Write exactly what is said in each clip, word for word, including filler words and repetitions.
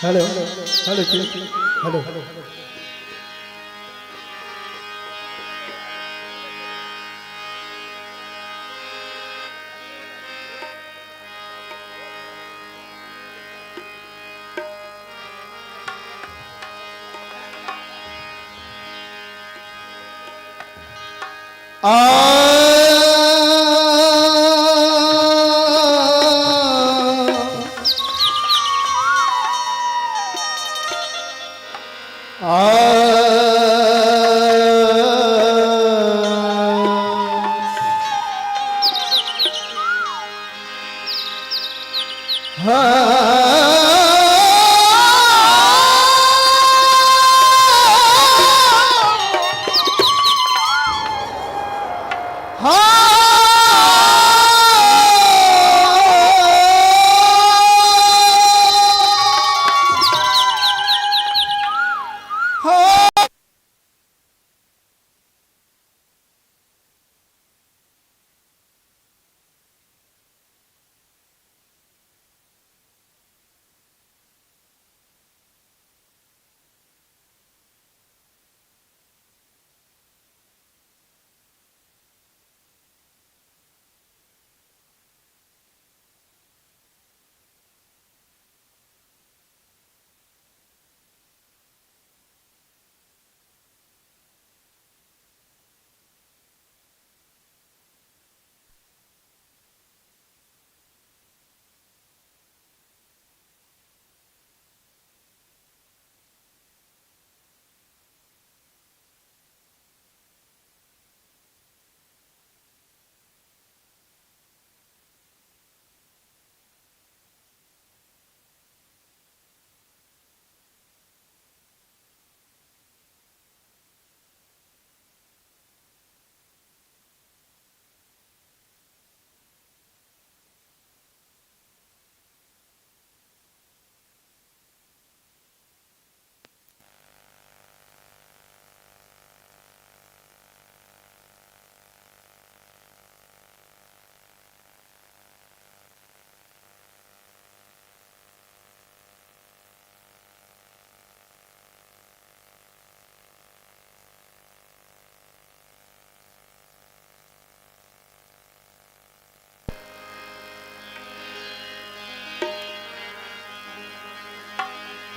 Hello, hello जी, hello. आ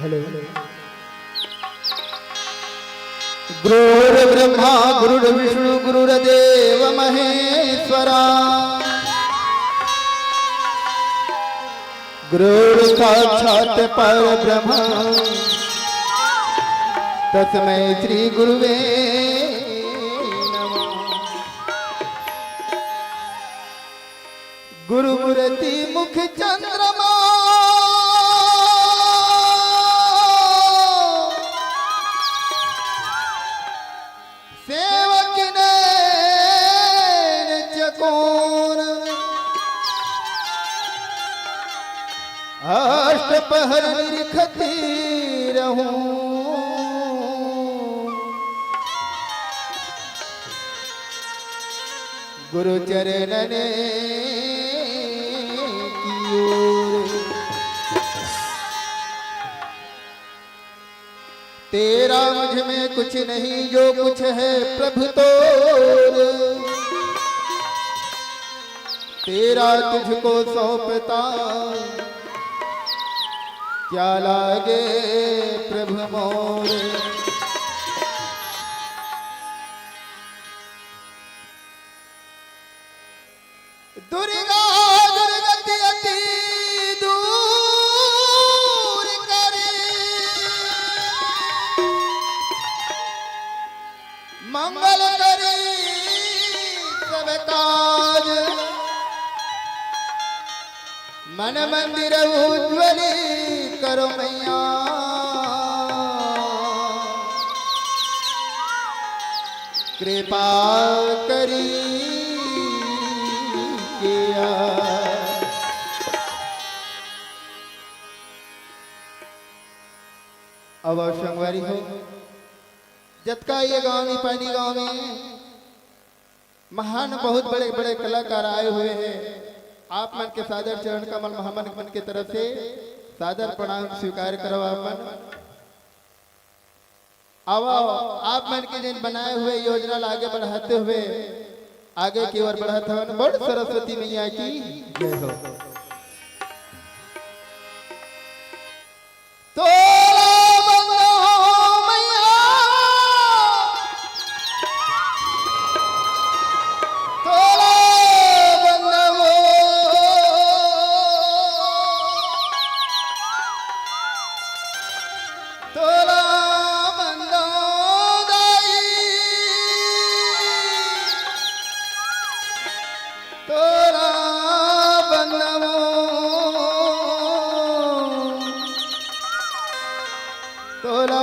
hello. गुरुर्ब्रह्मा गुरुर्विष्णु गुरुर्देव महेश्वरा। गुरुर्साक्षात् परब्रह्म तस्मै श्री गुरुवे नमः। गुरु मूर्ति मुख चंद्रमा, सेवक नैन चकोर, अष्ट पहर निरखती रहूं। गुरु चरणन की ओर। तेरा मुझ में कुछ नहीं, जो कुछ है प्रभु तोर। तेरा तुझको सौंपता, क्या लागे प्रभु मोर। दुर्गा दुर्गति अति दूर करे, मंगल करी सब काज। मन मंदिर उज्ज्वली करो मैया, कृपा करी किया। अब संगवारी हो, जतका ये गांव में, पानी गांव में महान बहुत बड़े बड़े कलाकार आए हुए हैं, आप मन के सादर चरण कमल महामन मन के तरफ से सादर प्रणाम स्वीकार करव आप मन। आवव, आप मन के जेन बनाए हुए योजना ला आगे बढ़ाते हुए आगे की ओर बढ़त हवन। बोल सरस्वती मैया की जय हो। तोला बंदो मैया, तोला बंदो, तोला बंदो दाई, तोला बंदो, तोला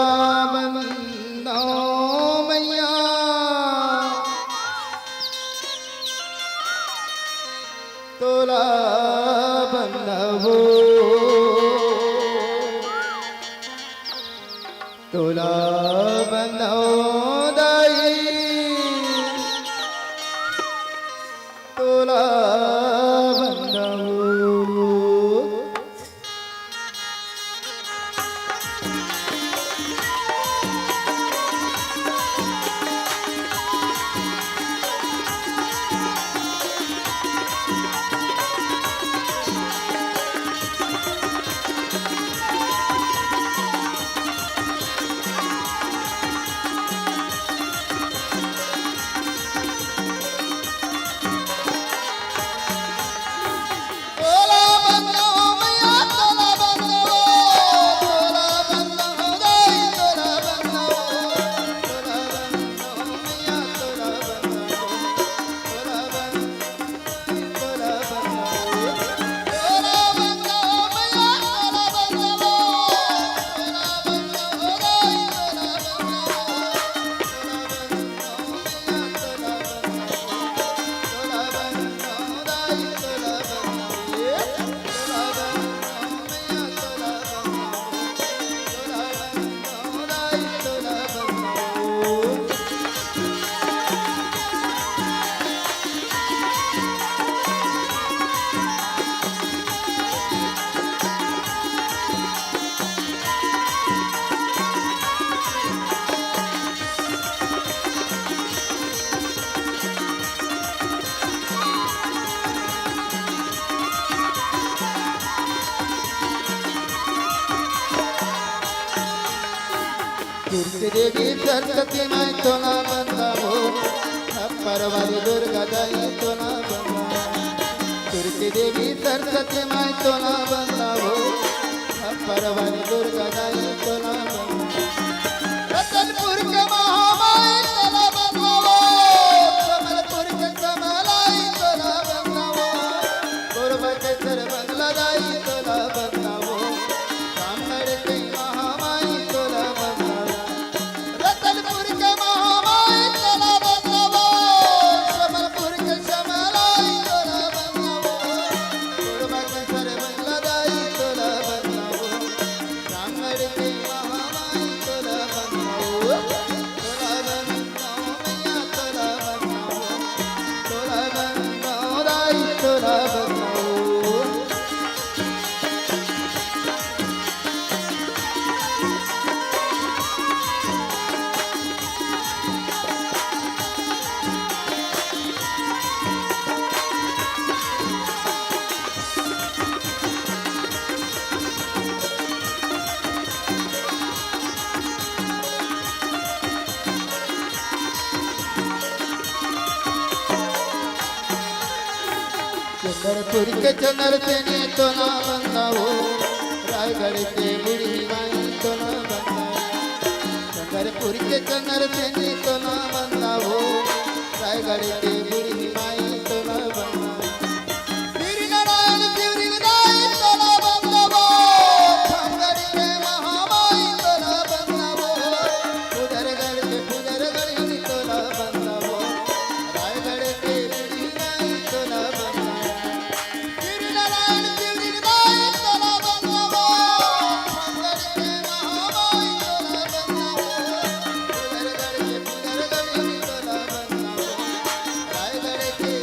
बंदो मैया, तोला बंदो, तोला बंदो दाई, तोला बंदो। दुर्ग देवी सरस्वती माई तोला बंदावो, अप्पर वाली दुर्गा दाई तोला बंदावो। दुर्ग देवी सरस्वती माई तोला बंदावो, अप्पर वाली दुर्गा दाई तोला बंदावो। रतनपुर के महामाई तोला बंदावो, कमलपुर के कमलाई तोला बंदावो, कोरबा के सरबंगला दाई तोला बंदावो, रामगढ़ के महामाई तोला बंदावो। रतनपुर के महामाई तोला बंदावो, कमलपुर के श्यामलाई तोला बंदावो, कोरबा के सरबंगला दाई तोला बंदावो, रामगढ़ के महामाई तोला बंदावो, तोला बंदावो मैया तोला बंदावो, तोला बंदावो दाई तोला बंदावो। चंद्रपुर के चंद्र सेनी तोला बंदावो, रायगढ़ के बूढ़ी माई तोला बंदावो। चंद्रपुर के चंद्र सेनी तोला बंदावो, रायगढ़ के बूढ़ी माई तोला बंदावो। श्री नारायण शिवलिंग दाई तोला बंदावो, खमगढ़ के महामाई तोला बंदावो, पुजरगढ़ के पुजरगढ़ तोला बंदावो, रायगढ़ के बूढ़ी माई तोला बंदावो। श्री नारायण शिवलिंग दाई तोला बंदावो, खमगढ़ के महामाई तोला बंदावो, पुजरगढ़ के पुजरगढ़ तोला बंदावो, रायगढ़ के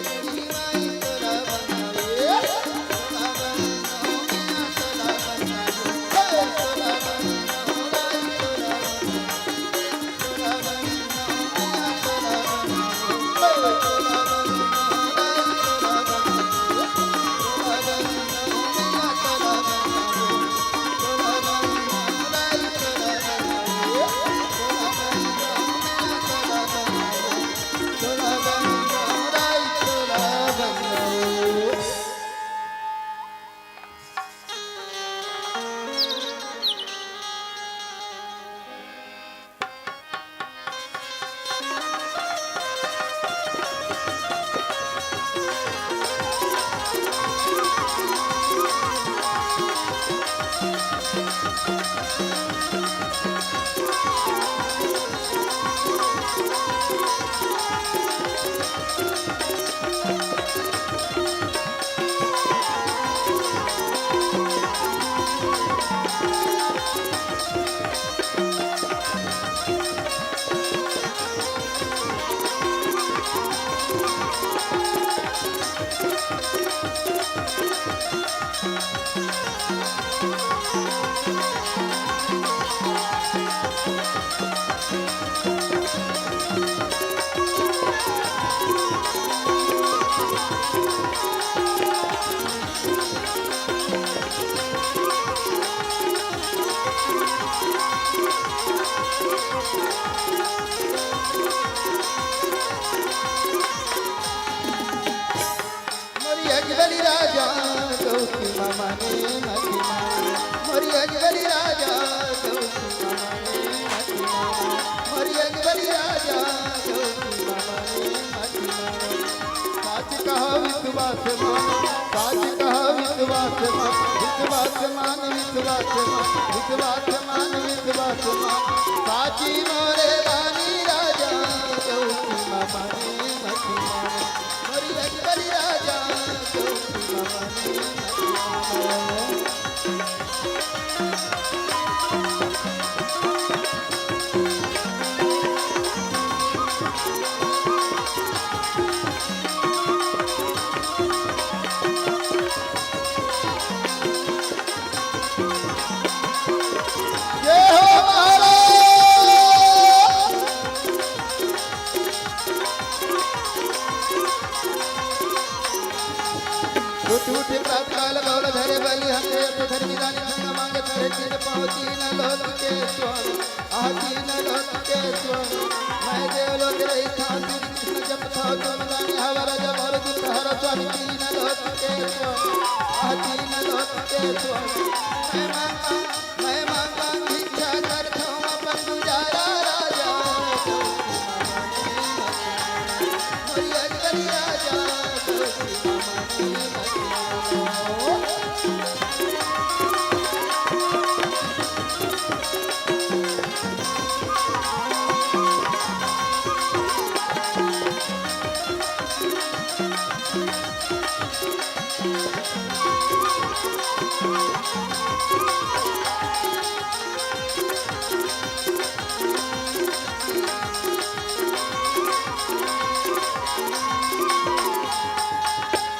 अजगबरी राजा, गौती मामा ने मती मामा। मोरी अजगबरी राजा, गौती मामा ने मती मामा। मोरी अजगबरी राजा, गौती मामा ने मती मामा। साच कहा विश्वास मान, साच कहा विश्वास मान, विश्वास मान, विश्वास मान, विश्वास मान, विश्वास मान। साची मोरे रानी राजा, गौती मामा ने मती मामा। मोरी अजगबरी राजा, गौती मामा ने मती मामा। जय हो महाराज। उठ उठ प्रातकाल गौर धरे बलि हंसे, अष्ट धर्मी रानी संग मांगे, करे तीन पाँव तीन लोक के स्वामी। आहा तीन लोक के स्वामी, मैं देवलोक रही था, श्री कृष्ण जप था, तुम जाने हवा राजा भर दुख हर स्वामी। तीन लोक के स्वामी, आहा तीन लोक के स्वामी, मैं मांगा, मैं मांगा भिक्षा करता हूँ अपन गुजारा राजा। मोरी अजगबरी राजा,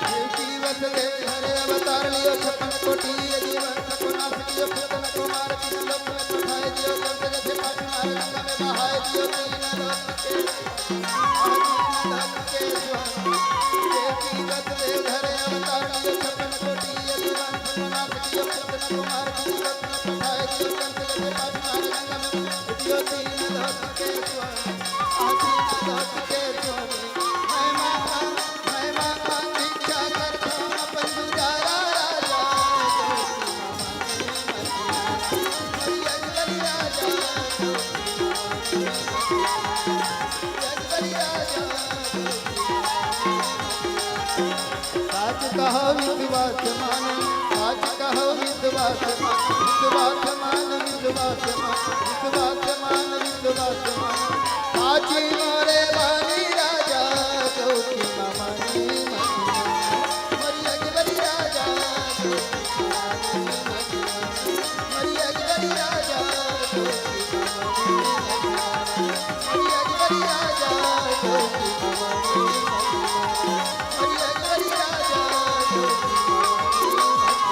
देवकी वसुदेव हरे अवतार लियो, छप्पन कोटि ये जीवन सबको नाश कियो, पूतन को मार तीन लोक में पठाए दियो, जल जगत पापी मार गंगा में बहाए दियो, तीन लोक के, आहा तीन लोक के स्वामी। देवकी वसुदेव हरे अवतार लियो, छप्पन कोटि ये जीवन सबको नाश कियो, पूतन को मार तीन लोक में पठाए दियो, जल जगत पापी मार गंगा में दियो, तीन लोक के स्वामी। आहा तीन लोक के स्वामी। मैं मांगा, मैं मांगा भिक्षा करता हूँ अपन गुजारा राजा। मोरी अजगबरी राजा, अजगबरी राजा। साच कहो विश्वास मान, साच कहो विश्वास मान, विश्वास मान, विश्वास मान, विश्वास मान, विश्वास मान। साची मोरे रानी राजा, गौती मामा ने मती मामा। मोरी अजगबरी राजा, गौती मामा ने मती मामा। मोरी अजगबरी राजा, गौती मामा ने मती मामा। मोरी अजगबरी राजा, गौती मामा ने मती मामा। मोरी अजगबरी राजा, गौती मामा ने मती मामा।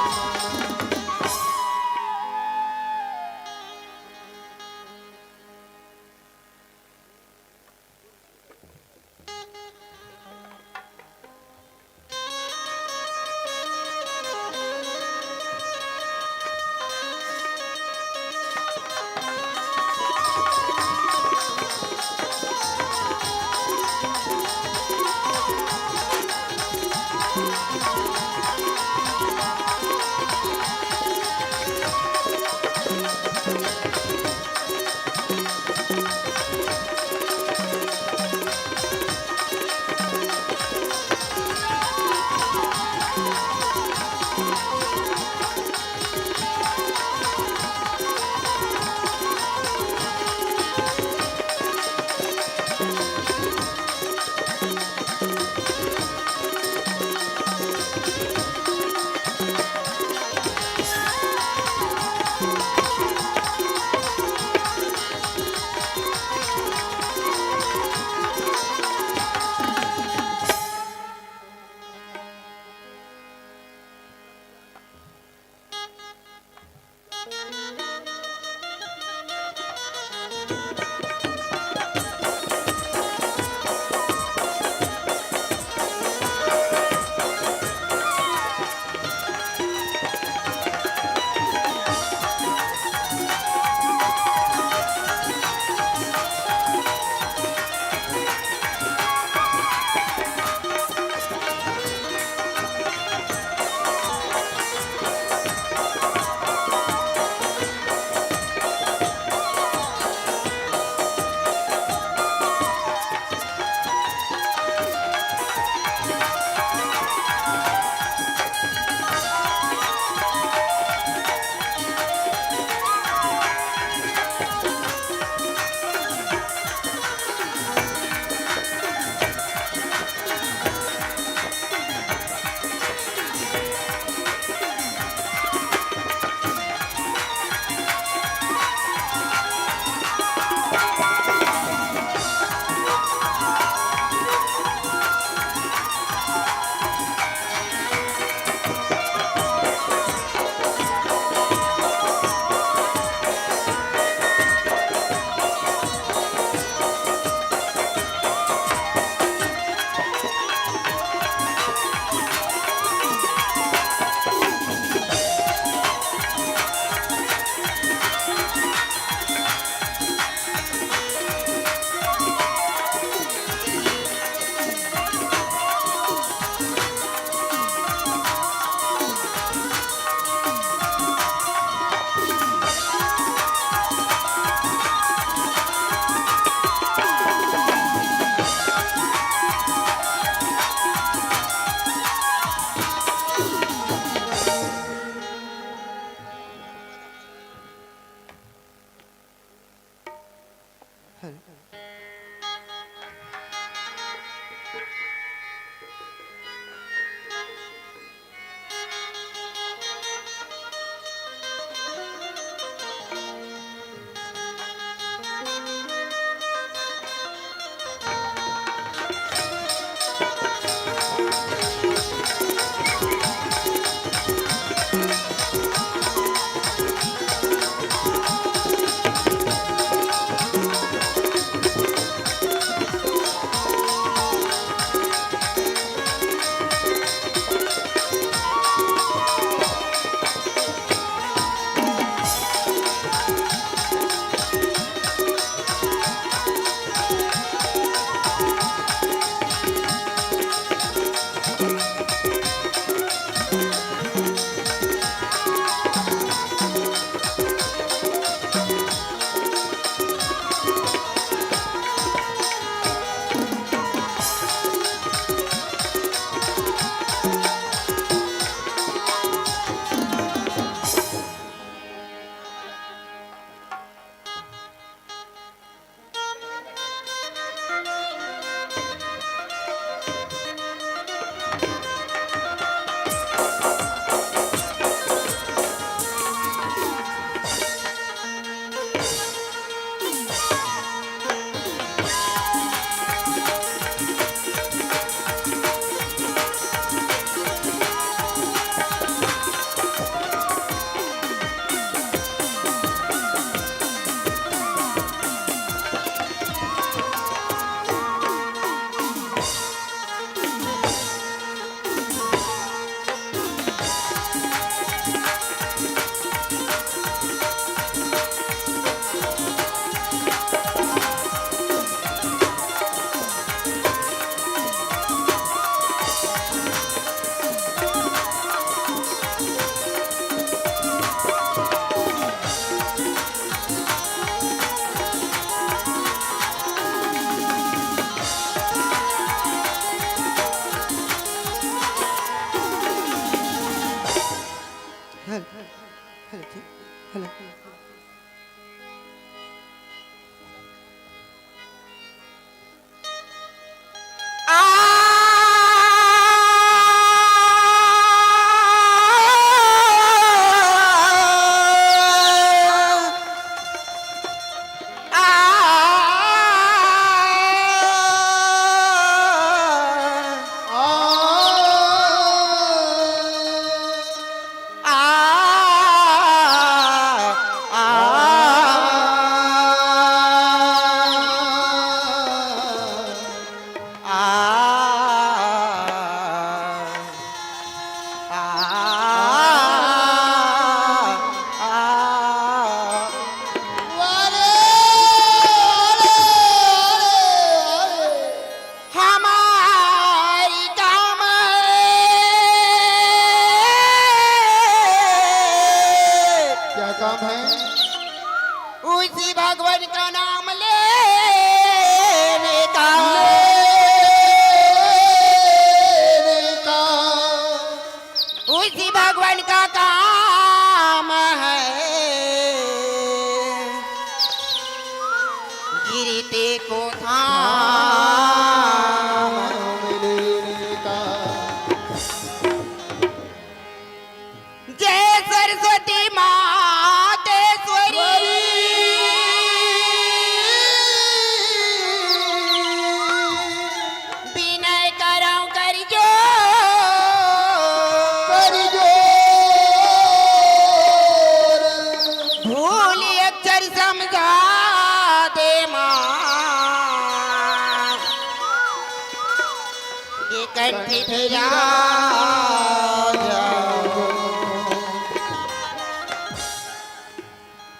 कंठ विराजा।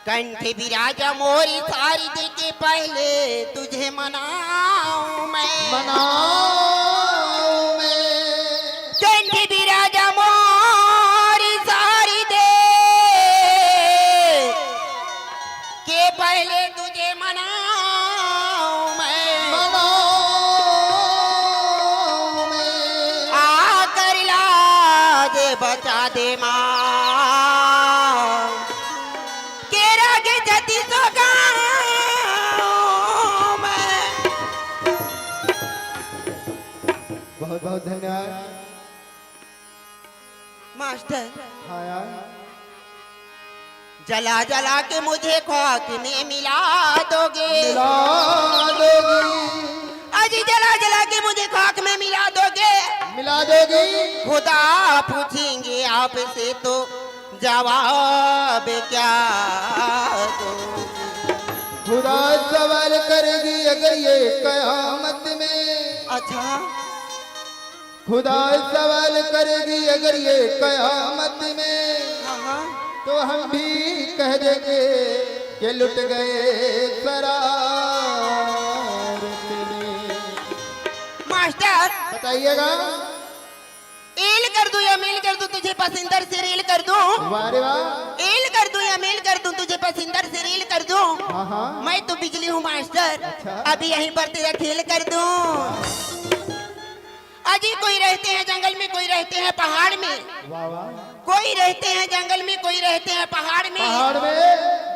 कंठ विराजा मोरी सारी दे के पहले तुझे मनाऊं मैं। मनाऊं मैं। कंठ विराजा मोरी सारी दे के पहले तुझे मनाऊं मैं। मनाऊं मैं। आकर लाज बचा दे माँ। के राग जति सो गाऊं मैं। बहुत बहुत धन्यवाद। मास्टर। हाँ यार। जला जला के मुझे खाक में मिला दोगे। मिला दोगे। अजी जला जला के मुझे खाक में मिला दोगे। मिला दोगे। खुदा पूछेंगे आपसे तो जवाब क्या दोगे? खुदा सवाल करेगी अगर ये कयामत में। अच्छा। खुदा सवाल करेगी अगर ये कयामत में, हाँ, हाँ। तो हम भी कह देंगे कि लुट गए शरारत में। मास्टर। बताइएगा। ईल कर दूं या मेल कर दूं, तुझे पसिंदर से रील कर दूं। वाह रे वाह। ईल कर दूं या मेल कर दूं, तुझे पसिंदर से रील कर दूं। हाँ, हाँ। मैं तो बिजली हूँ मास्टर, अच्छा। अभी यहीं पर तेरा खेल कर दूं। अजी कोई रहते हैं जंगल में, कोई रहते हैं पहाड़ में। वाह, वाह। कोई रहते हैं जंगल में, कोई रहते हैं पहाड़ में। पहाड़ में।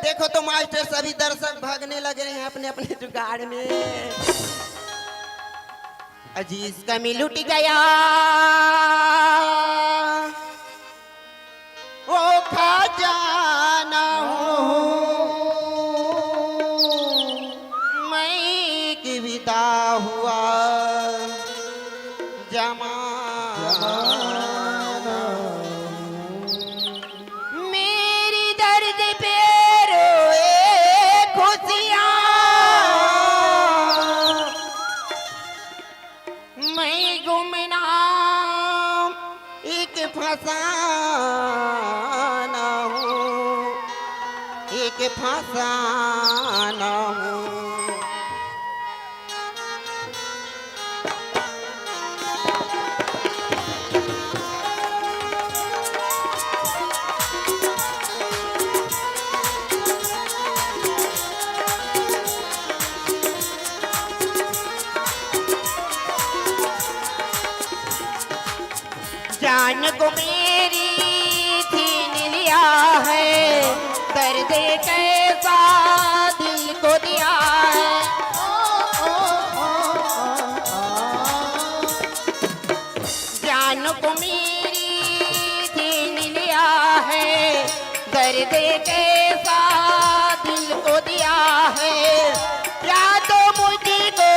देखो तो मास्टर, सभी दर्शक भागने लग रहे हैं अपने अपने जुगाड़ में। अजी इसका मिल उठ गया। वो खजाना हूँ मैं कि विदा हुआ जमाना। मेरी दर्द पे रोए खुशियाँ। मैं गुमनाम एक फसाना हूँ, एक फसाना हूँ। जान को मेरी छीन लिया है, दर्द कैसा दिल को दिया है। जान को मेरी छीन लिया है, दर्द कैसा दिल को दिया है। या तो मुझको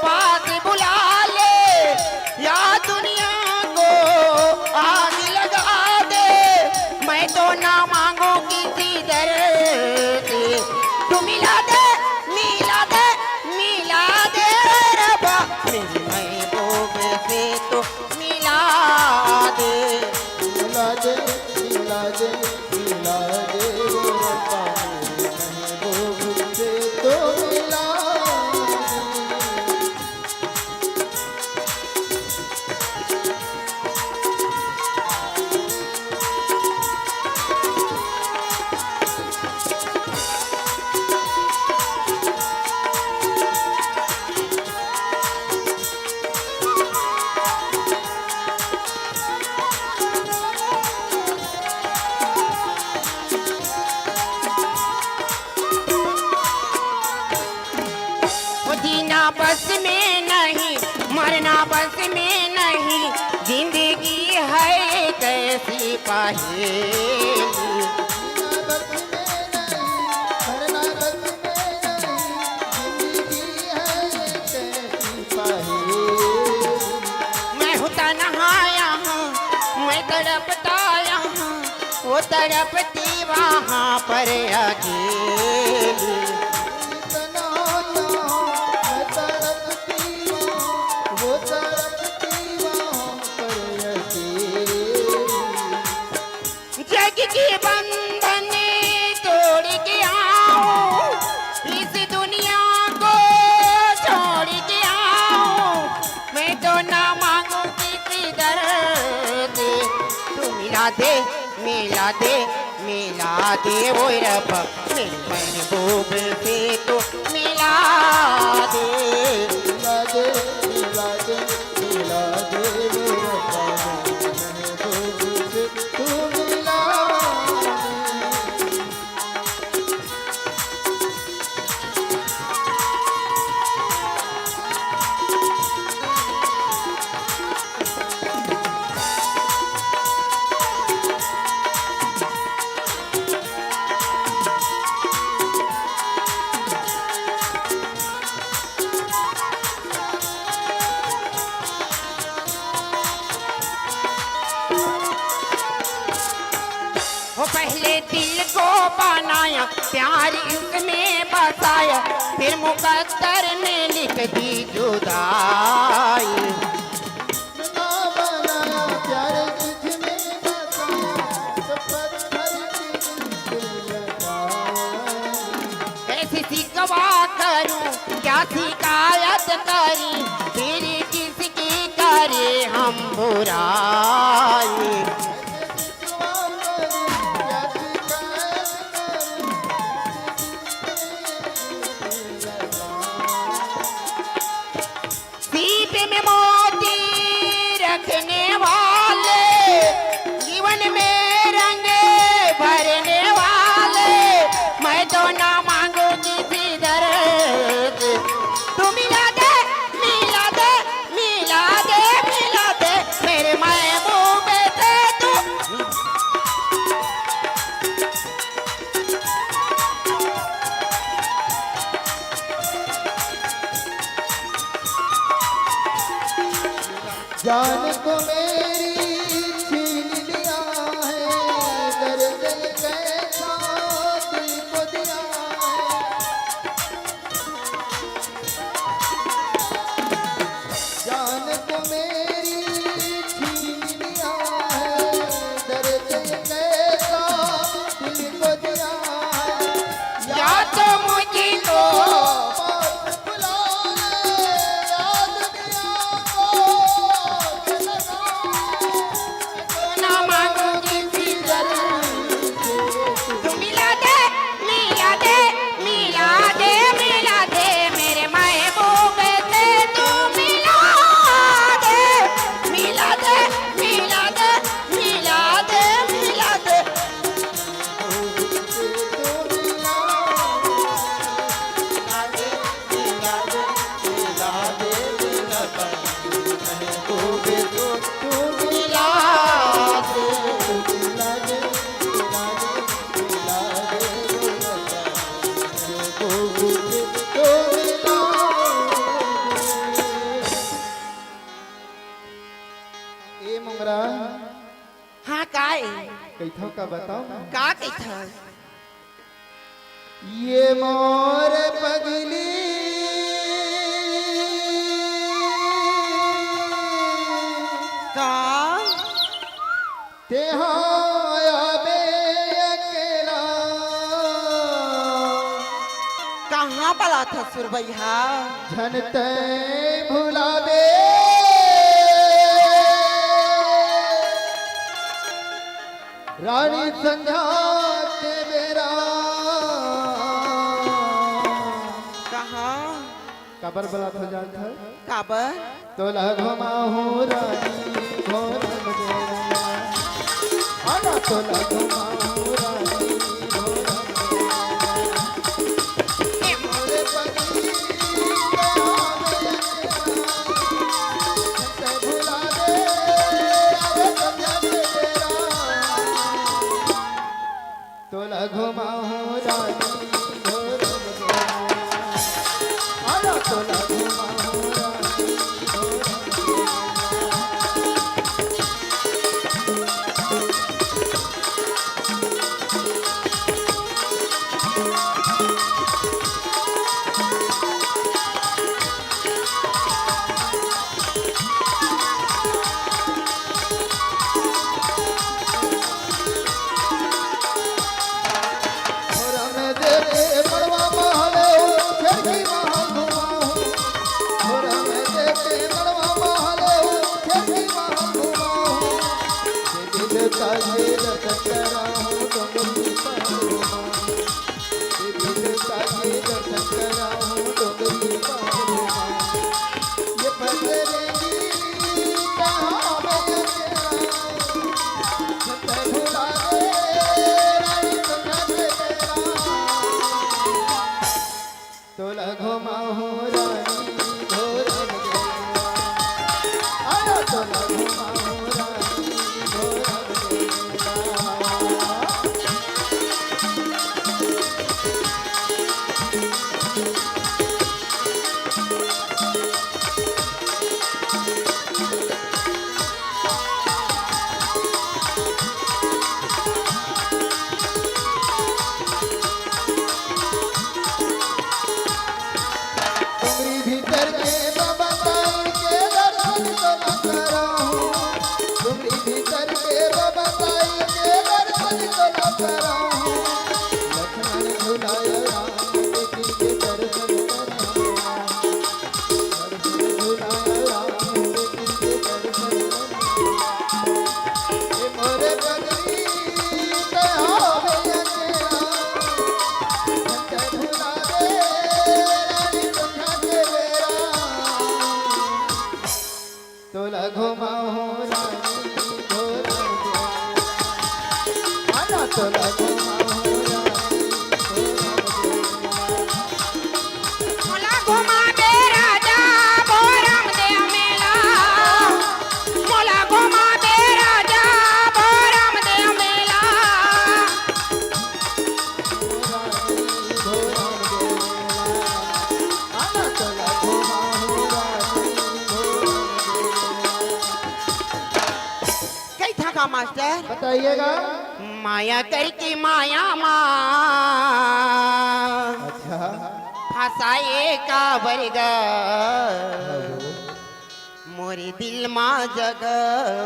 पास बुला ले, या दुनिया को आग लगा दे। मैं तो ना मांगू किसी दर से, तू मिला दे, मिला दे, मिला दे रब्बा, मेरे महबूब से तो मिला दे। मिला दे, मिला दे, मिला दे रे रब्बा, मेरे महबूब से तो मिला दे। वो जीना बस में नहीं, मरना बस में नहीं, जिंदगी है कैसी पहेली। जीना बस में नहीं, मरना बस में नहीं, जिंदगी है कैसी पहेली। मैं हूँ तन्हा यहाँ, मैं तड़पता यहाँ, वो तड़पती वहाँ पर अकेली। इतना यहाँ मैं तड़पती वहाँ, वो तड़पती दे, मिला दे, मिला दे ओ रब्बा, मेरे महबूब से तू मिला दे। मिला दे, मिला दे, मिला दे ओ रब्बा, मेरे महबूब से तू मिला दे। वो पहले दिल को बनाया, प्यार इसमें बसाया, फिर मुकद्दर में लिख दी जुदाई। ना बनाया प्यार तुझमें बसाया, तो पत्थर की दिल पे लगाई। कैसी शिकवा करूं, क्या शिकायत करी, फिर किसकी करे हम बुराई। सीप में मोती रखने वाले, जीवन में रंग भरने वाले, मैं तो ना मांगू किसी दर से। तू मिला दे, मिला दे, मिला दे, मिला दे, मेरे महबूब से तू। जान को मेरी छीन लिया है, दर्द ये कैसा दिल को दिया है। जान को मेरी छीन लिया है, दर्द ये कैसा दिल को दिया है। या तो मुझको मौत बुला ले, या दुनिया को ये लगा। ना मांगू किसी दर से। तू मिला दे, मिला दे, मिला दे, मिला दे, मेरे महबूब से तू मिला दे। मिला दे, मिला दे, मिला दे, मिला दे। ए मोंगरा। हाँ, का ए? कइथव का बताओ ना। का कइथव? ये मोर पगली। का? तेहा आबे अकेला। कहाँ बलाथस सुरबइहा? झन तैं भुलाबे। रानी संझा के बेरा। कहाँ? काबर बलाथस जानथस? काबर? तोला घुमाहूँ रानी घोर बजारा। अरे तोला घुमाहूँ रानी घोर बजारा। ए मोरे पगली, तैं भुला दे, अरे संझा के बेरा। तोला घुमाहूँ रानी घोर बजारा। अरे तोला घुमाहूँ रानी घोर बजारा। तोला घुमाहूँ रानी भोरम देवा। अरे तोला घुमाहूँ रानी भोरम देवा। डुमरी भीतर के बाबा ताई के दर्शन तोला कराहूँ। डुमरी भीतर के बाबा ताई के दर्शन तोला कराहूँ। लक्ष्मण झुलाय राम देखी के दर्शन कराहूँ। दर्शन झुलाय राम देखी के दर्शन कराहूँ। ए मोरे पगली ते आवे अंधेरा, झंडा झुला दे रानी दुनिया के बेरा। तोला घुमाहूँ रानी भोरम देवा। आना तोला घुमाहूँ रानी भोरम देवा। मोला घुमा दे राजा भोरम देव मेला। मोला घुमा दे राजा भोरम देव मेला। कई था का मास्टर? बताइएगा। माया करके माया मा अच्छा। फंसाए काबर गा। मोरे दिल मा जगह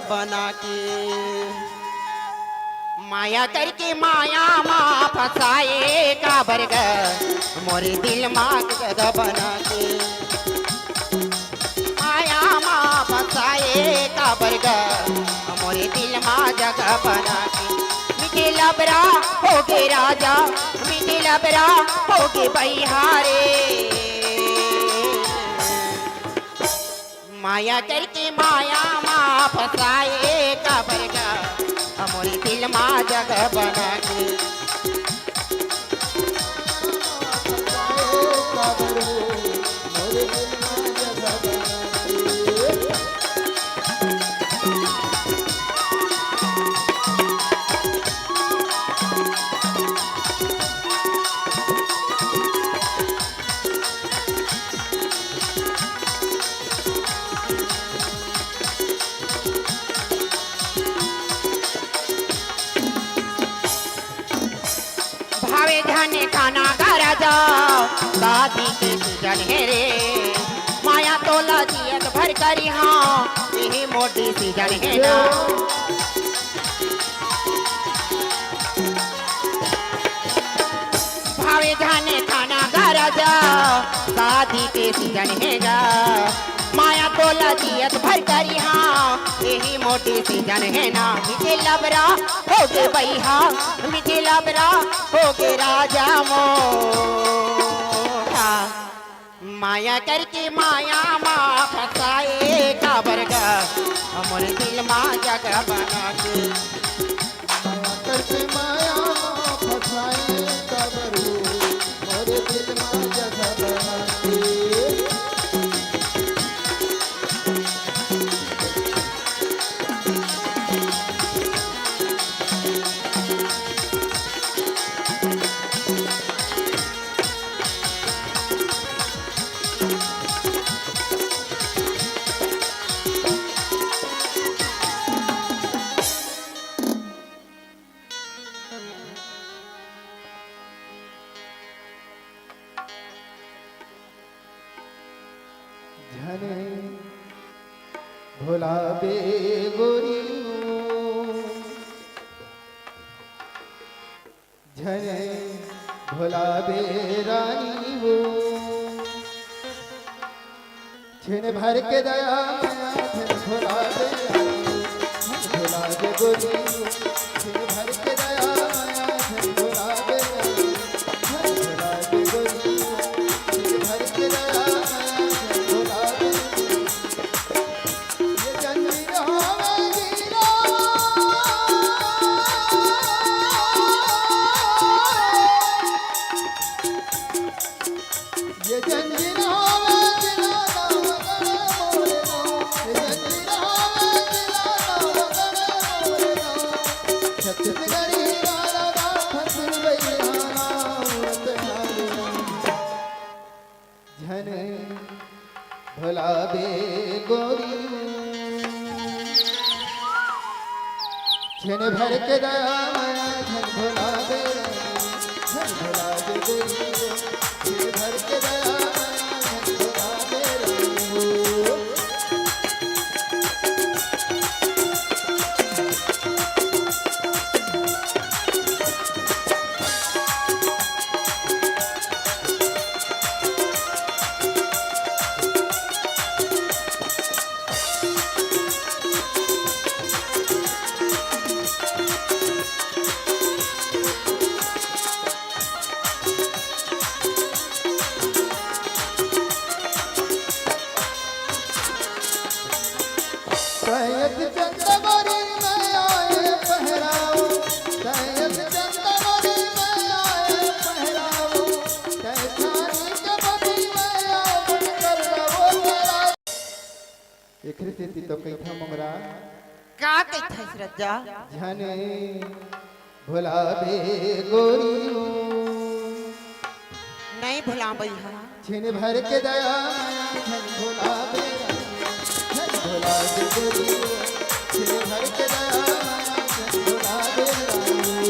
बना के। माया करके माया मा फंसाए काबर गा। मोरे दिल मा जगह बना के। माया मा फंसाए काबर गा। मोरे दिल मा जगह बना के। मीठे लबरा होगे राजा, मीठे लबरा होगे बइहा रे। माया करके माया मा फंसाए काबर गा। मोरे दिल मा जगह बना के। भावे झने खाना गा राजा, शादी के सीजन हे रे। माया तोला जियत भर करिहौं, इही मोर डिसीजन हे ना। भावे झने खाना गा राजा, शादी के सीजन हे गा। माया तोला जियत भर करिहौं, इही मोर डिसीजन हे ना। मीठे लबरा होगे बइहा, मीठे लबरा होगे राजा मोर। माया करके माया मा फंसाए काबर गा, मोर दिल मा जगह बना के। माया करके माया मा फंसाए काबर, मोर दिल मा जगह बना के। झने भुलाबे गोरी, झने भुलाबे रानी वो। छिन भर के दया मया, झन भुला दे रानी, झन भुला दे गोरी, छिन भर के दया मया, झन भुला दे रानी, झन भुला दे गोरी, छिन भर के दया मया, झन भुला दे। आबे गोरी, क्षण भर के दया माया झन भुलाबे रानी, झन भुलाबे गोरी, क्षण भर के दया माया झन भुलाबे रानी। सैयद चंदवरी में आए पहराओ, सैयद चंदवरी में आए पहराओ, तै छानी के बदी में आवन कर रहो तेरा। एकरे सेती तो कहिथंव मोंगरा। का कहिथस रज्जा? झने भुलाबे गोरी, नइ भुलाबे हा। क्षण भर के दया माया झन भुलाबे रानी, झन भुलाबे गोरी, क्षण भर के दया माया झन भुलाबे रानी।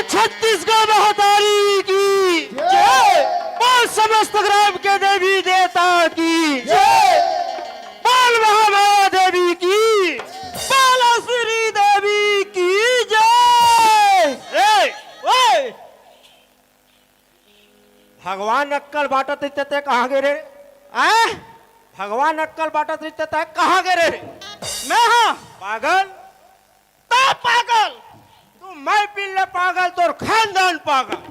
छत्तीसगढ़ महतारी की जय। बोल समस्त ग्राम के देवी देवता की जय। बोल महामाया देवी की। बोल श्री देवी की जय। ए, ओए। भगवान अक्कल बांटत रहिते ते कहाँ गे रे? आय? भगवान अक्कल बांटत रहिते ते कहाँ गे रे? मैं हाँ। पागल। ता पागल। तू मैं बिल्ले पागल, तोर खानदान पागल।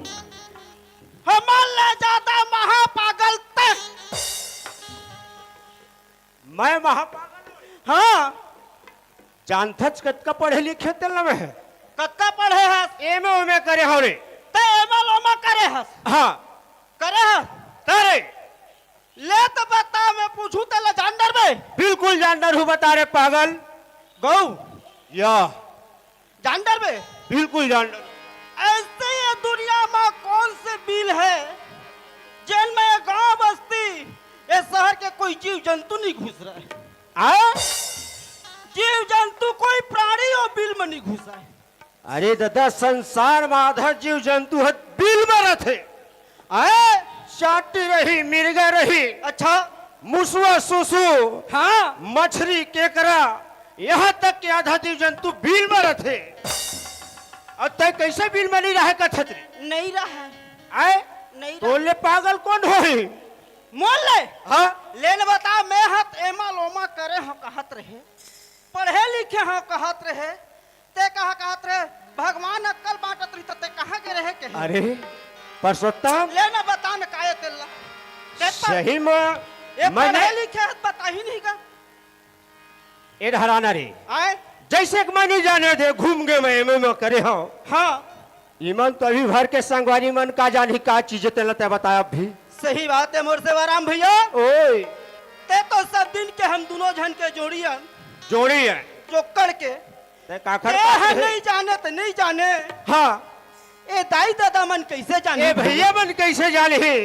हमन ले ज्यादा महापागल ते। मैं महापागल? हाँ। जानथच कतका पढ़े लिखे ते ल मैं? कतका पढ़े हस? एमे ओमे करे हव रे। ते एमा लोमा करे हस? हाँ। करे हस? तरे। ले तो बता, मैं पूछूं ते ला जान डरबे? बिल्कुल जान डरहूं, बता रे पागल। गऊ। या। जान डरबे? बिल्कुल जान डर। ऐसे ये दुनिया में कौन से बिल है, जिनमें ये गांव बस्ती, ये शहर के कोई जीव जंतु नहीं घुस रहा है? आ? जीव जंतु कोई प्राणी और बिल में नहीं घुसा है। अरे दादा, संसार में आधा जीव जंतु ह बिल में रथे। आए? चाटी रही, मिर्गा रही, अच्छा। मुसवा, सुसु, हाँ। मछरी, केकरा, यहाँ तक के आधा जीव जंतु बिल में रथे। अउ तैं कैसे बिल में नहीं रहे कथत रे? नहीं रहे। आए? नहीं रहे। तोले पागल कौन होही? मोल ले। हाँ? लेन बता, मैं हत एमा लोमा करे हो कहत रहे। पढ़े लिखे हो कहत रहे। ते कहा कहत रहे, भगवान अक्कल बांटत रही, त ते कहाँ के रहे के? अरे, परसोत्तम। ले ना बता न काये तेला। ते पर-, सही में ये मैं पढ़े नहीं लिखे हत, बता ही नहीं का। ए धराना रे। आए? जैसे कि मैं नहीं जाने दे, घूम गए मैं, मैं, मैं करे हूँ। हाँ। इमन तो अभी भर के संगवारी मन का जानी का चीज तेला ते बताया अभी। सही बात है मोर सेवाराम भैया। ओए। ते तो सब दिन के हम दोनों झन के जोड़ी हन। जोड़ी है। जोकड़ के। ते काखर ते काखर ह है? नहीं जाने, ते नहीं जाने। हाँ। ए दाई दादा मन कैसे जाने? ए भैया मन कैसे जाने हे?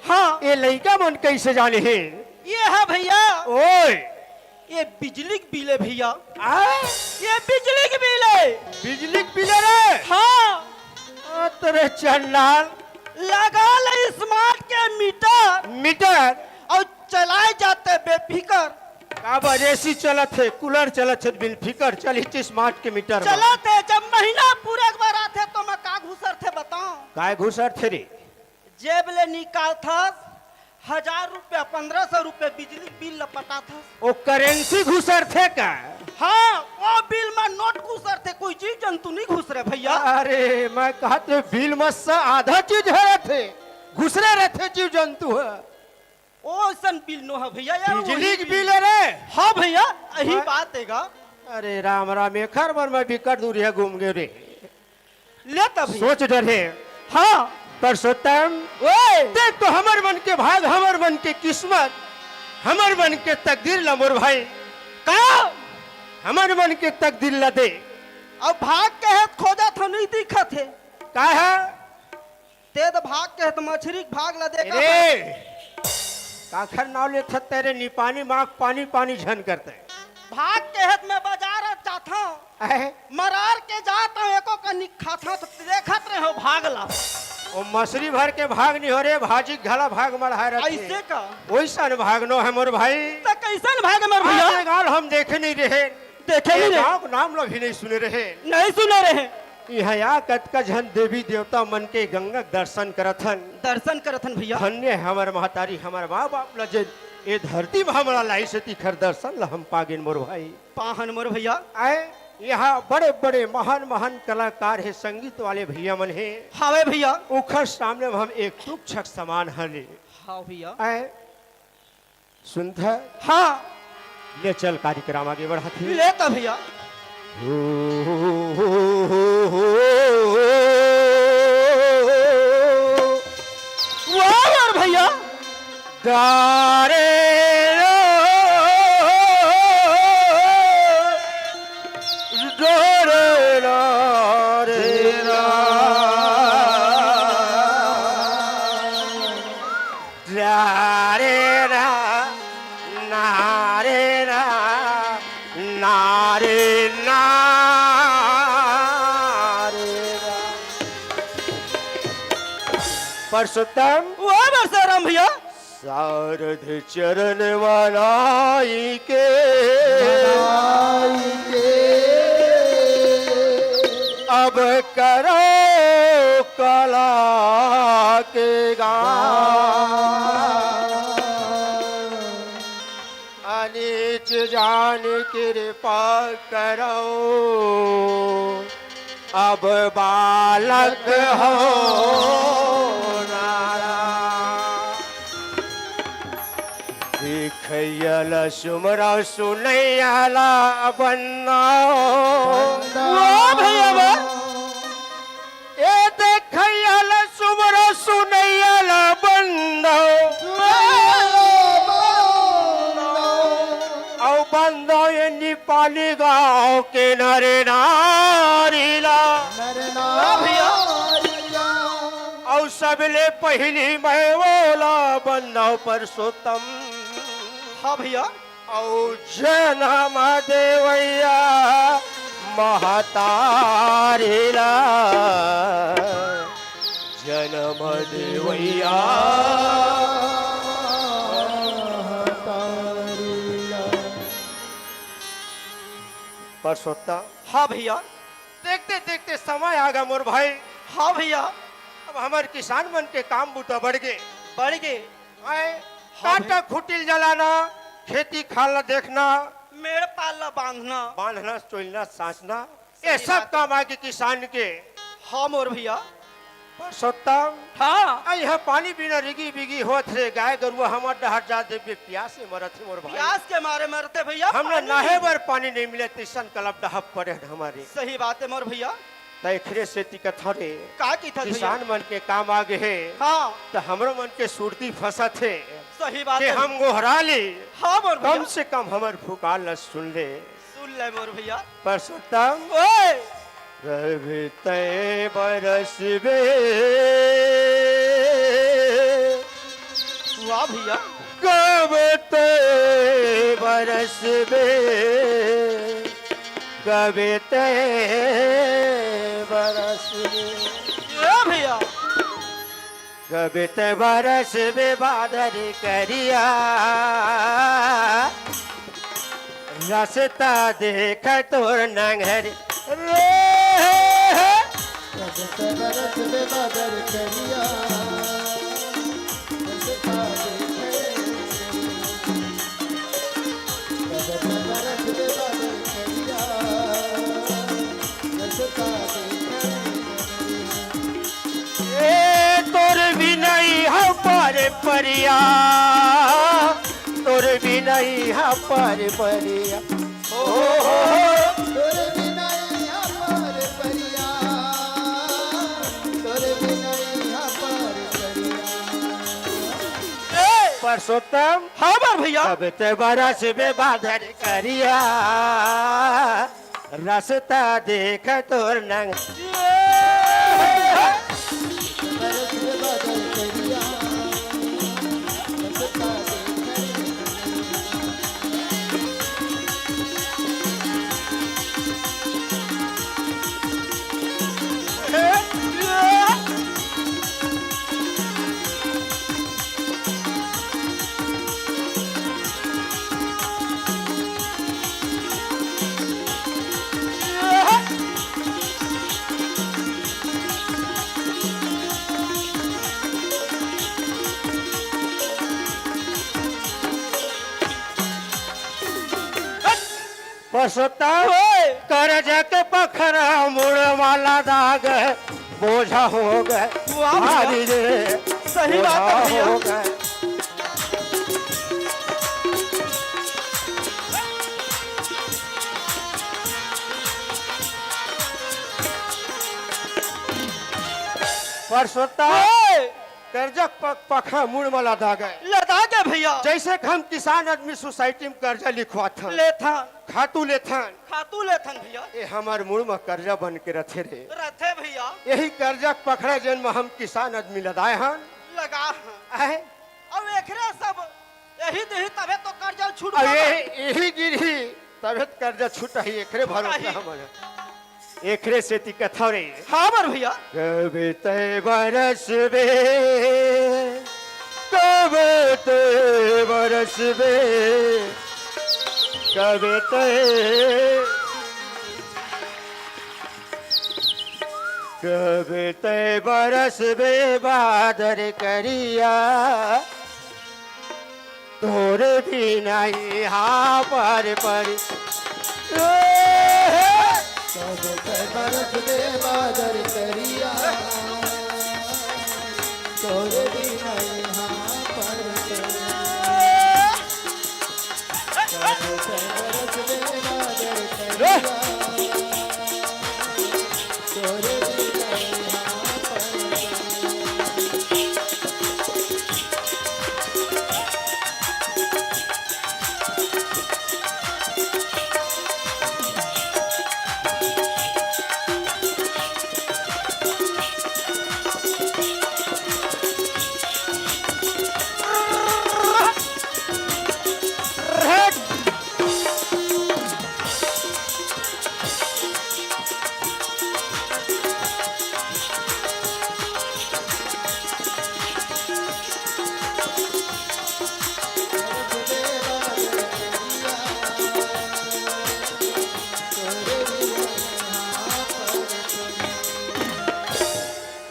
हाँ। ए लइका मन कैसे जाने हे? ये है भैया। ओए। ये बिजली के बिल है भैया। आ? ये बिजली के बिल है। बिजली के बिल है रे? हाँ। आ, तेरे चंडाल। लगा ले स्मार्ट के मीटर। मीटर? और चलाए जाते बेफिकर। काबर एसी चलत हे, कूलर चलत हे, बिन फिकर चलिस स्मार्ट के मीटर म। चलत हे, जब महीना पूरे एक बार आथे तो मैं का घुसर थे बताओ? काय घुसर थे रे? जेब ले निकालथस, हजार रुपया, पन्द्रह सौ रुपया बिजली बिल ल पटाथस। ओ करेंसी घुसर थे का? हाँ, वो बिल में नोट घुसर थे, कोई जीव जंतु नहीं घुस रहे भैया। अरे, मैं कहत रे बिल में से आधा चीज हरत हे, घुसरे रहते जीव जंतु है। ओ अइसन बिल नो ह भैया, यार, बिजली वही के बिल। बिल रे। हाँ भैया, यही हाँ। बात है गा। अरे राम राम, एखर बर मैं बिकट दूरिहा घूम गए रे। ले तब भैया। सोच डरे। हाँ। परसोत्तम, ओए। देख तो हमर मन के भाग, हमर मन के किस्मत, हमर मन के तकदीर ला मोर भाई। का? हमर मन के तकदीर ला दे। अब भाग के है खोजत हो, नहीं दिखत है। का है? ते तो भाग के हत मछरी के भाग ला देखा रे। काखर नाव लेथस तेरे निपानी माख पानी पानी झन करते। भाग के हत मैं बाजार जाथंव। अहे। मरार के जाथंव एको कनी खाथंव तो देखत रहे हो भाग ला। ओ मछरी भर के भाग नहीं हो रे, भाजी घला भाग मढ़ाए रहते। ऐसे का? ओइसन भाग नो है मोर भाई। तो कैसन भाग मोर भैया? आगे गाल हम देखे नहीं रहे। देखे ए नहीं रहे। गाँव के नाम लो भी नहीं सुने रहे। नहीं सुने रहे। इहाँ या कतका झन देवी देवता मन के गंगा के दर्शन करत हन। दर्शन करत हन भैया। धन्य है हमर महतारी, हमर माँ बाप ला जे ए धरती में हमला लाइस हे तिखर दर्शन ला हम पागेन मोर भाई। पाहन मोर भैया। आए, यहाँ बड़े बड़े महान महान कलाकार हे, संगीत वाले भैया मन हे। हावे भैया। उखर सामने में हम एक तुच्छक समान हन। हाँ भैया। आए, सुनथा? हाँ। ले चल, कार्यक्रम आगे बढ़ाथे। ले त भैया। वाह यार भैया। डारे रा, डारे रा रे रा। रा रे रा, ना रे रा, ना रे ना रे रा। परसोत्तम, वाह परसोत्तम भैया। सारथ चरण मनाई के, मनाई के। अब करो कला के गान। अनीच जान कृपा करो, अब बालक हो नारा। देखैया ल सुमरौ, सुनैया ल बंदौ। वाह भैया वाह। ए देखैया ल सुमरौ, सुनैया ल बंदौ। अउ बंदौ ए नेपाली गाँव के नर नारी ला। नर नारी ला। अउ सबले पहिली मैं ओला बंदौ परसोत्तम। हाँ भैया। अउ जनम देवैया महतारी ला, जनम देवैया महतारी ला। परसोत्तम। हाँ भैया। देखते देखते समय आ गा मोर भाई। हाँ भैया। अब हमर किसान मन के काम बूता बढ़ गे। बढ़ गे। आए, हाँ काटा भैया। खुटिल जलाना, खेती खार ला देखना, मेड़ पार ला बांधना। बांधना, चोलना, साँचना, सही ये सब बात है। काम आगे किसान के। हाँ मोर भैया। परसोत्तम, हाँ। आ यहाँ पानी बिना रिगी बिगी होत हे, गाय गरुआ हमर डहर जात हे, बे प्यास से मरत हे मोर भाई। प्यास के मारे मरते भैया, हमला पानी नहाए नहीं। बर पानी नहीं मिले, तइसन कलप डहप पड़े हे हमर। सही बात है मोर भैया। त एखरे सेती कथौं रे। का कथस भैया? किसान मन के काम आगे हे। हाँ। त हमरो मन के सुरती फंसत हे। सही बात कि है। हम गोहरा ली। हाँ मोर भैया। कम से कम हमर पुकार ल सुन ले। सुन ले मोर भैया। परसोत्तम। ओए। कब तैं बरसबे। वाह भैया। कब तैं बरसबे। कब तैं बरसबे। ए भैया। कब तैं बरसबे बादर करिया, रस्ता देख तोर नंगरी रे। कब तैं बरसबे बादर करिया, रस्ता देख ए तोर बिनई ह पर परिया, तोर बिनई ह पर परिया। ओ, ए, परसोत्तम। हाँ, बर भैया। अब ते बरस बे बादर करिया, रस्ता देख तोर नंग। परसोत्तम, ओए! करजा के पखरा मुड़ वाला दाग बोझा हो गए, वाह भैया। भारी रे, सही बात है बोझा भैया। हो गए। परसोत्तम, ओए! करजा प-, पखरा मुड़ म लदा गए। लदा गए भैया। जैसे कि हम किसान आदमी सोसाइटी म करजा लिखवाथन। लेथन। खातू लेथन। खातू लेथन भैया। ए हमर मुड़ म करजा बन के रथे रे। रथे भैया। यही करजा पखरा जेन म हम किसान आदमी लदाए हन। लगा हन। आहे? अब एकरे सब यही देही तभे तो करजा छूट अब गया। यही, यही गिरही तभे तो करजा छूटही, एकरे भरोसे छूटही। हमर। एखरे सेती कथव रे। हाँ मोर भैया। कब तैं बरसबे, कब तैं बरसबे, कब तैं, कब तैं बरसबे बादर करिया। तोर बिना इहाँ पर पर। कब तैं बरसबे बादर करिया, तोर बिना इहाँ पर पर। कब तैं बरसबे बादर करिया।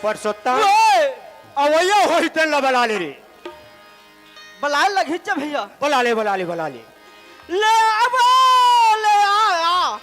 परसोत्तम, ओए! अवइया होही तेन ला बला ले रे। बलाए लगही च भैया। बला ले, बला ले, बला ले। ले आबो, ले आ, आ।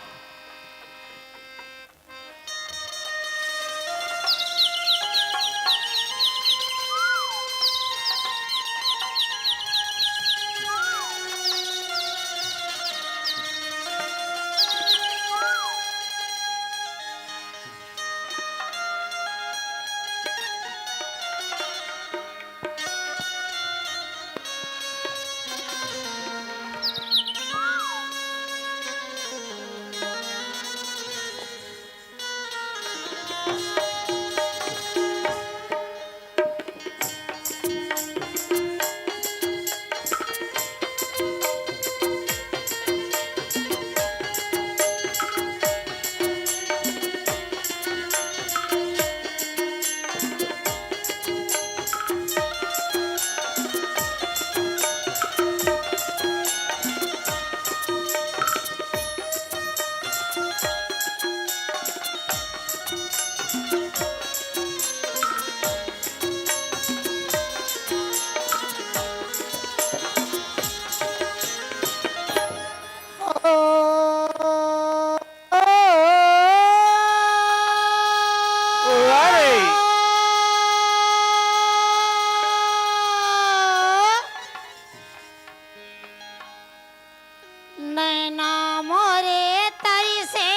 नैना मोरे तरिसे।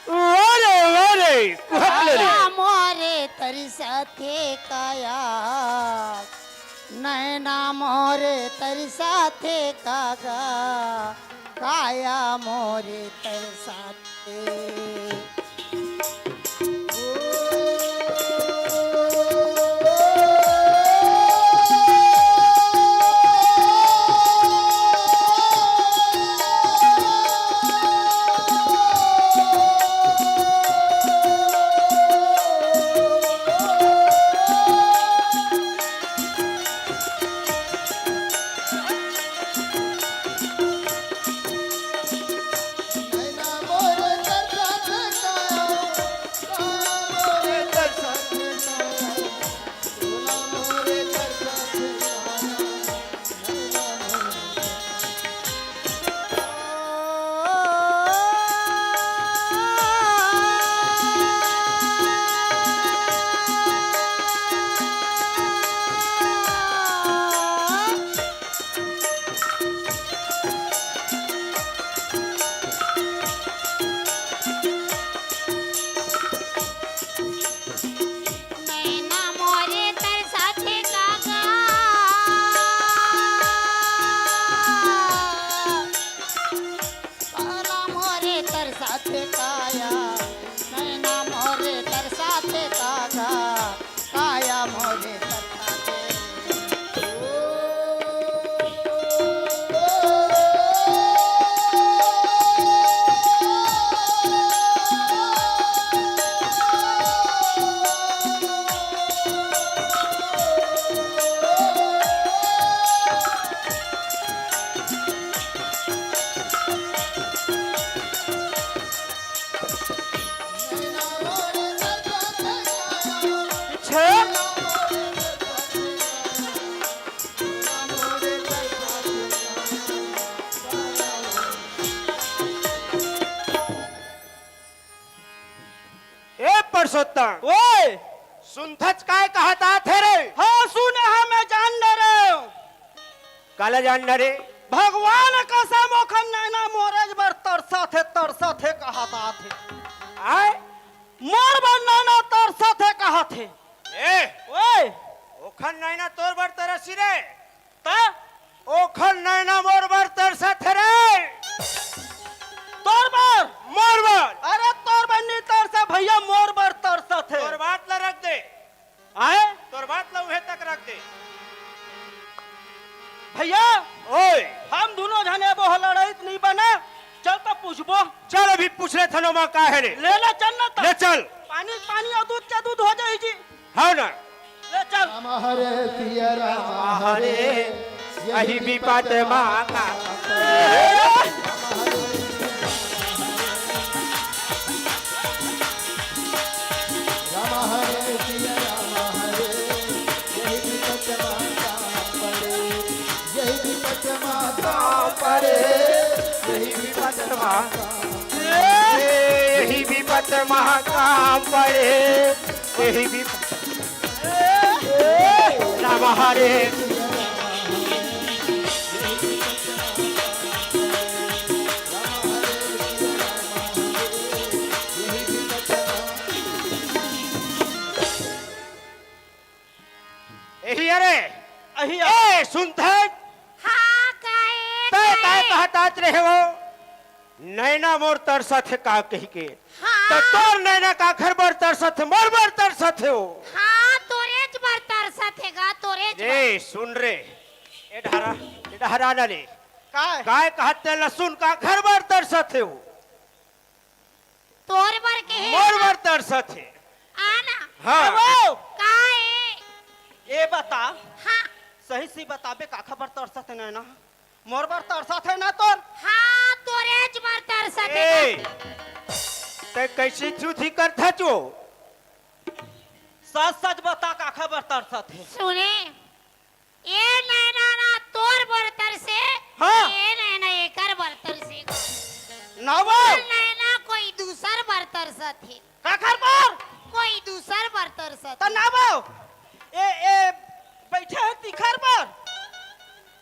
वारे, वारे, वारे। काया मोरे तरिसथे काया। नैना मोरे तरिसथे कागा। काया मोरे तरिसथे। सोता। ओए! सुनथच काय कहत आथे रे? हाँ, सुने हँव, मैं जान डरेंव। काला जान डरे? भगवान कसम ओखर नैना मोरेच बर तरसत हे, तरसत हे कहत आथे। आय? मोर बर नैना तरसत हे कहत हे। ए! ओए! ओखर नैना तोर बर तरसी रे। त? ओखर नैना मोर बर तरसत हे रे। तोर बर? मोर बर। अरे तोर बर नी तरसे भइया, मोर बर तरसत हे। तोर बात ला रख दे। आय? तोर बात ला उहे तक रख दे। भइया, ओए। हम दूनों झन ए बोह लड़ाई त नी बना। चल त पूछबो। चल अभी पूछ लेथन ओमा का हे रे। ले ले चल ना त। ले चल। पानी पानी अउ दूध के दूध हो जाही जी। हव ना? ले चल। राम हरे सिया राम हरे, यही विपत मा का। राम हरे सिया राम हरे, यही विपत मा का पड़े, यही विपत मा का पड़े, यही विपत मा का पड़े, यही विपत मा का पड़े। एही भी राम हरे। एही अरे। अही ए, सुनथन? हाँ, काहे, तय, तय काहे? कहत आत रहे हो। नैना मोर तरसत हे का कहिके। हाँ। त तोर नैना काखर बर तरसत हे, मोर बर तरसत हे ओ। हाँ, तोरेच बर तरसत हे गा, तोरेच बर। ए, सुन रे। ए डहरा, ए डहरा ना ले। काय? काय कहत तेला सुन, काखर बर तरसत हे ओ। तोर बर के हे मोर ना? बर तरसत हे। आ ना। हाँ। अबो! काय? ए बता। हाँ। सही से बताबे काखर बर तरसत हे नैना? मोर बर तरसत हे ना तोर? हाँ, तोरेच बर तरसत हे ए, ना। तैं कइसे झूठी करथच ओ? सच सच बता, काखर बर तरसत हे? सुने, ए नैना ना तोर बर तरसे, हाँ। ए नैना एकर बर तरसे। ना वो। ए नैना कोई दूसर बर तरसत हे। काखर बर? कोई दूसर बर तरसत त हे। ना वो। ए, ए, बइठे हे तिखर बर।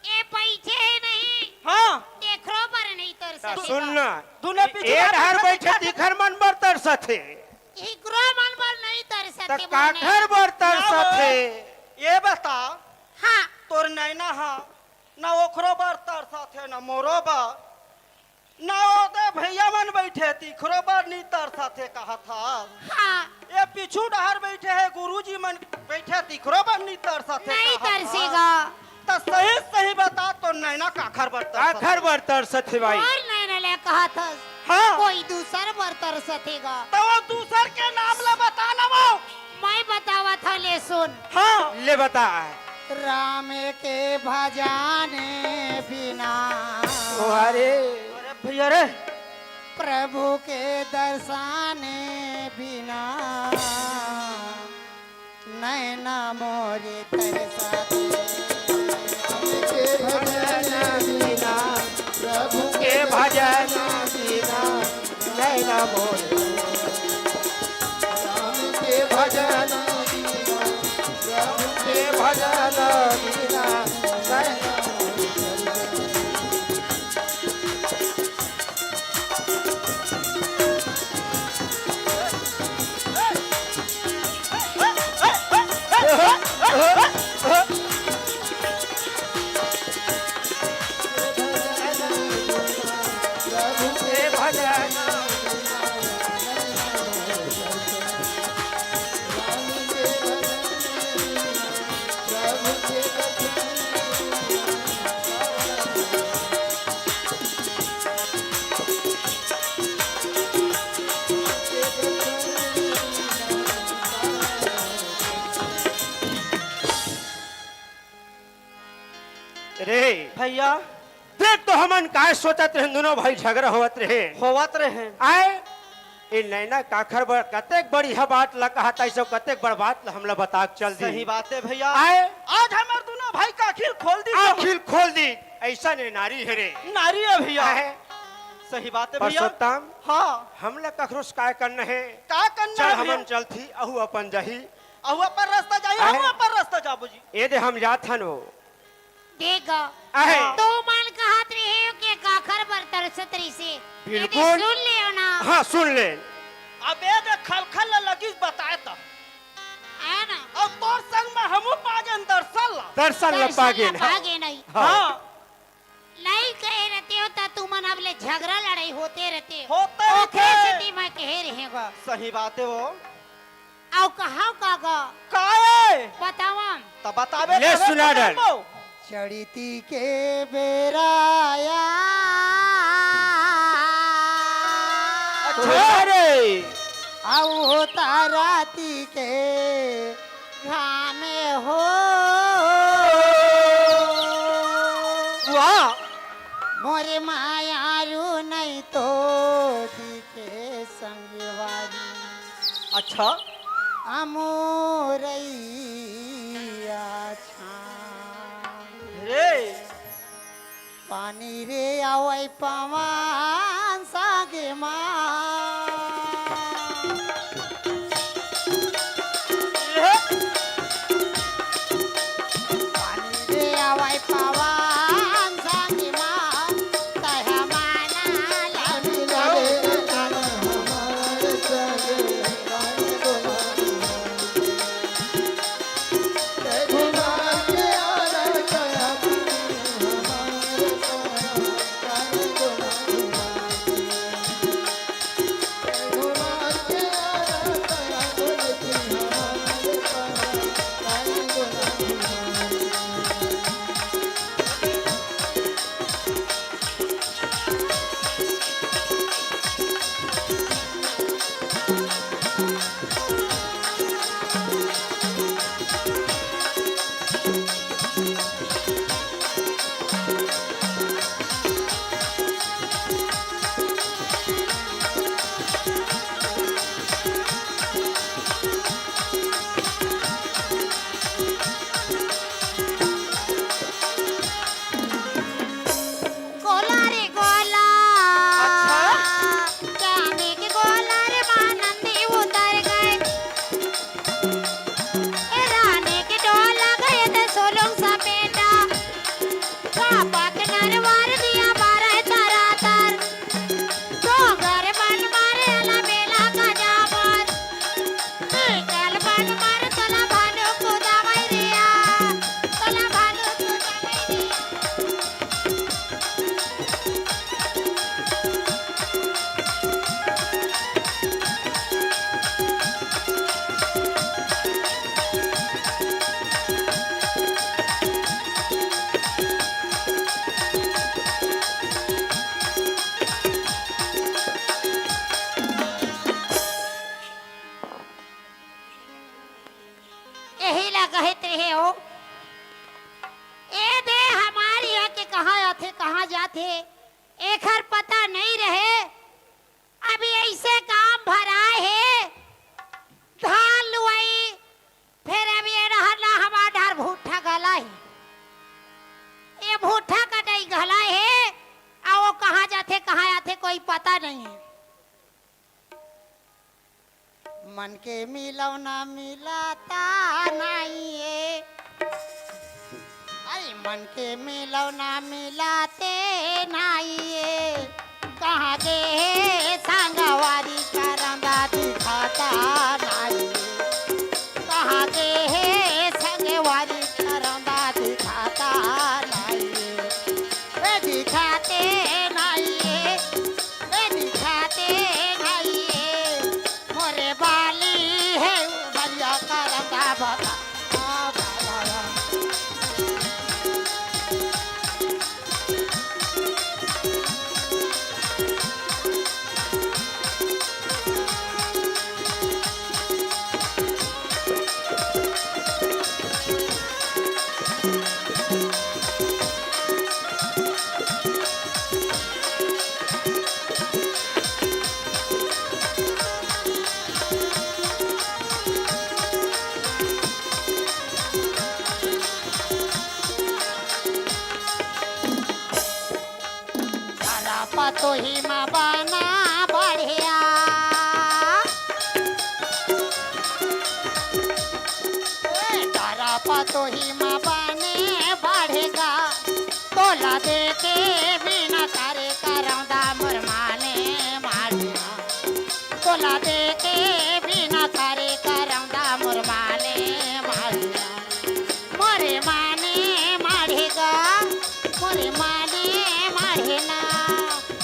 ए बइठे हे नहीं। हाँ। तेखरो बर नहीं तरसत हे। सुन ना। दूनों ए, पीछू ए डहर बइठे तिखर मन बर तरसत हे। इकरो मन बर नहीं तरसत हे, त काखर बर तरसत हे? ना वो। ए बता। हाँ। तोर नैना हा, ना ओखरो बर तरसत हे, ना मोरो बर। ना ओ दे भइया मन बइठे, तिखरो बर नी तरसत हे कहत हस। हाँ। ए पीछू डहर बइठे हे, गुरुजी मन बइठे, तिखरो बर नी तरसत हे नहीं कहत हस। तरसेगा। त सही सही बता, तोर नैना काखर बर तरसत हे? काखर बर तरसत हे भाई? तोर नैना ले कहत हस। हाँ। कोई दूसर बर तरसत हे गा। त ओ दूसर के नाम ला बता ना वो। मैं बतावत हँव, ले सुन। हाँ। ले बता। राम के भजन बिना। ओ अरे। अरे भइया रे। प्रभु के दर्शन बिना। नैना मोरे तरसत हे। राम के भजन बिना। प्रभु के भजन बिना। नैना मोरे। राम के भजन बिना, प्रभु के भजन बिना, नैना मोरे। रे भइया। देख तो हमन काय सोचत रहेन, दूनों भाई झगरा होवत रहे। होवत रहे। आय, ए नैना काखर बर कतेक बढ़िया बात ला कहत हे, अइसे कतेक बड़ बात ला हमला बता के चल दी। सही बात हे भइया। आय। आज हमर दूनों भाई के आँखी ल खोल दी। आँखी ल खोल दी, अइसन ए नारी हे रे। नारी हे भइया। आय। सही बात हे भैया। परसोत्तम, हाँ। हमला कखरो से काय करना हे? का करना चल, हे भैया? हमन चलथी, अहू अपन जाही। अहू अपन रास्ता जाही, अहे। हमू अपन रास्ता जाबो जी। ए दे हम जात हन वो। देख, अहे। तुमन कहत रहे हो के काखर बर तरसत रहिसे। बिल्कुल। ए दे सुन लेव ना। हाँ, सुन ले। अब ए दे खलखल ल लगिस बताए त। हे ना? अब तोर संग म हमू पागेन दर्शन ला। दर्शन ल दर्शन ल पागेन, हाँ। पागेन ही। हाँ। हाँ। नइ कहे रहते हो त तुमन अब ले झगरा लड़ाई होते रहते हो। होते ओखरे रहते। सेती मैं कहे रहे गा। सही बात हे वो। अउ कहाव का गा? का हे? बतावम। त बताबे ले तभे सुना तो डर। करबो। चढ़ती के बेरा या। अच्छा। अरे। अउ होता राती के घामे हो। वाह। मोरे मायारू नहीं तो दिखे संगवारी। अच्छा। अमोरैया छान। रे। पानी रे आवै पवन सागे मा। पानी रे आवै पवन सागे मा, तैं हा माना लौटी लौटी। गोला रे गोला। अच्छा। चांदी के गोला रे माँ नंदी उतर गए। ए रानी के डोला गए त सोलंग सपेटा। का पाक नरवार दिया बारह तरातर। डोंगर बन मारे अला बेला का जाबर। निकल बन मार तोला भालू कुदावई रिया, तोला भालू कुदावई रिया। एही ला कहत रहे हो। ए दे हमार इहाँ के कहाँ आथे, कहाँ जाथे, एखर पता नइ रहे। अभी अइसे काम भराए हे, धान लुवई, फेर अभी ए डहर ला हमार डहर भुट्टा घला हे। ए भुट्टा कटई घला हे, अउ ओ कहाँ जाथे, कहाँ आथे, कोई पता नइ हे। मन के मिलौना मिलता नाई ए, अरे मन के मिलौना मिलते नाई ए, कहाँ गे हे संगवारी करंदा दिखाता नाई ए, कहाँ गे हे संगवारी करंदा दिखाता नाई ए, ए दिखाते नाई ए। ए दिखाते नाई ए, मोरे बाली हे उमरिया करंदा बता। पतोही मा बना बढ़िया। ए, तारा पतोही मा बने बढ़ेगा। तोला देखे बिना करे करौंदा मोर माने माढ़िया। तोला देखे बिना करे करौंदा मोर माने माढ़िया। मोरे माने माढ़े गा, मोरे माने माढ़े ना,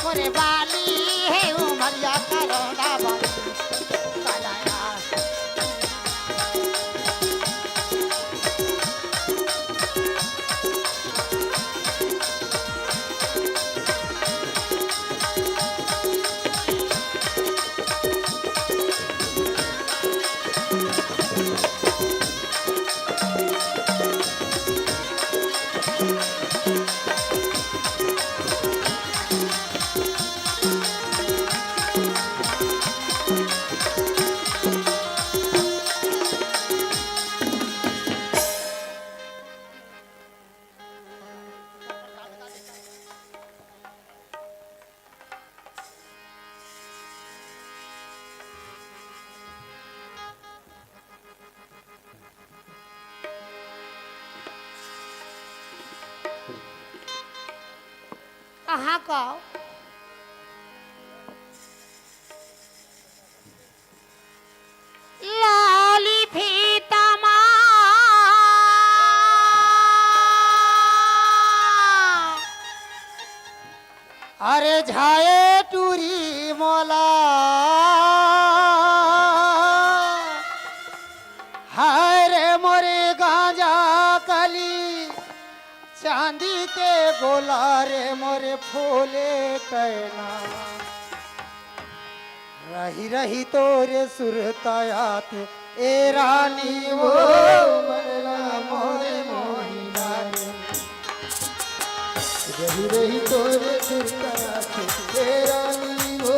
मोरे बाली हे उमरिया करौंदा बाली। कहाँ का? लाली फीता मा। अरे झाए टूरी मोला, हाय रे मोरे गांजा कली, चांदी के गोला रे मोरे फूले कैना। रही रही तोरे सुरता आथे, ए रानी वो मन ला मोरे मोही डारे। रही रही तोरे सुरता आथे, ए रानी वो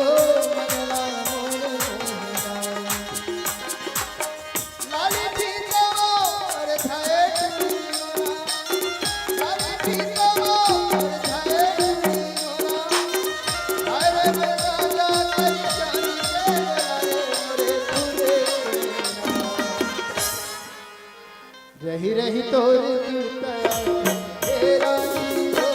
मन ला मोरे मोही डारे। लाली फीता मोर झाए टूरी मोला। लाली फीता मोर झाए टूरी मोला। हाय रे मोर राजा तेरी चांदी के गला रे मोरे फूले। रही रही तोर चिंता हे रानी हो।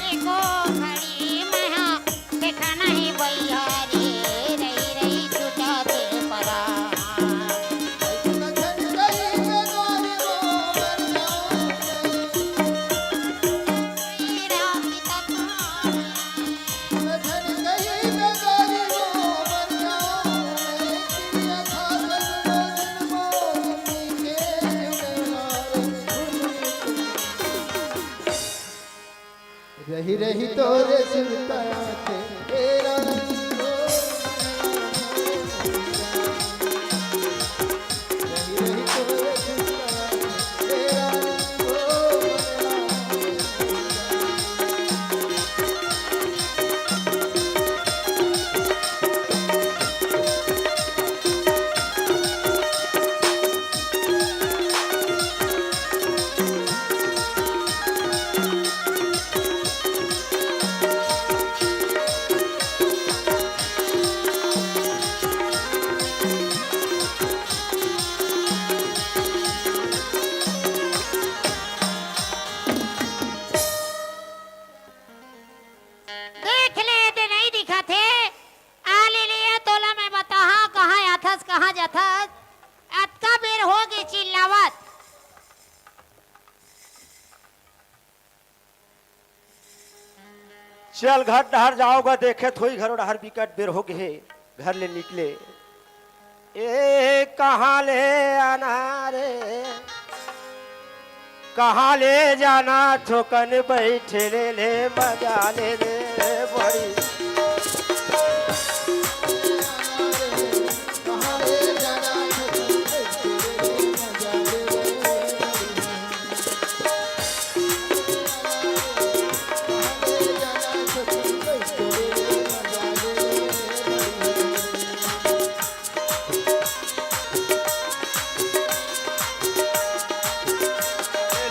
एको घड़ी में हा देखा नहीं भैया रे, रही रही छूटा दे परा। रही रही तोरे सुरता आथे, ए रानी हो। रही रही तोरे सुरता आथे, ए रानी हो। देख ले, ते नइ दिखत हे। आ ले ले, तोला मैं बताहा, कहाँ आथस, कहाँ जाथस। अतका बेर हो गे चिल्लावत। चल घर डहर जाव गा, देखे थोई घरो डहर बिकट बेर हो गे हे, घर ले निकले। ए कहाँ ले आना रे, कहाँ ले जाना, थोकन बैठे ले, ले मजा ले ले बड़ी।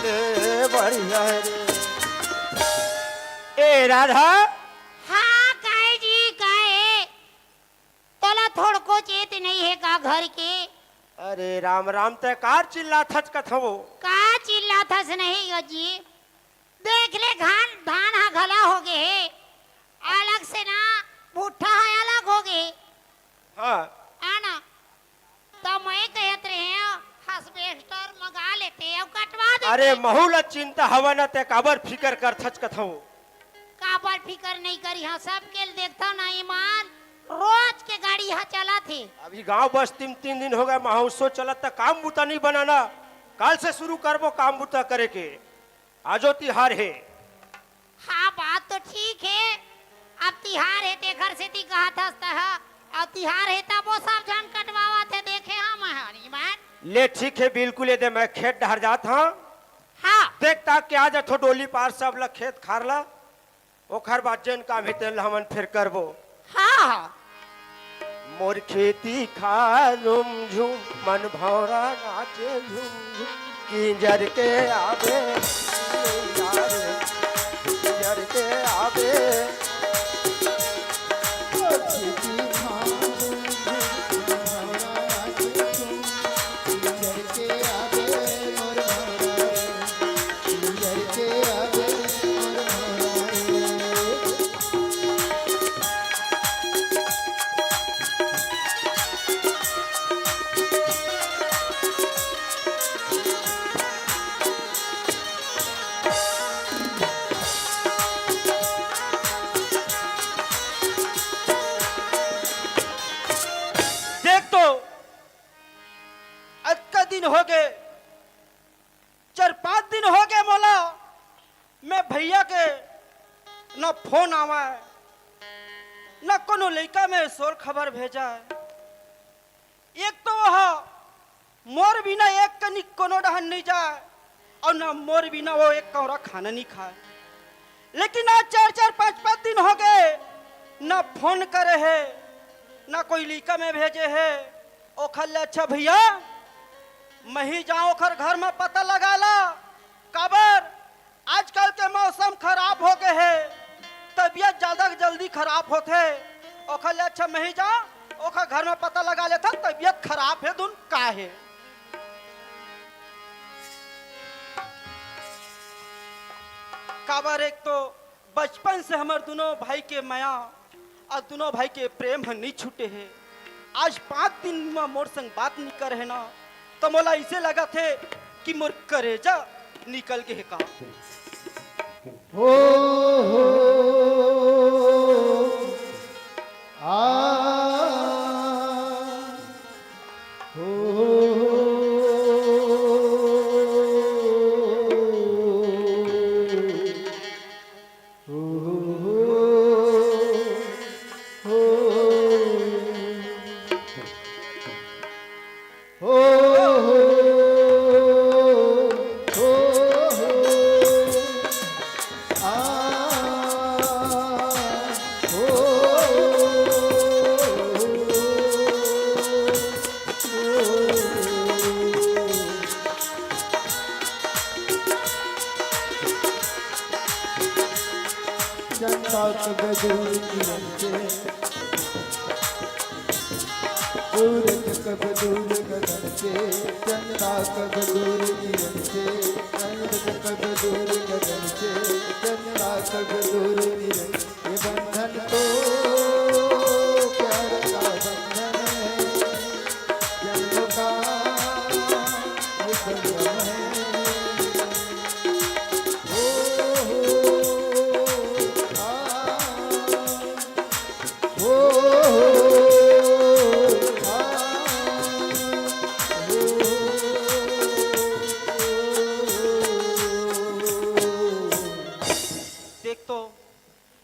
ले बढ़िया हे रे। ए राधा। हाँ, काहे जी, काहे? तोला थोड़को चेत नइ हे का घर के? अरे राम राम, तैं कार चिल्लाथस कथवो? का चिल्लाथस नहीं गा जी? देख ले घान, धान ह घला हो गे हे, अलग से ना भुट्टा ह अलग हो गे हे। हाँ। आना, त मैं कहत रहे हूँ, हार्वेस्टर मंगा लेते अउ कटवा देते। अरे महू ला चिंता हवा ना, तैं काबर फिकर करथच कथवो? काबर फिकर नइ करिहँव, सबके ल देखथव ना ईमान, रोज के गाड़ी ह चलत हे। अभी गांव बस्ती म तीन दिन हो गे, महोत्सव चलत, त काम बुता नइ बना ना, काल से शुरू करबो काम बुता करे के। आजो तिहार हे। हाँ, बात तो ठीक हे, अब तिहार हे तेखर सेती कहत हस तह, अब तिहार हे तबो सब झन कटवावत हे, देखे हँव मैं ह ईमान। ले ठीक हे, बिल्कुल ए दे मैं खेत डहर जात हँव। हाँ। देख ताक के आ जाथों डोली पार सब ला खेत खार ला, ओखर बाद जेन काम हे तेन ला हमन फेर करबो। हाँ, हाँ। मोर खेती खार रुमझुम, मन भौंरा नाचे झुमझुम, किंजर के आबे, किंजर के आबे। मोर खेती खार रुमझुम, मन भौंरा नाचे झुमझुम, किंजर के आबे मोर भौंरा रे, किंजर के आबे मोर भौंरा रे। देख तो, अतका दिन हो गे, चार पांच दिन हो गे मोला, मैं भैया के न फोन आवय, न कोनो लइका में सोर खबर भेजय। एक तो वह मोर बिना एक कनी कोनो डहन नइ जाय, अउ न मोर बिना वो एक कौरा खाना नइ खाय। लेकिन आज चार चार पांच पांच दिन हो गे, न फोन करे हे, न कोई लइका में भेजे हे। ओखर ले अच्छा भैया, मैं ही जांव ओखर घर में पता लगा ला। काबर आजकल के मौसम खराब हो गे हे, तबीयत ज्यादा जल्दी खराब होथे। ओखर ले अच्छा मैं ही जांव ओखर घर में पता लगा लेथन, तबीयत खराब हे धुन का हे। काबर एक तो बचपन से हमर दुनों भाई के मया अउ दुनों भाई के प्रेम ह नइ छूटे हे। आज पांच दिन म मोर संग बात नइ करे हे ना, त मोला अइसे लगत हे कि मोर करेजा निकल गे हे का। हो, हो, आ, हो, हो, हो। चंदा कब दूर किरण से, सूरज कब दूर गगन से, चंदा कब दूर किरण से, सूरज कब दूर गगन से, चंदा कब दूर किरण से। ये बंधन तो प्यार का बंधन है, जन्म का ये संगम है। ओ हो, आ,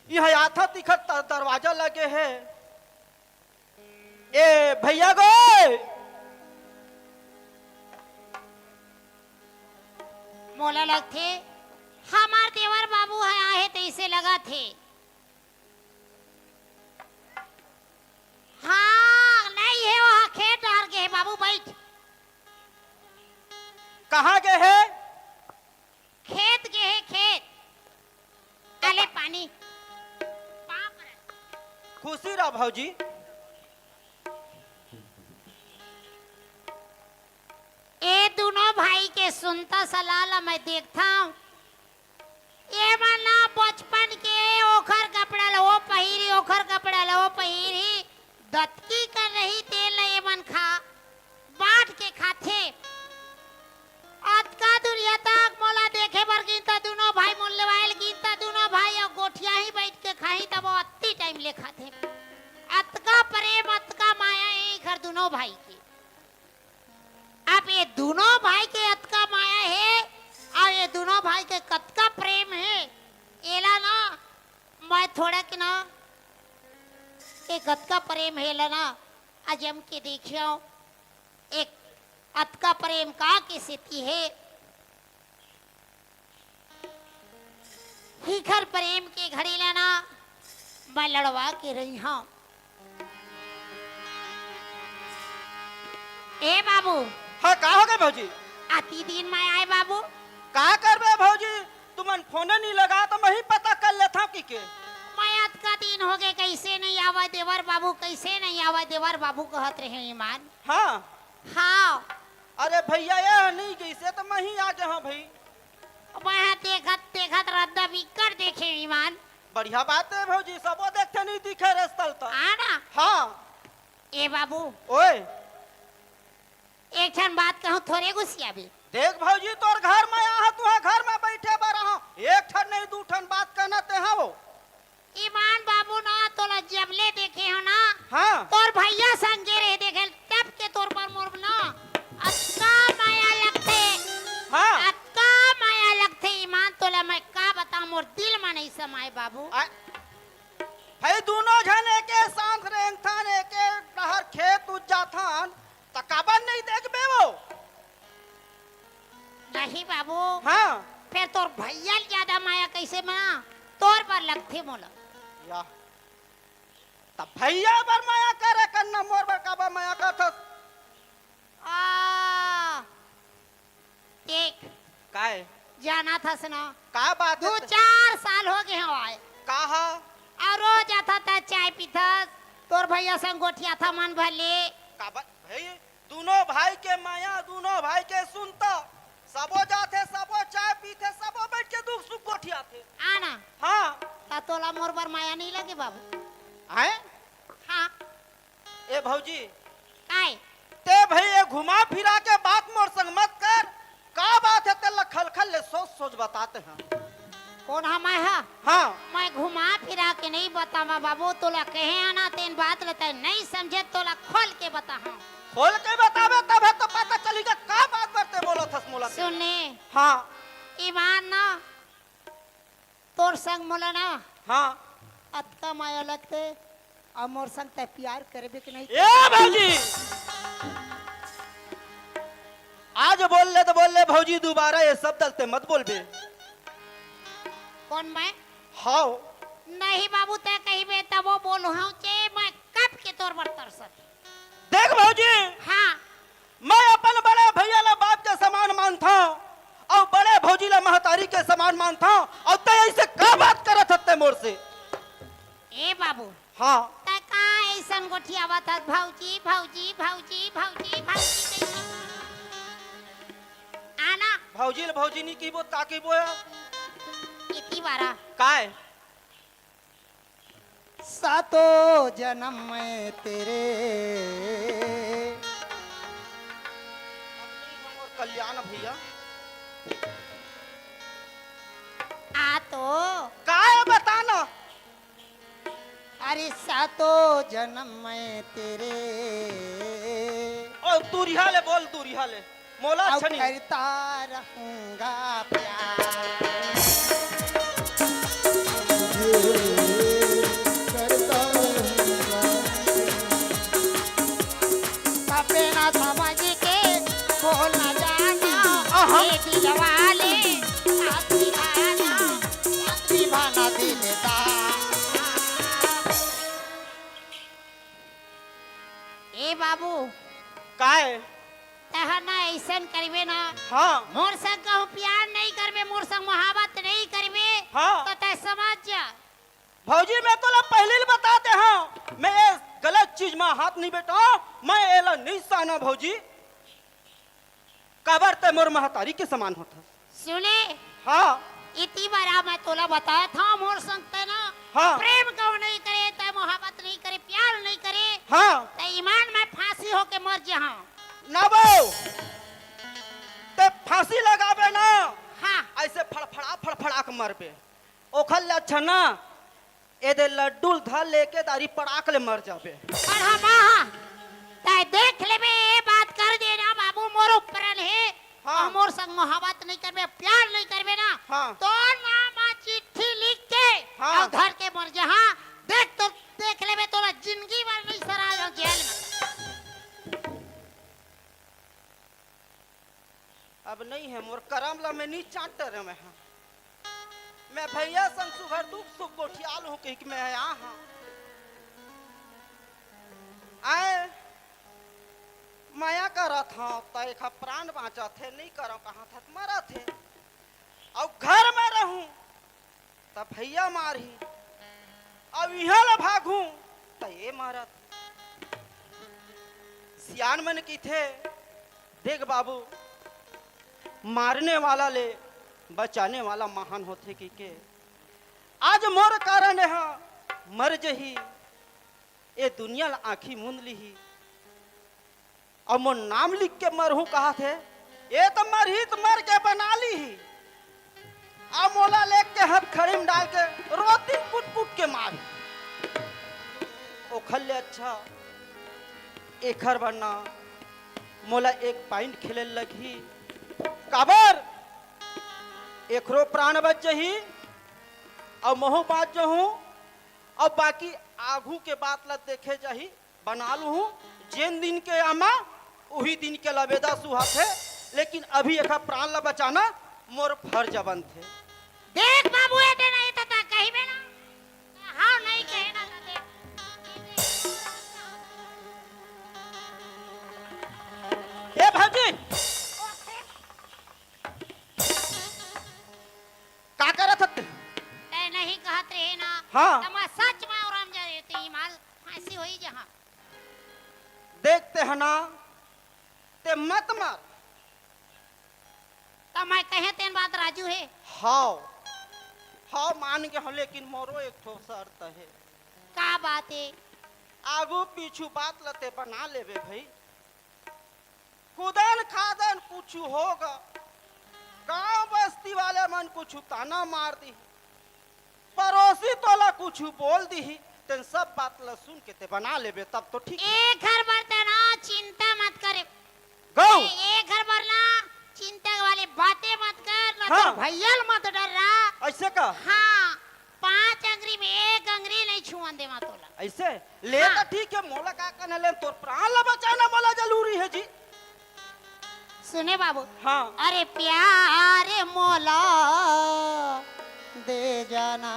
इहाँ आथा तिखर त दरवाजा लगे हे। ए भैया गो, मोला लगथे, हमर देवर बाबू ह आहे तइसे लगत हे। हाँ, नइ हे, ओहा खेत डहर गे हे बाबू, बइठ। कहाँ गे हे? खेत गे हे, खेत। अले पानी। पाँव परत। खुशी रह भौजी। ए दुनों भाई के सुनता सलाह ला मैं देखथंव। ए मन ना बचपन के ओखर कपड़ा ल ओ पहिरी, ओखर कपड़ा ल ओ पहिरी, दतकी कर रही तेल ल ए मन खा, बांट के खाथे। अतका दुरिहा तक मोला देखे बर गिनता दुनों भाई, मोर लेवाइल गिनता दुनों भाई, अउ गोठिया ही बइठ के खाही, तब वो अत्ती टाइम ले खाथे। अतका प्रेम, अतका माया ए इखर दुनों भाई के। अब ये दुनों भाई के अतका माया हे, अउ ये दुनों भाई के कतका प्रेम हे, एला ना मैं थोड़ा के ना, ये कतका प्रेम हे, एला ना अजम के देखियो, एक अतका प्रेम का के सेती हे। हिखर प्रेम के घड़ी ला ना मैं लड़वा के रही हूँ। ए बाबू। हाँ, का हो गे भौजी? अति दिन में आए बाबू। का करबे भौजी, तुमन फोन नइ लगा त मैं ही पता कर लेथंव कि के। मैं अतका दिन हो गे, कइसे नइ आवय देवर बाबू, कइसे नइ आवय देवर बाबू कहत रहे ईमान। हाँ। हाँ। अरे भैया, ये नइ गइसे त मैं ही आ गे हंव भई। मैं हा देखत देखत रद्दा बिक्कट देखे ईमान। बढ़िया बात हे भौजी, सबो देखथे नइ दिखे रस्तल त। आ ना? हाँ। ए बाबू। ओए। एक ठन बात कहूँ, थोरे गुसियाबे। देख भौजी, तोर घर में आहा, तुहा घर में बइठे बर आहा, एक ठन नइ दू ठन बात कहना तेहा वो। ईमान बाबू ना, तोला जब ले देखे हंव ना, हाँ। तोर भैया संग गे रहे देखे, तब के तोर बर मोर ना अतका माया लगथे, हाँ। अतका माया लगथे ईमान, तोला मैं का बतांव, मोर दिल में नइ समाय बाबू। आ, भई दुनों झन एके साथ रेंगथन, एके डहर खेत उज जाथन, त काबर नइ देखबे वो? नहीं बाबू। हाँ। फेर तोर भैया ल ज्यादा माया कइसे बना? तोर बर लगथे मोला। या। त भैया बर माया करे कर ना, मोर बर काबर माया करथस? आ, देख। काय? जानत हस ना? का बात हे दू त? चार साल हो गे हवय। का हा? अउ रोज आथा त चाय पीथस, तोर भैया संग गोठियाथा मन भर ले। काबर भई, दुनों भाई के माया, दुनों भाई के सुनता, सबो जाथे, सबो चाय पीथे, सबो बइठ के दुख सुख गोठियाथे। आ ना। हाँ। त तोला मोर बर माया नइ लगे बाबू? हैं? हाँ। ए भौजी। काय? ते भई ए घुमा फिरा के बात मोर संग मत कर। का बात हे तेला खलखल ले सोच सोच बता तेहा। कोन हा मैं हा? हाँ। मैं घुमा फिरा के नइ बतावंव बाबू, तोला कहे हंव ना तेन बात ल तैं नइ समझे, तोला खोल के बताहूँ। खोल के बताबे तभे तो पता चलही का बात बर ते बोलत हस मोला। सुन ले। हाँ। ईमान ना तोर संग मोला ना हाँ। अतका माया लगथे, अउ मोर संग तैं प्यार करबे कि नहीं? ए भौजी, आज बोल ले त बोल ले भौजी, दुबारा ए शब्द ल तैं मत बोलबे। कोन मैं? हाव। नहीं बाबू, तैं कहिबे तभो बोलहूँ, के मैं कब के तोर बर तरसत देख भौजी, हाँ। मैं अपन बड़े भैया ला बाप के समान मानथंव, अउ बड़े भौजी ला महतारी के समान मानथंव, अउ तैं अइसे का बात करत हस तैं मोर से? ए बाबू, हाँ। तैं का अइसन गोठियावत हस, भौजी, भौजी, भौजी, भौजी, भौजी कइसे? आना। भौजी ल भौजी नइ कहिबो, त का कहिबो यार? इतनी बारा। काय? सातों जन्म में तेरे। कल्याण भैया। आ तो। काय बताना? अरे सातों जन्म में तेरे। ओ दूरिहा ले बोल, दूरिहा ले। मोला अउ अच्छा नहीं। करता रहूंगा प्यार। काय? तैं ह ना अइसन करबे ना। हाँ। मोर संग कहूँ प्यार नइ करबे, मोर संग मोहब्बत नइ करबे, हाँ। त तैं समझ जा। भौजी, मैं तोला पहिली ले बता दे हँव, मैं ए गलत चीज म हाथ नइ बटाँव, मैं एला नइ सहना भौजी। काबर तैं मोर महतारी के समान होथस। सुने, हाँ। इती बार मैं तोला बतावत हँव, मोर संग तैं ना हाँ। प्रेम कहूँ नइ करे, तैं मोहब्बत नइ करे, प्यार नइ करे, हाँ। तैं ईमान म फांसी होके मर जहाँ। ना बो, तैं फांसी लगाबे ना, हाँ। अइसे फड़फड़ा, फड़फड़ा के मरबे। ओखर ले अच्छा ना, एदे लड्डू ल धर ले एके दारी पड़ाक ले मर जाबे। अरे हाँ, हाँ। तैं देख लेबे, ए बात कर देना बाबू, मोर ऊपर हे। हाँ। अउ मोर संग मोहब्बत नइ करबे, प्यार नइ करबे ना, हाँ। तोर नाम म चिट्ठी लिख के हाँ। अउ धर के मर जहाँ। देख तो, देख लेबे, तोला जिंदगी भर नइ सराय जेल म। अब नइ हे, मोर करम ला मैं नइ चाँट डरेंव मैं हा। मैं भैया संग सुघर दुख सुख गोठिया लूँ कहिके मैं आय हँव। आय, मया करत हँव, त एखर प्राण बाँचत हे, नइ करँव कहत हँव त मरत हे। अउ घर म रहूँ, त भैया मारही, अउ इहाँ ले भागहूँ, त ए मारत। सियान मन कहिथे, देख बाबू, मारने वाला ले बचाने वाला महान होथे कहिके। आज मोर कारन एहा मर जही, ए दुनिया ल आँखी मूंद लिही। अउ मोर नाम लिख के मरहूँ कहत हे, ए त मरही त मर के बना लिही। अउ मोला लेके हथखड़ी म डाल के रोती कुट कुट के मारही। ओखर ले अच्छा एखर बर ना मोला एक point खेले ल लगही। काबर? एखरो प्राण बच जही अउ महूँ बाँच जहूँ। अउ बाकी आघू के बात ल देखे जाही। बना लूहूँ, जेन दिन के आमा, उही दिन के लबेदा सुहाथे, लेकिन अभी एखर प्राण ल बचाना मोर फर्ज बनथे। देख बाबू, ए दे नहीं त ता कहिबे ना। हाँ, नहीं कहे ना त देख। ए भौजी, का करत हस? तैं नहीं कहत रहे ना। हाँ। त मैं सच में औरम जा देती माल फांसी होई जहाँ। देखते हैं ना, ते मत मर। त मैं कहे तेन बात राजू हे। हाव, हाव मान गे हँव, लेकिन मोरो एक ठो शर्त हे। का बात हे? आगू पीछू बात ल ते बना लेबे भई। खुदन खादन कुछु होगा, गांव बस्ती वाले मन कुछु ताना मार दिही, पड़ोसी तोला कुछु बोल दिही, तेन सब बात ल सुन के ते बना लेबे, तब तो ठीक हे। एखर बर ते ना चिंता मत करे। गौ। ए-, एखर बर ना चिंता वाले बातें मत कर, ना हाँ। तोर भैया ल मत डर्रा। अइसे का? हाँ, पांच अंगरी में एक अंगरी नहीं छुअन देवा तोला। अइसे? ले हाँ। त ठीक हे, मोला का करना, ले तोर प्राण ला बचाना मोला जरूरी हे जी। सुने बाबू। हाँ। अरे प्यार मोला दे जाना।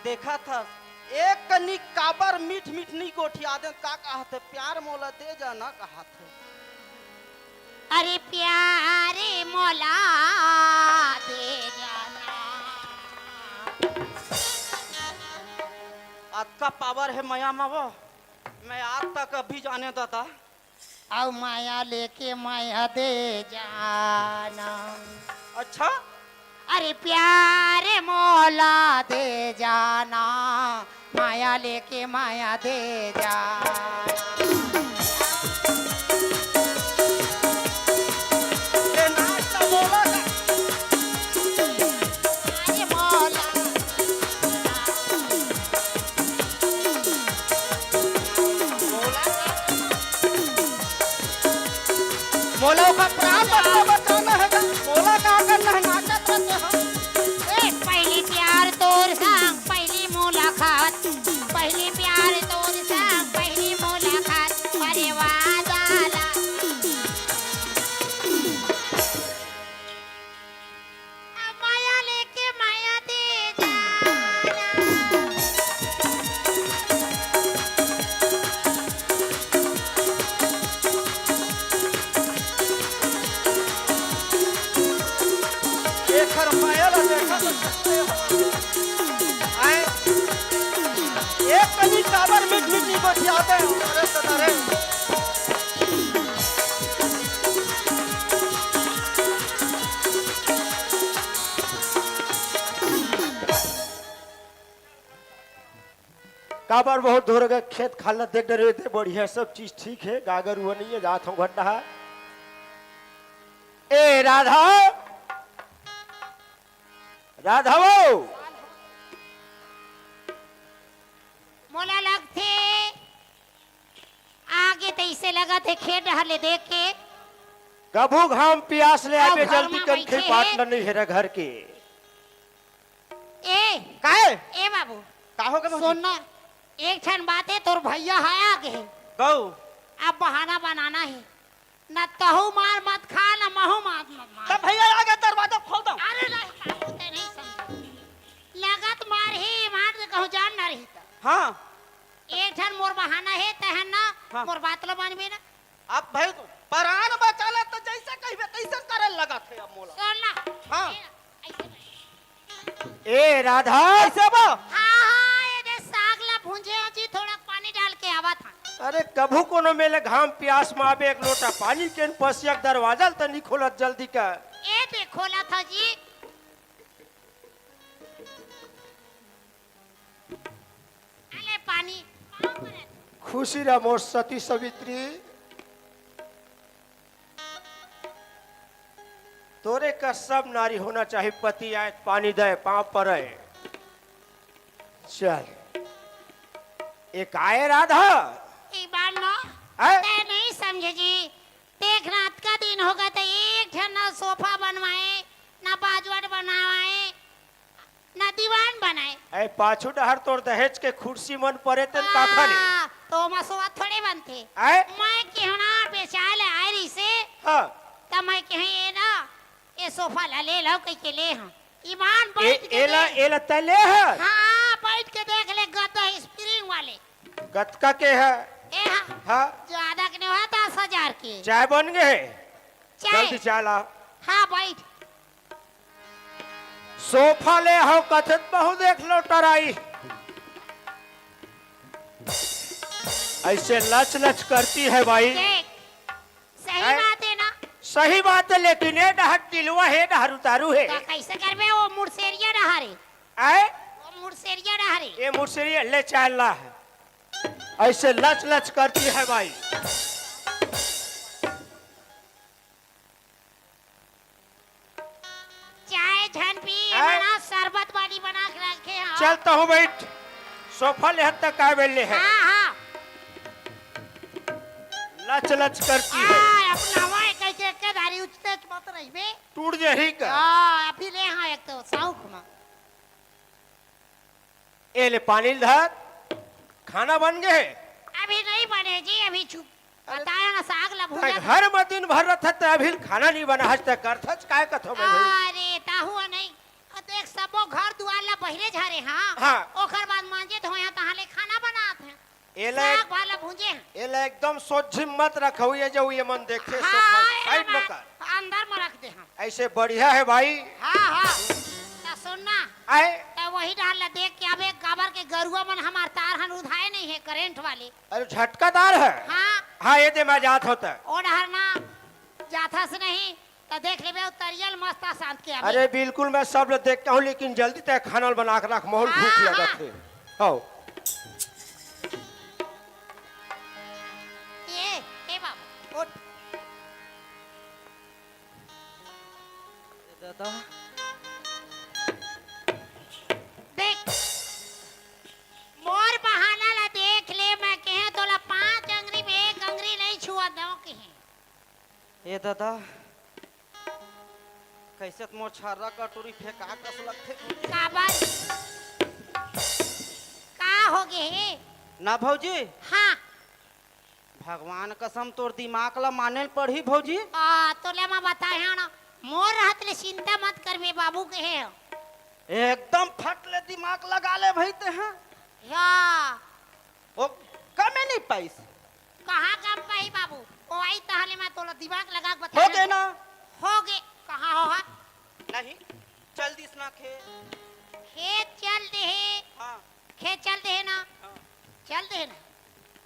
देखत हस, एक कनी काबर मीठ मीठ नी गोठिया देन, का कहत हे, प्यार मोला दे जाना कहत हे। अरे प्यार मोला दे जाना। अतका power हे मया म वो, मैं आज तक अभी जाने दादा। अउ मया लेके मया दे जाना। अच्छा? अरे प्यार मोला दे जाना, मया लेके मया दे जाना। ये नाच तो मोला का। अरे मोला। मोला ओकर प्राण बचना बचाना हे गा। मोला का करना हे, नाचत रहते हो। ए, पहली प्यार तोर संग, पहली मुलाकात। पहली प्यार तोर संग, पहली मुलाकात। आए, एक कनी काबर मीठ मीठ नहीं बतियाते। अरे सदा रे। काबर बहुत दूर गए, खेत खाल ला देख डरे थे, बढ़िया सब चीज ठीक है, गागर हुआ नहीं है, जात हूँ घंटा है। ए राधा, राधा वो। मोला लगथे, आगे तइसे लगत हे, खेत डहर ले देख के। कभू घाम पियास ले अउ आबे, घर जल्दी मा कन बइठे खेपाट हे। ल नइ हेरा घर के। ए, काहे? ए बाबू, का हो गे भौजी? सुन ना, एक ठन बात हे, तोर भैया ह आगे। गऊ। अब बहाना बनाना हे, ना तहू मार मत खा, ना महू मार मत मार। तब भैया आगे, दरवाजा खोल दो। अरे नहीं, बाबू, ते नहीं समझ। लगत मार ही, मार दे कहूँ जान ना रही त। हाँ। एक ठन मोर बहाना हे, तहन ना, हाँ। मोर बात लो मानबे ना। अब भाई, परान बचाना तो जैसे कहिबे तैसे करे लगत हे अब मोला। सुन ना। हाँ। ए, ऐसे ए राधा। कैसे बा? हाँ, हाँ, ये दे साग ला भूंजे हो जी, थोड़ा पानी डाल के आवा था। अरे कभू कोनो मेले घाम प्यास में आबे, एक लोटा पानी के न पसिया के दरवाजा ल त नहीं खोलत जल्दी का। ए दे खोला था जी। अले पानी, पाँव परत। खुशी रह मोर सती सवित्री, तोरे का सब नारी होना चाहिए, पति आए पानी दे, पाँव परे। चल, एक आए राधा। एक बार ना, आए? ते नहीं समझे जी, देख ना, अतका दिन हो गए, तो एक ठन ना सोफा बनवाए, ना बाजवट बनवाए, ना दीवान बनाए। ए, पाछू डहर तोर दहेज के खुर्सी मन परे तेन काखा ले। आ, तो मसुआ थोड़े बनथे। आए? मैं केहू ना बेचाए ले आए रहिसे, हाँ। त मैं केहे ये ना, ये सोफा ला ले लो, कह के ले हम। ईमान ए, बैठ के एला, देख। एला तय ले ह? हाँ, बैठ के देख ले, गद्दा स्प्रिंग वाले। गतका के ह? ए हाँ। हाँ। ज्यादा के नहीं हुआ, दस हजार के। चाय बन गए? चाय। जल्दी चाय ला। हाँ, बैठ। सोफा ले हो कथत बहु देख लो टराई। ऐसे लच लच करती है भाई। देख, सही हैं? बात है ना? सही बात है, लेकिन ये डहर टिलवा है, डहर उतारू है। तो कैसे करबे वो मुड़सेरिया डहर है? आए? वो मुड़सेरिया डहर है। ये मुड़सेरिया ले चाल ला है। ऐसे लच लच करती है भाई। चाय झन पी, आय। एमन ह शरबत पानी बना के रखे हैं। चल तहूँ बैठ, सोफा ले हद तक आए बेले है। हाँ, हाँ। लच लच करती है। हाँ, अपना हवाई कह के के धारी उठते मत रहिबे। टूट जाही का? हाँ, अभी ले हाँ एक तो शौक में। ए ले पानी ल धर, खाना बन गे हे? अभी नहीं बने जी, अभी चुप। अरे, बताया ना, साग ला भूंजा। घर में दिन भर रहत त अभी खाना नहीं बना, हज तक करथच, काय कथो मैं भाई? अरे, ताहू नहीं। अ, देख, सबो घर दुआर ला बहिरे झारे, हाँ? हाँ। ओकर बाद मांजे धोया, तहाँ ले खाना बनात हे। एला साग भाला भूंजे हे। एला एकदम सोझी मत रखऊ, ये जो ये मन देखे, हाँ, सोफा एला साइड में मैं कर। अंदर में रख दे हम। ऐसे बढ़िया है भाई। हाँ, हाँ। त सुन ना। आए? त वही डाल ला देख के, अब एक गाबर के गरुआ मन हमार तार हन उधाए नहीं है, करंट वाले। अरे झटकादार है। हाँ। हाँ, ये दे मैं जात होता। ओ डहर ना जाथस नहीं, त देख लेबे, उ तरियल मस्त शांत के आबे। अरे बिल्कुल, मैं सब ल देख के हूँ, लेकिन जल्दी तय खाना बना के रख, मोहन भूख हाँ, लगत हाँ। हे। आओ। ये, ए बाबू, उठ। दादा। देख, मोर बहाना ला देख ले, मैं कहे तोला पांच अंगरी में एक अंगरी नहीं छुआ दो कहे। ए दादा, कैसे त मोर छर्रा कटोरी फेंका कस लगथे। काबर? का हो गे हे? ना भौजी। हाँ। भगवान कसम तोर दिमाग ला माने ल पड़ही भौजी। आ, तोले मैं बताए हंव ना, मोर रहत ले चिंता मत करबे बाबू कहे हंव। एकदम फट ले दिमाग लगा ले भई ते हैं। या। ओ, कमे नहीं पाइस। कहाँ कम पाही बाबू? ओ आई तहले मैं तोला दिमाग लगा के बता हो गे ना। हो गे। कहाँ हो हा? नहीं। चल दिस ना खेत। खेत चल दे हे। हाँ। खेत चल दे हे ना। हाँ। चल दे हे ना।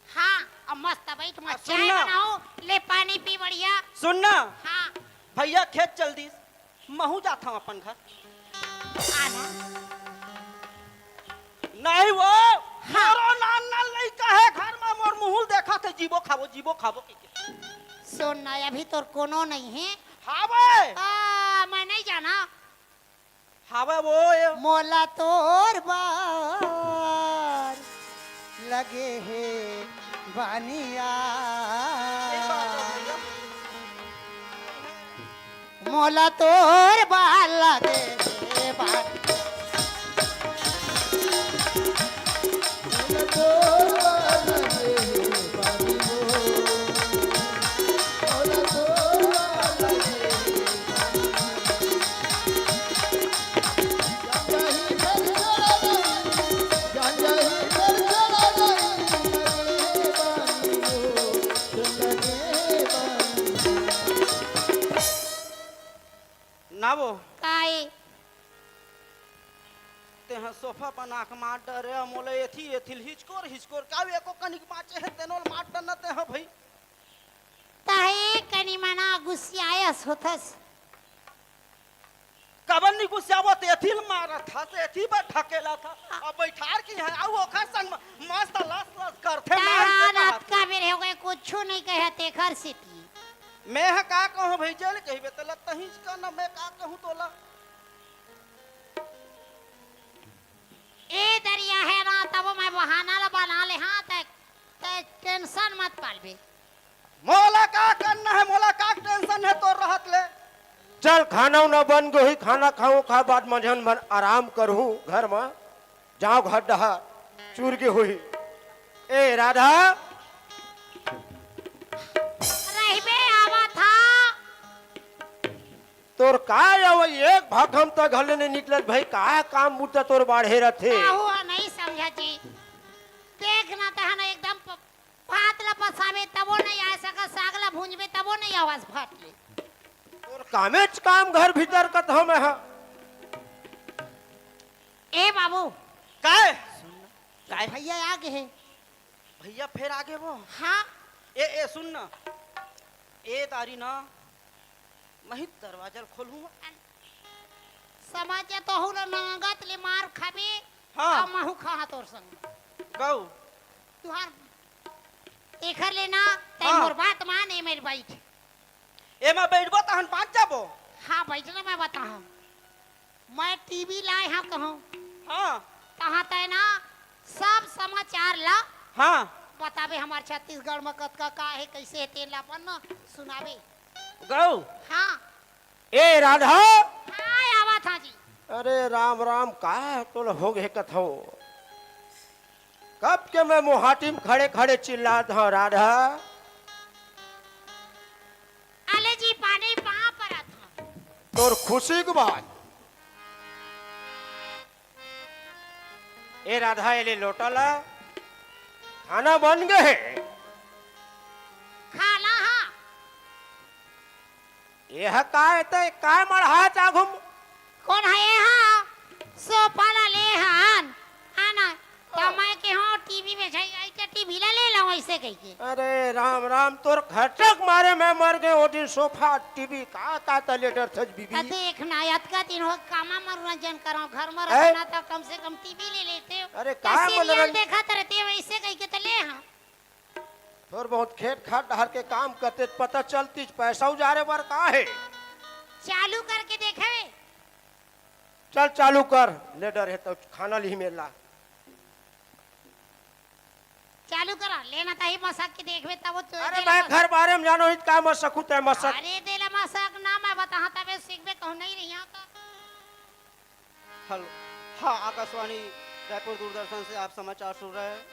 हाँ, अब मस्त बैठ, मस्त चाय बनाओ, ले पानी पी बढ़िया। सुन ना। हाँ। भैया खेत चल दिस, महू जात हूँ अपन घर। आना। नहीं वो, हाँ। मोरो नान नान लइका हे घर में, मोर मुहुल देखा थे, जीबो खाबो, जीबो खाबो के, के। सुन ना, अभी तोर कोनो नहीं है। हाँ बे। आ, मैं नहीं जाना। हावय वो ये। मोला तोर बर लगे हे बनिया। सही बात है भैया। मोला तोर बर लगे हे बनिया। ना वो। काय? तेहा सोफा बना के मार डरे, मोला एथी एथी ल हिचकोर हिचकोर, का एको कनिक बाँचे हे, तेनो ल मार डरना तेहा भई। तहे कनी मना गुस्सियायस होथस। कबर नी गुस्सियावत, एथी ल मारत हस, एथी बर ढकेलत हस, अब बैठार की है, अउ ओखर संग म-, मस्त लस लस करथे, मार के तहान कहत अतका बेर हो गए, कुछु नहीं कहे, तेखर सेती। मैं ह का कहूँ भई, जेल कहिबे त लत्तहीच का न, मैं का कहूँ तोला। ए दरिया हे ना, तब मैं बहाना ला बना ले, हाँ, ते, ते tension मत पालबे। मोला का करना हे, मोला का tension हे तोर रहत ले? चल, खाना उना बन गे होही, खाना खाहूँ, ओखर बाद मंझन भर आराम करहूँ घर म। जाँव घर डहर, चुर गे होही। ए राधा। रहिबे, आवत हा। तोर का हे वो, एक भाखम त घर ले नइ निकलत भई, का काम बुता तोर बाढ़े रथे? आहू ह नइ समझत जी। देख ना तहन एकदम प-, भात ल पसाबे तबो नइ आय सकस, साग ल भूंजबे तबो नइ आवस फट ले। तोर कामेच काम घर भीतर कथंव मैं ह। ए बाबू। काय? काय? भैया आ गे हे। भैया फेर आ गे वो? हाँ। ए, ए, सुन ना। ए दारी ना, मही दरवाजा ल खोलहूँ। समझ जा, तोहू ल नंगत ले मार खाबे, हाँ। अउ महू खाहा तोर संग। गऊ। तुहार एखर ले ना, तैं हाँ। मोर बात मान, एमेर बैठ। एमा बैठबो तहन बाँच जाबो। हाँ, बैठ ना, मैं बताहूँ। मैं टीवी लाय हँव कहूँ। हाँ। तहाँ तैं ना सब समाचार ला हाँ। बताबे, हमर छत्तीसगढ़ म कतका का हे, कइसे हे, तेन ला अपन न सुनाबे। गऊ। हाँ। ए राधा। हाँ, आवत हँव जी। अरे राम राम, का तोला हो गे कथंव? कब के मैं मुहाटी म खड़े खड़े चिल्लात हँव, राधा। अले जी, पानी पाँव परत हँव। तोर खुशी के बात। ए राधा, ए ले लोटा ला, खाना बन गे हे। खाना हा। एह काय ते, काय मढ़ा चाघुम? कोन हे एहा? सोफा ला ले हन। आना, त हाँ। मैं केहेंव टीवी बेचई, आई के टीवी ला ले लव अइसे कहिके। अरे राम राम, तोर खर्चा के मारे मैं मर गेंव ओ दिन। सोफा, टीवी का का त ले डरथस बीबी। त देख ना, अतका दिन हो कामा मनोरंजन करँव, घर म हैं? रखना त कम से कम टीवी ले लेतेंव। अरे का सीरियल मनोरंजन? देखत रहितेंव अइसे कहिके त ले हँव। थोर बहुत खेत खार डहर के काम करते त पता चलतिस, पैसा उजारे बर का हे। चालू करके देखबे। चल चालू कर, ले डर हे त खाना लिही मेर ला। चालू करा, ले ना ताही मसक के देखबे तब वो तो अरे देला मैं मसक। घर बारे म जानों ही त का मसकहूँ तैं मसक। अरे देला मसक ना मैं बताहूँ तबे सीखबे कहूँ नहीं रही यहाँ का। हेलो, हाँ, आकाशवाणी रायपुर दूरदर्शन से आप समाचार सुन रहे हैं।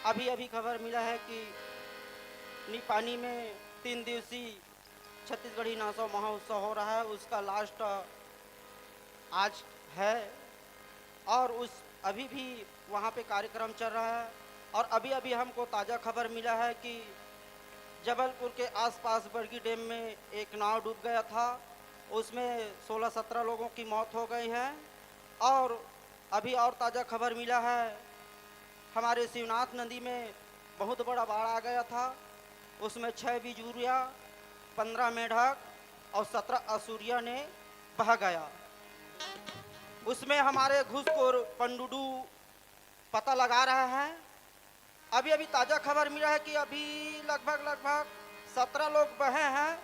अभी-अभी खबर मिला है कि निपानी में तीन दिवसीय छत्तीसगढ़ी नाचो महोत्सव हो रहा है, उसका लास्ट आज है और उस, अभी भी वहाँ पे कार्यक्रम चल रहा है। और अभी-अभी हमको ताज़ा खबर मिला है कि जबलपुर के आसपास बरगी डैम में एक नाव डूब गया था उसमें सोलह सत्रह लोगों की मौत हो गई है। और अभी और ताज़ा खबर मिला है, हमारे शिवनाथ नदी में बहुत बड़ा बाढ़ आ गया था। उसमें छह बिजुरिया, पन्द्रह मेढक और सत्रह असुरिया ने बह गया। उसमें हमारे घुसखोर पंडुडू पता लगा रहा है। अभी अभी ताज़ा खबर मिला है कि अभी लगभग लगभग सत्रह लोग बहे हैं,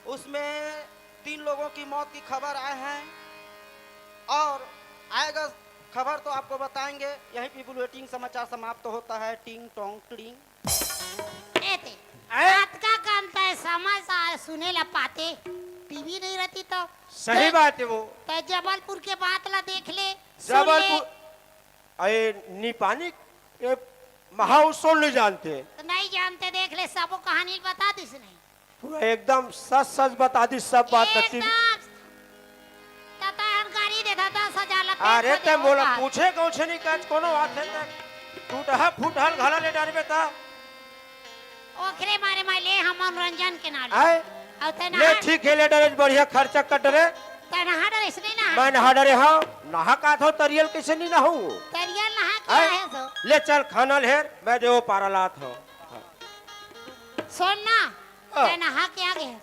उसमें तीन लोगों की मौत की खबर आए हैं। और आएगा खबर तो आपको बताएंगे। यहीं पे बुलेटिन समाचार समाप्त होता है। टिंग टोंग टिंग। ए ते, ऐ? बात का काम तय समझ आ सुने ला पाते, टीवी नहीं रहती तो। सही बात है वो। तय जबलपुर के बात ला देख ले, सुन ले। जबलपुर, अरे निपानी के महोत्सव नहीं जानते। तो नहीं जानते, देख ले, सबो कहानी बता दिस नहीं। पूरा एकदम सच सच बता दिस, सब बात नकली। एकदम। तता हन गाड़ी देता दस हजार ला अरे पैसा ते दे मोला होगा। पूछे कौन से नहीं कच कोनो बात है तक। टूटहा फूटहा घला ले डालबे ता। ओखरे मारे मैं ले हम मनोरंजन के नाम। आए? और ते ले नहा ठीक है, ले डरे बढ़िया खर्चा कट रे। ते नहा डरे इसने ना। मैं नहा डरे हाँ, नहा का थो तरियल कैसे नहीं नहाऊ? तरियल नहा के आए? आए सो। ले चल खाना लेर, मैं देवो पारा लात हूँ। सुन ना, हाँ। ते नहा के आ गए।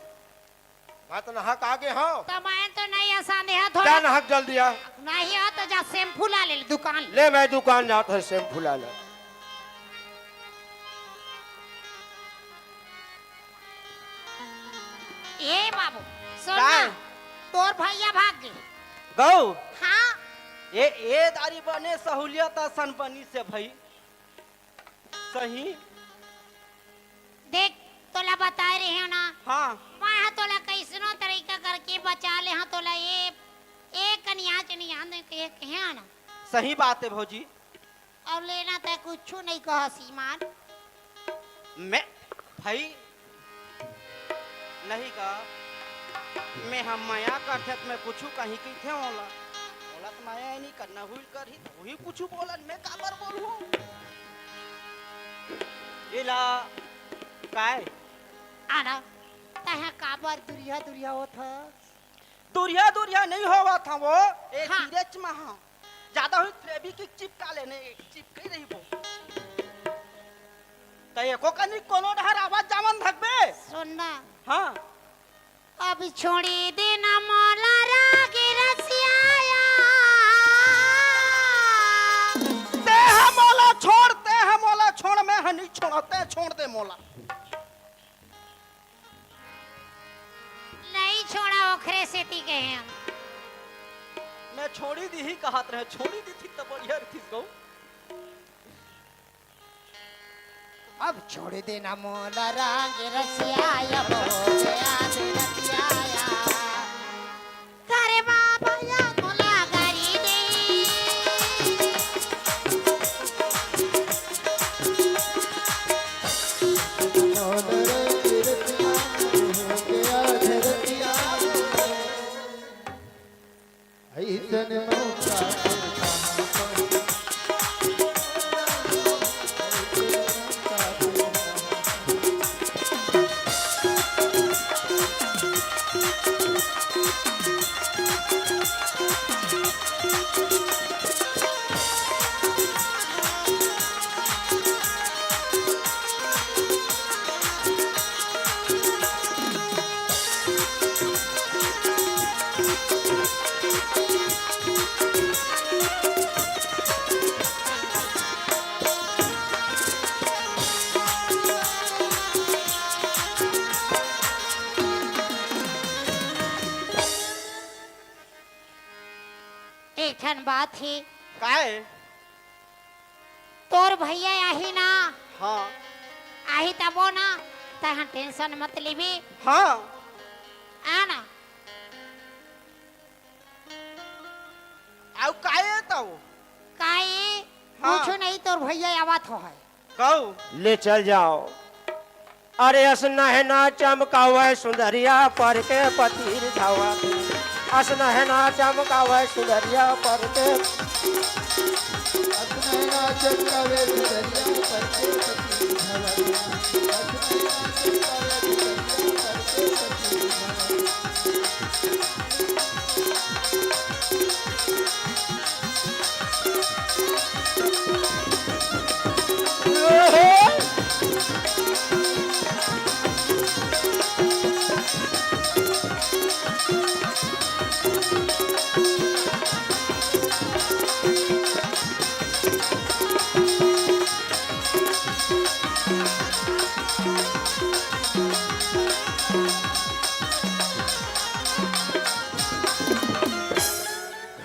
मैं तो नहा के आ गए हूँ। तो मैं तो नहीं आसान है थोड़ा। जा नहा के जल्दी आ। नहीं हो तो जा शैम्पू ला ले दुकान ले। ले मैं दुकान जाता हूँ शैम्पू ला ले। ए बाबू, सुन ना, काय? तोर भैया भाग गए। गौ? हाँ। ए, ए दारी बने सहूलियत असन बनी से भाई। सही। देख, तोला बताए रहे हो ना। हाँ। मैं हा तोला कैसनो तरीका करके बचा ले हाँ तोला ये, ए कनिया च नहीं आंदे के कहे ना। सही बात है भौजी। और लेना तय कुछ नहीं कहा सीमान। मैं भाई नहीं का, मैं हम मया करथे त मैं कुछ कहीं कहिथे ओला। ओला त मया नहीं करना हुई करही त वही कुछ बोलन, मैं काबर बोलूं? एला काय? आना, तह काबर दुरिया दुरिया होत ह? दुरिया दुरिया नहीं होवत ह वो, ए हाँ। धीरेच महा। ज्यादा हुई त रेबी की चिपका लेने, चिपके रही वो। त एको कनी कोनो डहर आवाज जावन धकबे। सुन ना। हाँ। अब छोड़ी देना मोला राग रसियाया। ते हा मोला छोड़, ते हा मोला छोड़, मैं हा नहीं छोड़ा, ते छोड़ दे मोला। नहीं छोड़ा, ओखरे सेती कहे हम। मैं छोड़ी दी ही कहत रहे, छोड़ी दी थी त बढ़िया रही गौ। अब छोड़ देना मोला रंग रसिया, अब हो गया रसिया। करे बाबा या मोला गारी दे। अइसन मौका एक ठन बात हे। काय? तोर भैया आही ना? हाँ। आही तबो ना, तैं tension मत लेबे। हाँ। आ ना। आउ काय तब? काय? हाँ। कुछ नहीं, तोर भैया आवत हो है। कहू। ले चल जाओ। अरे असनहना चमकावे सुंदरिया पर के पतिर धावा। असनहना चमकावे सुंदरिया पर के। असनहना चमकावे सुंदरिया पर के पतिर धावा। असनहना चमकावे सुंदरिया पर के पतिर धावा।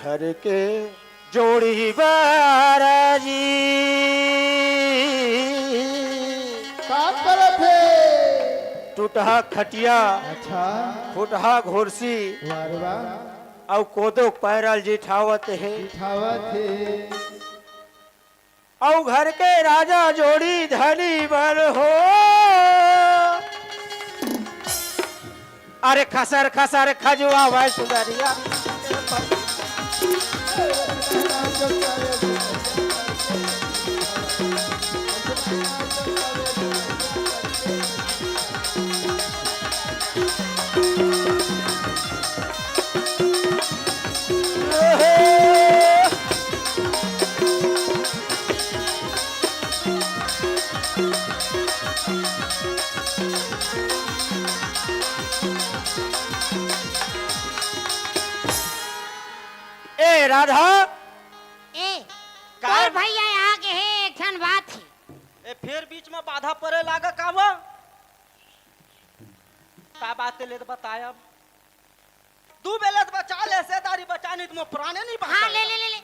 घर के जोड़ी बाराजी। का करत हे? टूटहा खटिया, अच्छा। फुटहा घोरसी, वाह रे वाह। अउ कोदो पैरल जिठावत हे। जिठावत हे। अउ घर के राजा जोड़ी धनी बन हो। अरे खसर खसर खजुआवय सुंदरिया। ए राधा। ए, का? तोर भैया आ गे हे, एक ठन बात हे। ए, फेर बीच म बाधा परे लागा का वो? का बात हे, ले त बताय अब। दू बेले त बचा ले, सेदारी बचा, नहीं त मोर प्राणे नहीं बचा। हाँ, ले, ले, ले, ले।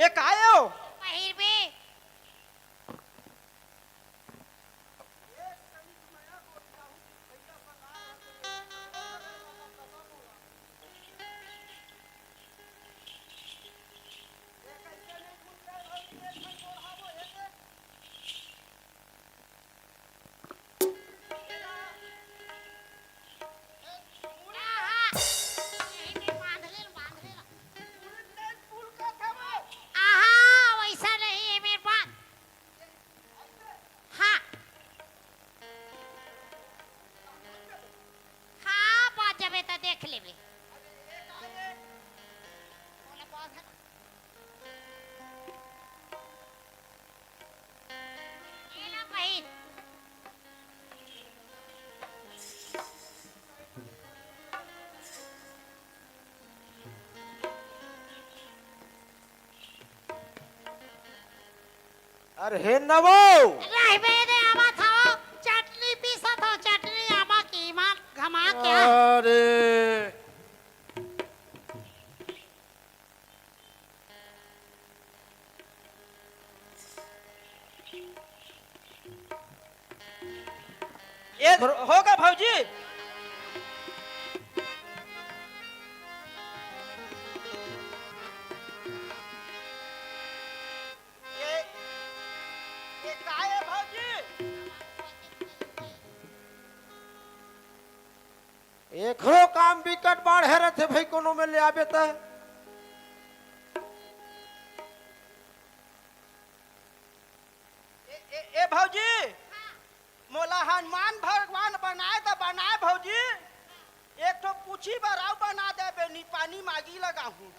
ये का हे ओ? पहिरबे। आहा, वैसा नहीं है मेरे पास। हाँ। हाँ, पहुँच जाबे त देख लेबे। बोला, पहुँच। ये ला बहिन। अरे हे नवो। रहबे दे, आवत हव, चटनी पीसत हव, चटनी आमा के ईमान घमा के आ। अरे। ये होगा भौजी। ये, ये का हे भौजी? एकरो काम बिकट बाढ़े रथे भाई, कोनो में ले आबे त। ए, ए, ए भौजी, मोला हनुमान भगवान बनाय त बनाय भौजी, एक ठो पूछी बर अउ बना देबे, नी पानी मागी लगाहूँ।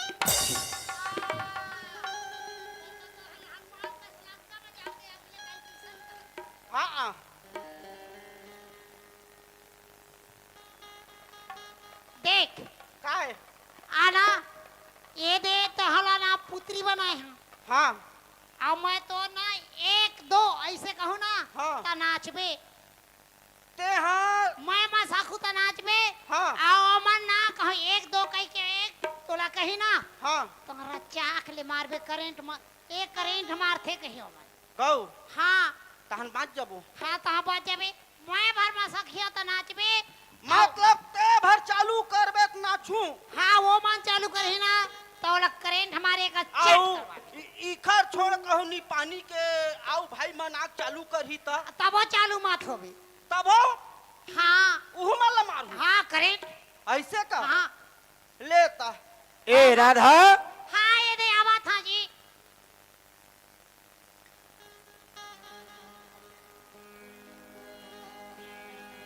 हाँ, हाँ। देख। काय? आना, ये दे तहला ना पुत्री बनाय हँव। हाँ। अउ मैं तो ना एक दो ऐसे कहूँ ना, हाँ। त नाचबे। ते हाँ। मैं मसाखू त नाचबे। हाँ। अउ ओमन ना कहूँ एक दो कहि के एक तोला कही ना। हाँ। तोहर चाक ले मारबे करंट म, एक करंट मारथे कही ओमन। गऊ। हाँ। तहन बाँच जबो। हाँ, तहाँ बाँच जबे। मैं भर मसखिया त नाचबे। मतलब ते भर चालू करबे त नाचूं। हाँ, ओमन चालू करही ना, त ओला करंट मारे का चेक अउ करवा। इ-, इखर छोड़ कहूँ नी पानी के, अउ भाई मन आग चालू करही त। तबो चालू मत होबे। तबो? हाँ। उहू मन ला मारू। हाँ, करंट। ऐसे का? हाँ। ले त। ए राधा। हाँ, ये दे आवत हँव जी।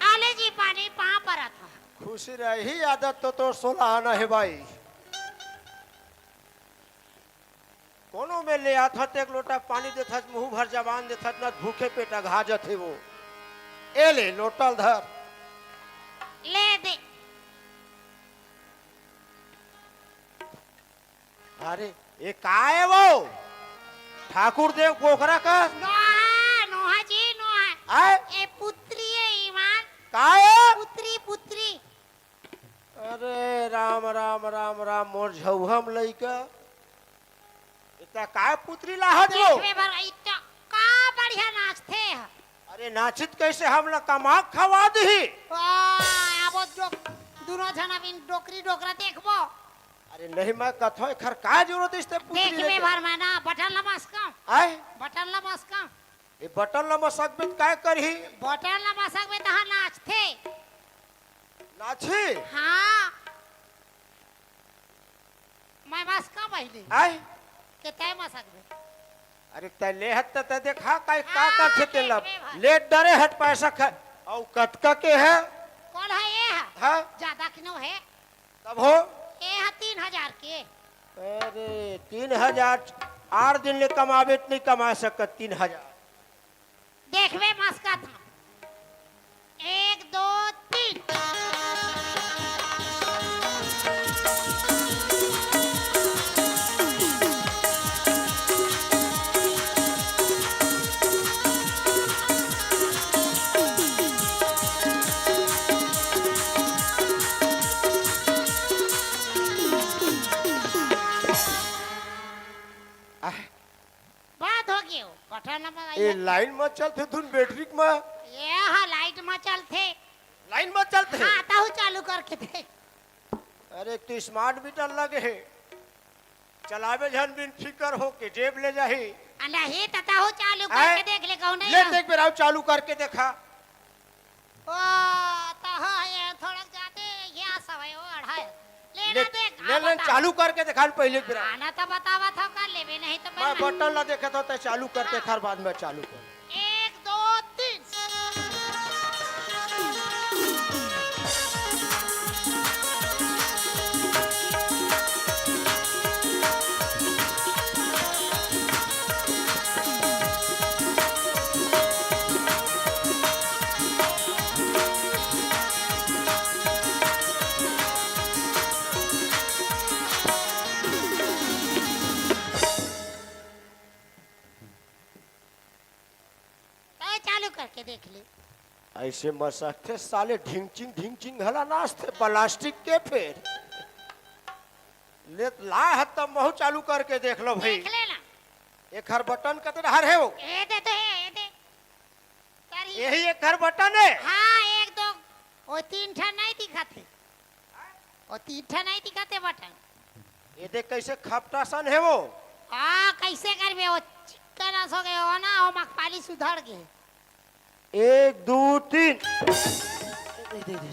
आले जी पानी पाँव परत हँव। खुश सिरही आदत तो तोर सोला आना हे भाई। कोनो में ले आथस त एक लोटा पानी देथस, मुंह भर जबान देथस, न भूखे पेट अघा जथे वो। ए ले, लोटा ल धर। ले दे। अरे, ए का हे वो? ठाकुर देव बोकरा कस? नोहा, नोहा जी, नोहा। आय? ए पुत्री हे ईमान। का हे? पुत्री, पुत्री। अरे राम, राम, राम, राम, मोर झउहम लइका। इतना काय पुत्री लाहत वो? देखबे बर, इतना का बढ़िया नाचथे। अरे नाचित कइसे, हमला कमा के खवा दिही। वाह, अब वो डोक-, दुनो झन अब इन डोकरी डोकरा देखबो। अरे नहीं, मैं कथों, एखर का जरूरत इस ते पुत्री देखबे लेके? भर मैं ना बटन ला मसकम। आय? बटन ला मसकम। ए बटन ला मसकबे त काय करही? बटन ला मसकबे तहाँ नाचथे। नाची? हाँ। मैं मसकम पहिले। आय? के तैं मसकबे। अरे तैं लेहत त तैं देखा, काय का हाँ, करथे तेला। देखबे भर। ले डरे हट पैसा खा। अउ कतका के हे? कोन हे ए ह? हाँ? जादा के नो हे। तब हो? ए ह तीन हजार के। अरे, तीन हजार, आठ दिन ले कमाबे त नइ कमा सकत, तीन हजार। देखबे मसकत हँव। एक, दो, तीन। आह। बात हो गयो, बटन ला ए, मगाइए। लाइन म चलथे धुन बैटरी म? ए हा, लाइट म चलथे। लाइन म चलथे? हाँ, तहु चालू करके देख। अरे, एक तो स्मार्ट मीटर लगे हे, चलाबे झन बिन फिकर हो के जेब ले जाही। आ, नहीं, त तहु चालू आय? करके देख ले, कहूँ नहीं ले, हम। देख बेरा चालू करके देखा। ओ, त हो, ये थोड़ा जादे ये सवय, ओ, अढ़ाई। ले ले, ना देख, ले आ, ले, बता। चालू करके देखा न पहिले बेरा। हाँ, ना तो बतावत हँव, कर लेबे, नहीं तो मैं मैं बटन ला देखत हँव, तैं चालू कर हाँ। देखा, बाद में चालू कर। एक, दो, तीन। तैं चालू करके देख ले। अइसे मसकथे साले, ढिंगचिंग ढिंगचिंग घला नाचथे प्लास्टिक के फेर। ले ला ह, तब महू चालू करके देख लो भाई। देख ले ना। एखर बटन कते डहर हे वो? ए दे, दे, ए दे। करी। यही एखर बटन हे? हाँ, एक दो, वो तीन ठन नहीं दिखत हे। वो तीन ठन नहीं दिखत हे बटन। ये देख कैसे खपटा सन हे वो। हाँ, कैसे करबे? वो चिक्कन अस हो गए हो ना, वो मखपाली सुधर गए। एक, दो, तीन। दे, दे, दे, दे।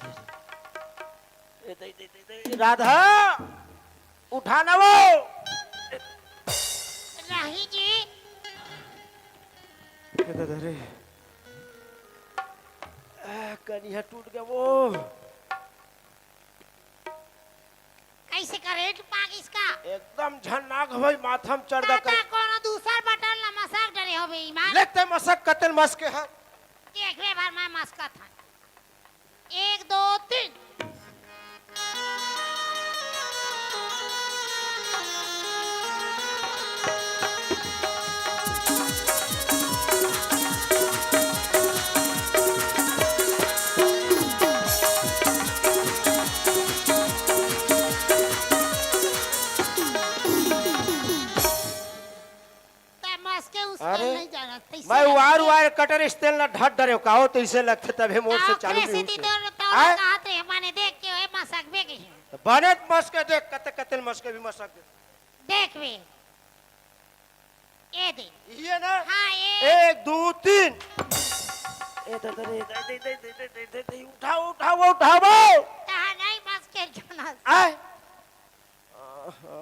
ए, दे, दे, दे, दे। राधा, उठा ना वो। राही जी। ए दादा रे। आ, कनिहा टूट गया वो। कैसे करंट पागिस का? एकदम झन्नाक भाई, माथा म चढ़ गा दादा, कर। कोनो दूसर बटन ला मसक डरे हो बेईमान। लेते मसक कतेल मसके हर। देखबे भर मैं मसकत हँव। एक, दो, तीन। तैं मस के उसके अरे, नहीं जाना, तैसे मैं लगथे। वायर, वायर कटर स्टेल ला ढट डरेव का हो, तो इसे लगथे तभे मोर से चालू नहीं होथे। तो, तो आय? कहा थे, माने देख के, ओए, मसक बे के है। तो बने मस के देख, कते, कते मस के भी मसक दे। देख बे। ये दे। ये ना? हाँ, ये। एक, दो, तीन। ए, दे, दे, दे, उठाओ, उठाओ, उठाओ। तहा नहीं मस के जाना। आय? आहा।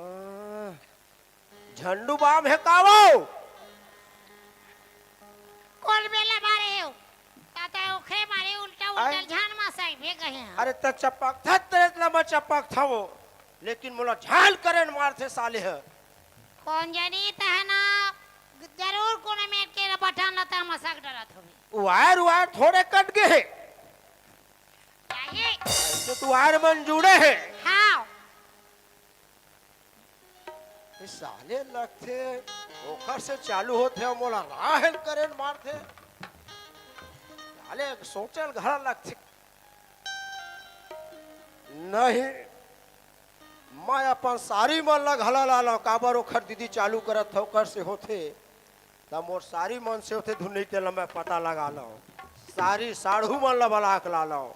झंडू बाम हे का वो? कोन बेला मारे हो? ताता ओखरे मारे उल्टा आय। उल्टा झान मा सही भी कहे हैं। अरे त चपक था तेरे ला मैं चपक था वो, लेकिन मोला झान करेन मारथे साले ह। कोन जनी तहना जरूर कोनो मेर के बटन ला तह मसक डरत होबे। वायर, वायर थोड़े कट गे हे। काहे? तो तू वायर मन जुड़े हे। हाँ। ए साले लगथे, ओखर से चालू होथे, मोला राहेन करेन मारथे। साले सोचल घला लगथे। नहीं, मैं अपन सारी मन ला घला ला लव, काबर ओखर दीदी चालू करत हे, ओकर से होथे। त मोर सारी मन से होथे धुन, नहीं तेला मैं पता लगा लव। सारी साढ़ू मन ला बला के ला लव।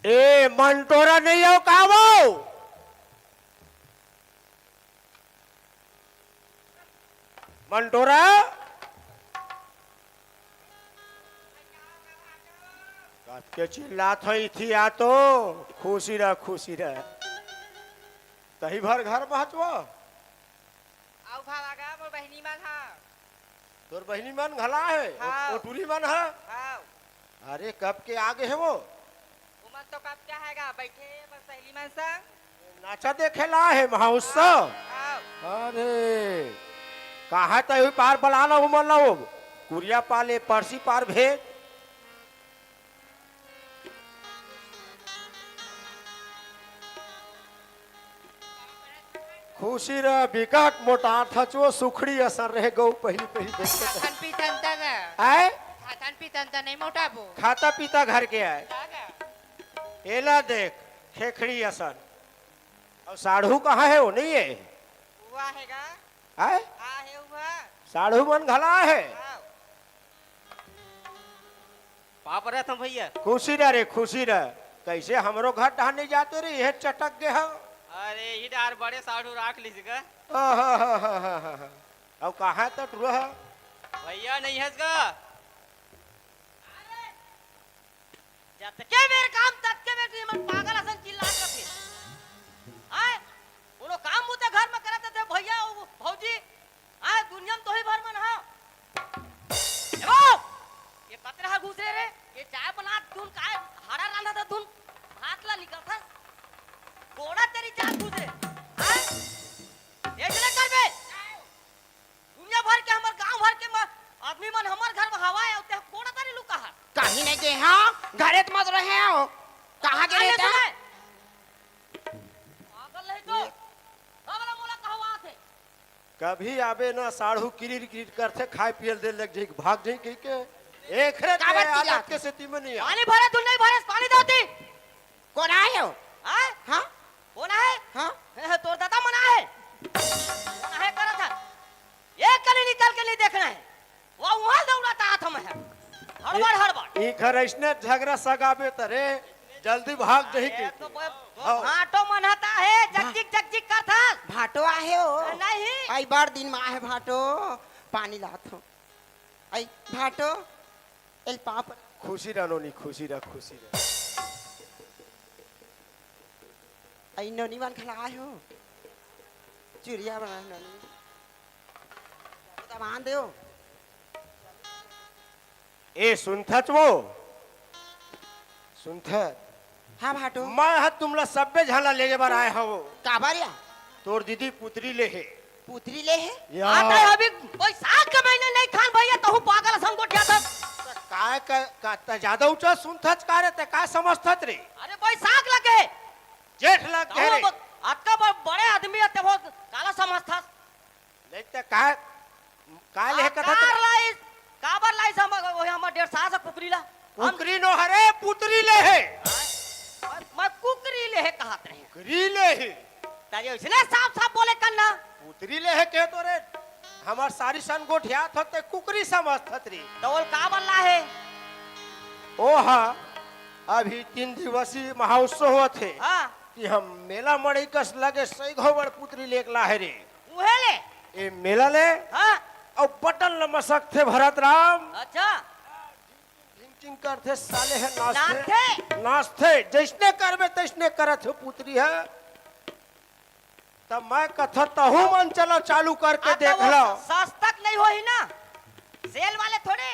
ए, मंटोरा नहीं हो का वो? मंटोरा? कतके चिल्लात हो, इथी आ तो। खुशी रह, खुशी रह। तही भर घर महचवा। आउ भावा गा, मोर बहिनी मन ह। तोर बहिनी मन घला हे? ओ, हाँ। ओ टूरी मन ह? हाँ। अरे, कब के आ गे हे वो? उमन तो कब के आएगा, बैठे हे अपन सहेली मन संग। नाचा देखे ला हे महोत्सव? हाँ। अरे, कहाँ तय हुई पार बला ला उमन ला वो? कुरिया पाले, परसी पार भेज। खुशी रह, बिकट मोटाथच वो, सुखड़ी असन रहे गऊ पहिली पहिली देखे त। खाथन पीथन त गा। आय? खाथन पीथन त नहीं मोटाबो। खाता पीता घर के आय। का गा? एला देख, खेखड़ी असन। अउ साढ़ू कहाँ हे, वो नहीं हे? हुआ हे गा। आय? आ हे हुआ। साढ़ू मन घला हे। हाँ। पाँव परत हँव भैया। खुशी रह रे, खुशी रह। कइसे हमरो घर डहर नइ जाते रे, इहें चटक गे हँव। अरे, इही डार बड़े साढ़ू राख लिस गा। आहाहाहा। अउ कहाँ त टुरा ह? भैया नइ हस गा। जतके बेर काम, ततके बेर तुमन मन पागल असन चिल्लात रथे। आय, कोनो काम बुता घर म करत रथे भैया अउ भौजी। आय, दुनिया म तोही भर मन ह। ए वो, ये कतरा ह घुसरे रे, ये चाय बनात धुन काय, हाड़ा रांधत धुन, भात ला निकलत ह। कोड़ा तेरी चाय घुसरे। आय, ये चले करबे। दुनिया भर के, हमर गांव भर के म-, आदमी मन हमर घर म हवा हे, अउ तें कोड़ा तरी लुका हस। कहीं नहीं गे हँव, घरे त मत रहे हँव। कहाँ गे काले रहे त? सुने। पागल नहीं तो। का बोला मोला कहवा आथे? कभी आबे ना साढ़ू किरिर किरिर करथे, खाय पियल दे लग जाही, भाग जाही कहि के। एखरे का ते बात की आदत जात? के सेती में नहीं आ। पानी भरे, तू नहीं भरे, पानी दे ओती। कोन आय हो? हाँ? हाँ? कोन आय? हाँ? हे, हे, तोर दादा मन आय। कोन आय करत हे? एक कनी निकल के नहीं देखना हे। वो उहाँ दौड़त आत हँव मैं। हड़बड़, हड़बड़। ई घर अइसने झगरा सगाबे त रे, जल्दी भाग जाही अरे, कहि तो के। वो, वो हाँ। भाटो मन ह त हे, जगजिग, जगजिग करत हस। भाटो आहे हो। नहीं। अई बड़ दिन म आहे भाटो, पानी लात हँव। अई भाटो, एल पाँव पर। खुशी रह नोनी, खुशी रह, खुशी रह। अई नोनी मन घला आय हो। चुरिया बना नोनी। तो बांध दो। ए, सुनथच वो? सुनथच? हाँ भाटो। मैं ह तुमला सब्बे झन ला लेगे बर आय हँव। काबर या? तोर दीदी पुतरी ले हे। पुतरी ले हे? या। आता है अभी। बैसाख के महीने नहीं खान भैया, तहूँ पागल असन गोठियाथस। त काय का, का, त ज्यादा ऊँचा सुनथच का रे, त का समझथच रे? अरे बैसाख लगे। जेठ लग गे तहूँ रे। अब अतका ब-, बड़े आदमी हे, ते वो काला समझथस? नहीं त का, का ले आ, कथत कार रहे? लाइस, काबर लाइस हम, ओहे हमर डेढ़ साल से कुकरी ला? हम कुकरी नो हरे, पुतरी ले हे। मैं, मैं कुकरी ले हे कहत रहे। कुकरी ले हे। ताजे उसने साफ साफ बोले कर ना। पुतरी ले हे कहे तो रे, हमर सारी सन गोठियात होते कुकरी समझत रे। तो ओल काबर ला हे? ओ हा, अभी तीन दिवसीय महोत्सव होत हे। हाँ। कि हम मेला मड़ई कस लगे सही घोबड़ पुतरी लेके ला हे रे। उहे ले। ए मेला ले। हाँ। अउ बटन ल मसकथे भरत राम। अच्छा। ढिंग ढिंग करथे साले ह नाचथे। नाचथे। नाचथे, जइसने करबे तइसने करत हे पुतरी ह। त मैं कथों तहू मन चलो चालू करके आ, त देख वो लो। सस्तक नहीं होही ना, सेल वाले थोड़े।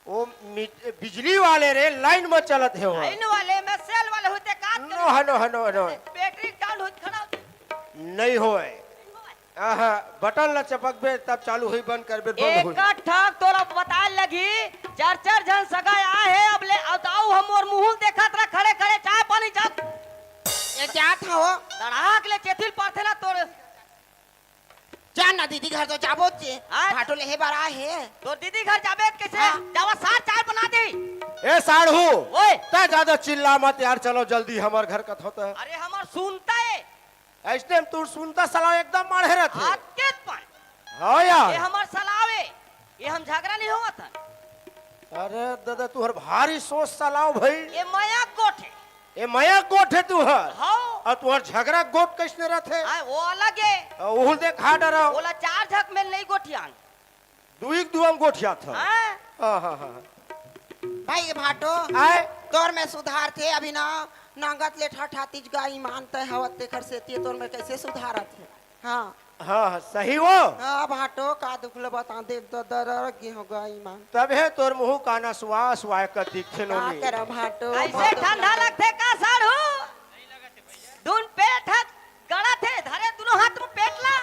ओ मि-, बिजली वाले रे, लाइन में चलत हे वो। लाइन वाले में सेल वाले होते का नो, हनो, हनो, हनो। बैटरी डाउन होत खड़ा होते। नहीं होए। आहा, बटन ला चपकबे तब चालू होई, बंद करबे बंद होई। एक ठक तोला बताए लगी, चार चार झन सगा आए हे, अब ले अउ ताऊ हम मोर मुंह देखत रह खड़े खड़े, चाय पानी जग। ए जात हव। तड़ाक ले चेतिल पाथे ना तोर। जा ना दीदी घर तो जाबो जे। हाँ? भाटो लेहे बर आए हे। तोर दीदी घर जाबे त कइसे? हाँ। जावा सार चाय बना दे। ए साढ़ू। ओए। त जादा चिल्ला मत यार, चलो जल्दी हमर घर कथों त। अरे हमर सुनता हे। अइसने में तोर सुनता सलाव एकदम माढ़े रथे। आते पानी। हाँ यार। ये हमर सलाव हे। ये हम झगड़ा नहीं होवत हन। अरे दादा, तुहर भारी सोच सलाव भई। ये मया गोठ हे। ये मया गोठ हे तुहर। हाँ। अउ तुहर झगड़ा गोठ कइसने रथे? हाँ, वो अलग हे। अउ उहू देख हा डरा। ओला चार झक में नहीं गोठियान। दुई के दुआ में गोठियात हव। हाँ। हाँ, हाँ, हाँ। भाई भाटो, आय? तोर में सुधार थे अभी ना, नंगत ले ठठातीज गा ईमान तय हवत, तेखर सेती तोर में कइसे सुधारत हे? हाँ। हाँ, हाँ, सही वो। हाँ, भाटो, का दुख ले बता दे, द-, दरर गे हो गा ईमान। तब हे तोर मुंह काना सुआ, सुआ कर दिखथे का नोनी। करा भाटो, कइसे भाटो। ठंडा लगथे का साढ़ू? दुन पेट ह गड़त हे, धरे दुनो हाथ में पेट ला।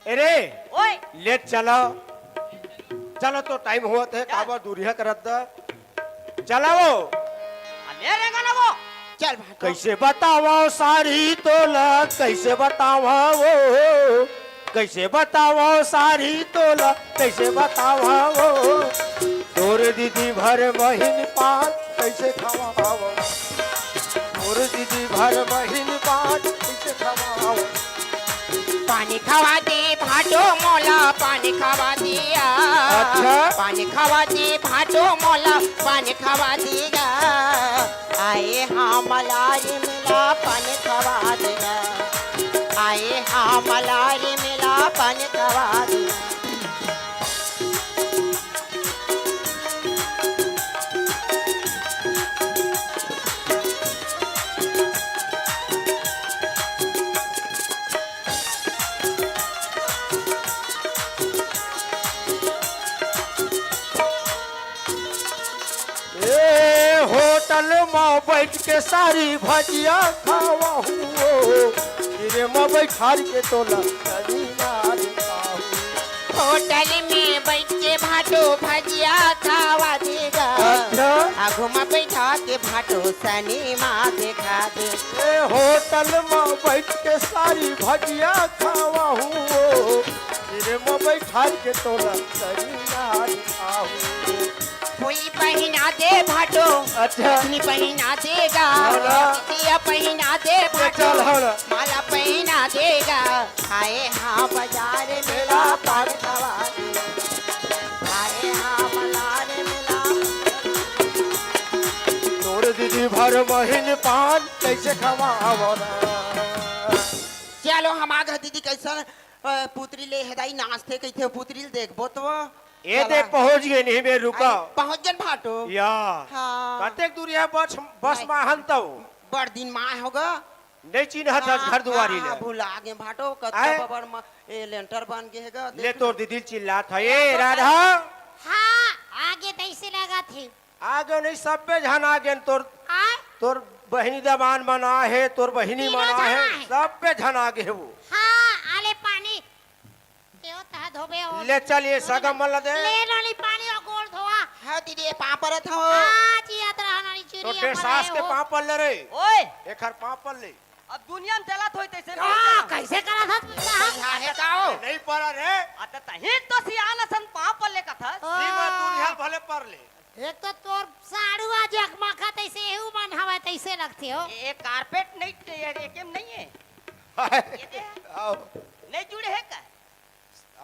ए रे, ओए। ले चलो। चलो तो टाइम होवत हे, चल। काबर दूरिहा करत दा। चलो। आ, ले रेंगा ना वो। चल भाटो। कइसे बतावंव सारी तोला, कइसे बतावंव वो। कइसे बतावंव सारी तोला, कइसे बतावंव वो। तोर दीदी भर महीन पान कइसे खवावंव। तोर दीदी भर महीन पान कइसे खवावंव। पानी खवा दे भाटो मोला, पानी खवा दिया। अच्छा। पानी खवा दे भाटो मोला, पानी खवा दिया। आए हाँ मलारी मेला, पानी खवा दिया। आए हाँ मलारी मेला, पानी खवा दिया। ए, होटल म बइठ के सारी भजिया खावहूँ ओ, सिरे म बइठार के तोला सनी ना देखाहूँ। होटल में बइठ के भाटो भजिया खावा देगा। अच्छा। आगू म बइठा के भाटो सनी मा देखा दे। ए, होटल म बइठ के सारी भजिया खावहूँ ओ, सिरे म बइठार के तोला सनी ना देखाहूँ। फूल पहिना दे भाटो, अच्छा। रखनी पहिना देगा, हौला। बिटिया पहिना दे ए, भाटो, चल, हौला। माला पहिना देगा। आए हाँ बाजार मेला पान खवा दे। आए हाँ बाजार मेला। तोर दीदी भर महीन पान कइसे खवावंव ना। चलो, हम आ गे दीदी, कइसन, अ, पुतरी ले हे दाई नाचथे कहिथे, पुतरी ल देखबो तो। ए चला। देख, पहुंच गे नहीं बे, रुका। आई, पहुंच गेन भाटो। या। हाँ। कतेक दूर हे बस, बस आई। मा हन तव? बड़ दिन मा होगा। नहीं चिन्हत हस हाँ, घर दुआरी हाँ, ले। भुला गे भाटो, कतका आय? बबड़ म, ए, लेंटर बन गे हे गा, ले देख तोर ना। दीदी चिल्लात हे, ए, ए, राधा। हाँ, आगे तइसे लगत हे। आगे नहीं, सब्बे झन आगे न तोर, आय? तोर बहिनी दमान मन आहे, तोर बहिनी तीनों मन झन आहे, आहे। सब्बे झन आगे हे वो। हाँ, आले पानी। तेओ तह धोबे हो। ले चल, ये सगा मन ला दे। ले नोनी पानी अउ गोड़ धोवा। हाँ दीदी, ये पाँव परत हव। हाँ, जियत रहा नोनी तो चुरी तेरे अमर सास है के हो। पाँव पर ले रे। ओए। एखर पाँव पर ले। अब दुनिया में चलत होई तइसे का, कइसे करत हस? हाँ, हे का हो? नहीं परा रे। अत तहीं तो सियान असन पाँव पर ले कथस। श्रीमान दुनिया भले पर ले। एक तो तोर साड़ू आज अकमाखा तइसे, एहू मन हवय तइसे लगथे हो। ये, ये कारपेट नहीं, ये, ये केम नहीं है। हाय। ये दे। आओ। नहीं जुड़े है का?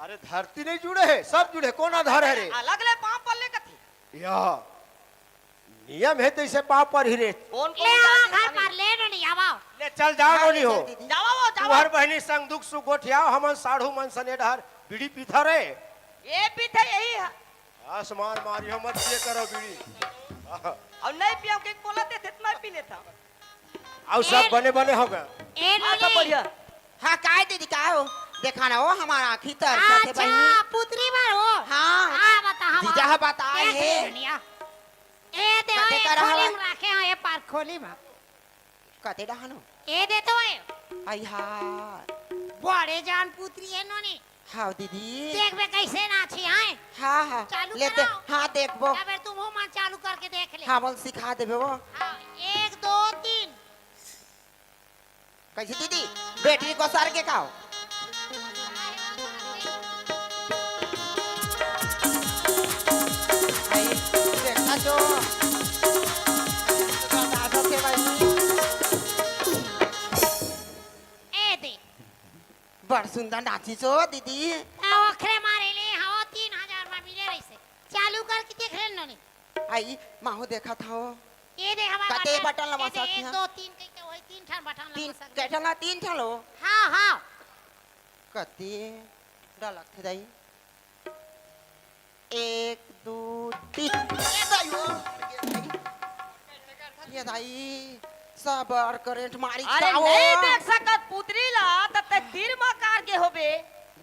अरे धरती नहीं जुड़े है, सब जुड़े। कौन आधार है रे? अलग ले पाँव पर ले कथी? या। नियम हे तइसे पाँव पर ही रे। कौन कौन ले आवा घर पर, ले नो नहीं आवा। ले चल जाओ हाँ, नो नहीं हो। चल दीदी। जावा वो, जावा। तुहर बहिनी संग दुख सुख गोठियाओ, हमन साढ़ू मन सने डहर बीड़ी पीथा रे। ये पीथे यही है। आसमान मारी हो मत ये करो बीड़ी। और नहीं पिया के बोला थे, तो मैं पी लेता। और सब ए, बने बने हो गए। ए हाँ, सब नोनी। बढ़िया। हाँ, काय दीदी, काय हो? देखा ना हो, हमारा आँखी तर सके अच्छा, बहिनी। पुत्री बर हो। हाँ। हाँ, बता, हम जीजा ह बताए कैसे हे। दुनिया? ए दे, कते ए का खोली रहवा? में रखे हैं, ए पार खोली में। कते डहानो? ए दे तो ए। आई हा। बड़े जान पुत्री है नोनी। हाँ दीदी। देख बे कैसे नाची है। हाँ, हाँ। चालू लेते, कराओ। हाँ, देखबो। या फिर तुम हो मन चालू करके देख ले। हाँ, बोल सिखा देबे वो। हाँ, एक, दो, तीन। कैसे दीदी? बैटरी को सर के का हो? आई, देखा जो। तो दादा से भाई। ए दे। बड़ सुंदर नाचिस हो दीदी। आ, ओखरे मारे ले, हाँ, तीन हजार में मिले रहिसे। चालू करके देख ले नोनी। आई, माहू देखत हव। ये दे हमार कते बटन। बटन लगा ये दे, सकत एक, हन? दो, तीन कहिके वही तीन ठन बटन तीन, लगा सकत। कै ठन ला? तीन ठन लो। हाँ, हाँ। कते डर लगथे दाई? एक, दो, तीन। ये दाई हो। ये दाई, सब बर करंट मारी अरे का नहीं हो? देख सकत पुतरी ला, त ते तीर म कार के होबे।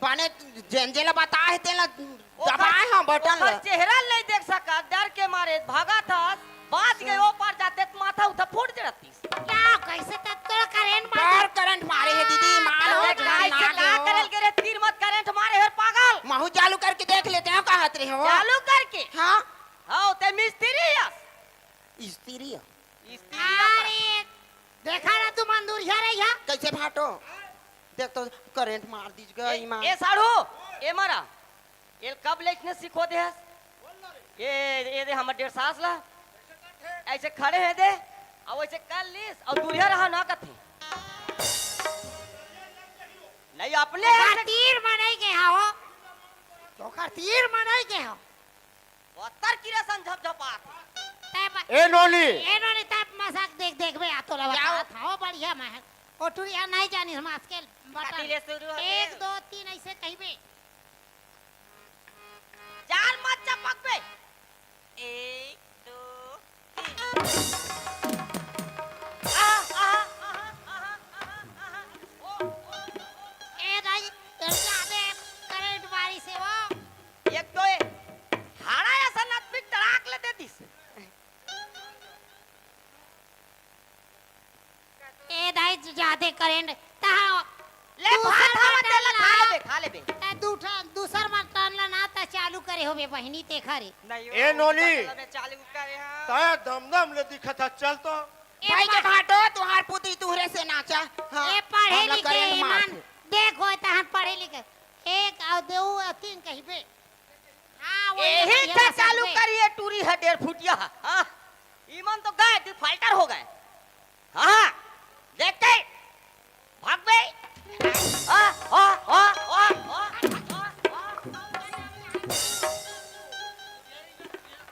बने जेन जेला बताए हे, तेला ओकर, दबाए हं बटन ओकर ला। चेहरा ल नहीं देख सकत, डर के मारे भागत हस, बाच गए ओ पार जाते त माथा उठा फूट जरतिस। का, कैसे त तोला करंट मार बार दे? करंट मारे हे दीदी, मार अरे हो, जान कैसे लागे का हो। करल गे रे, तीर म त करंट मारे हे पागल। महू चालू करके देख लेते हैं, कहत रहे हो। चालू करके? हाँ। हाँ, ते मिस्त्री हस। स्त्री ह। स्त्री ह। अरे, देखा ना तू मंदुरिया रे या। कैसे भाटो? देख तो करंट मार दीज ग ए, ईमान। ए साढ़ू, ए मरा। एल कब ले इसने सिखो दे हस? ए, ए दे हमर डेढ़ सास ला। ऐसे खड़े हे दे, अउ ऐसे कर लीस, अउ दूरिया रहा ना कथे। नहीं अपने ओकर ऐसे तीर म नहीं गे हो। ओकर तीर म नहीं गे हो। पत्थर की रसन झपझपात। तै ब-, ए नोनी। ए नोनी, तै मजाक देख, देख बे, आ तोला क्या हो? बतात हव, बढ़िया महक। ओ टुरिया नहीं जानी हम आजकल बटन। कथी ले शुरू होथे? एक, दो, तीन ऐसे कहिबे। जान मत चपक बे। एक, दो, तीन। आहा, आहा, आहा, आहा, आहा, आहा। ओ, ओ, ओ, ओ। ए दाई, ए जादे करंट मारिस हे वो। एक तो ए हाड़ा असन आदमी तड़ाक ले दे दिस। ए दाई, जादे करंट, तहा ले दूसर भात हवा बटन तेला ला, खा लेबे, खा लेबे। तै दूठा, दूसर बटन ला ना, तै चालू करे होबे बहिनी, तेखरे। नहीं, ए ओ नोनी। बटन ला मैं चालू करे हंव। तै दमदम ले दिखत हस, चल तो। ए भाई के पढ़- भाटो, तुहार पुतरी तुहरे से नाचा। हाँ, ए पढ़े हमला लिखे करंट ईमान, मारथे। देख होय तहन पढ़े लिखे। एक अउ दू अउ तीन कहिबे। हाँ, वो ये एही बढ़िया से बस चालू गए। करिए, टूरी ह डेढ़ फुटिया ह। हाँ, ईमन तो गए, डिफाल्टर हो गए। हाँ, देख के भाग बे। हाँ, हाँ, हाँ।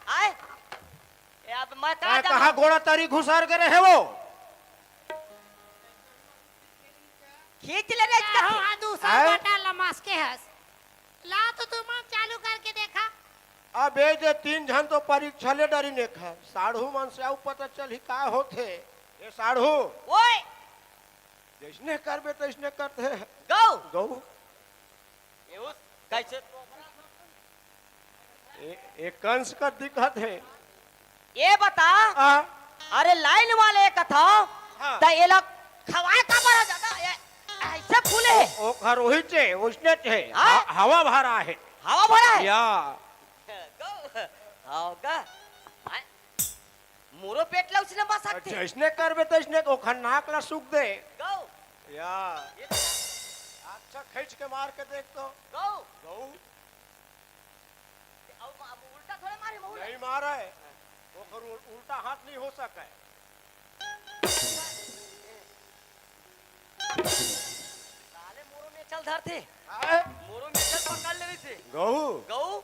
आए, ए, अब मैं का तैं जाऊँ? कहाँ घोड़ा तरी घुसर के रहे वो? खींच ले रे इसका। हाँ, हाँ, दूसर आए? बटन ला मसके हस। ला तो तुमन चालू करके देखा। अब ए दे तीन झन तो परीक्षा ले डरिन हे, साढ़ू मन से अउ पता चलही का होथे। ए साढ़ू। ओए। जइसने करबे तइसने करथे। गौ। गौ। ए उस कैसे? ए, ए कंस का दिखत हे। ए बता। हाँ। अरे लाइन वाले कथा, हाँ। त एला खवाए काबर ह जादा? ए, ऐसे फूले हे। ओखर ओही चे, ओइसने चे। हाँ? ह-, हवा भरा हे। हवा भरा हे? या। गौ, हव गा। हाँ? मोरो पेट ला उसने बसकथे। जइसने करबे तइसने, ओखर नाक ला सूख दे। गौ। या। ये देखा? अच्छा, खींच के मार के देख तो। गऊ। गऊ। अउ मा-, उल्टा थोड़े मारे, मुंह नहीं मारा है। ओकर उल-, उल्टा हाथ नहीं हो सका है। साले मोरो में चल धरथे। आए? मोरो में चल पकड़ ले रही से। गऊ। गऊ।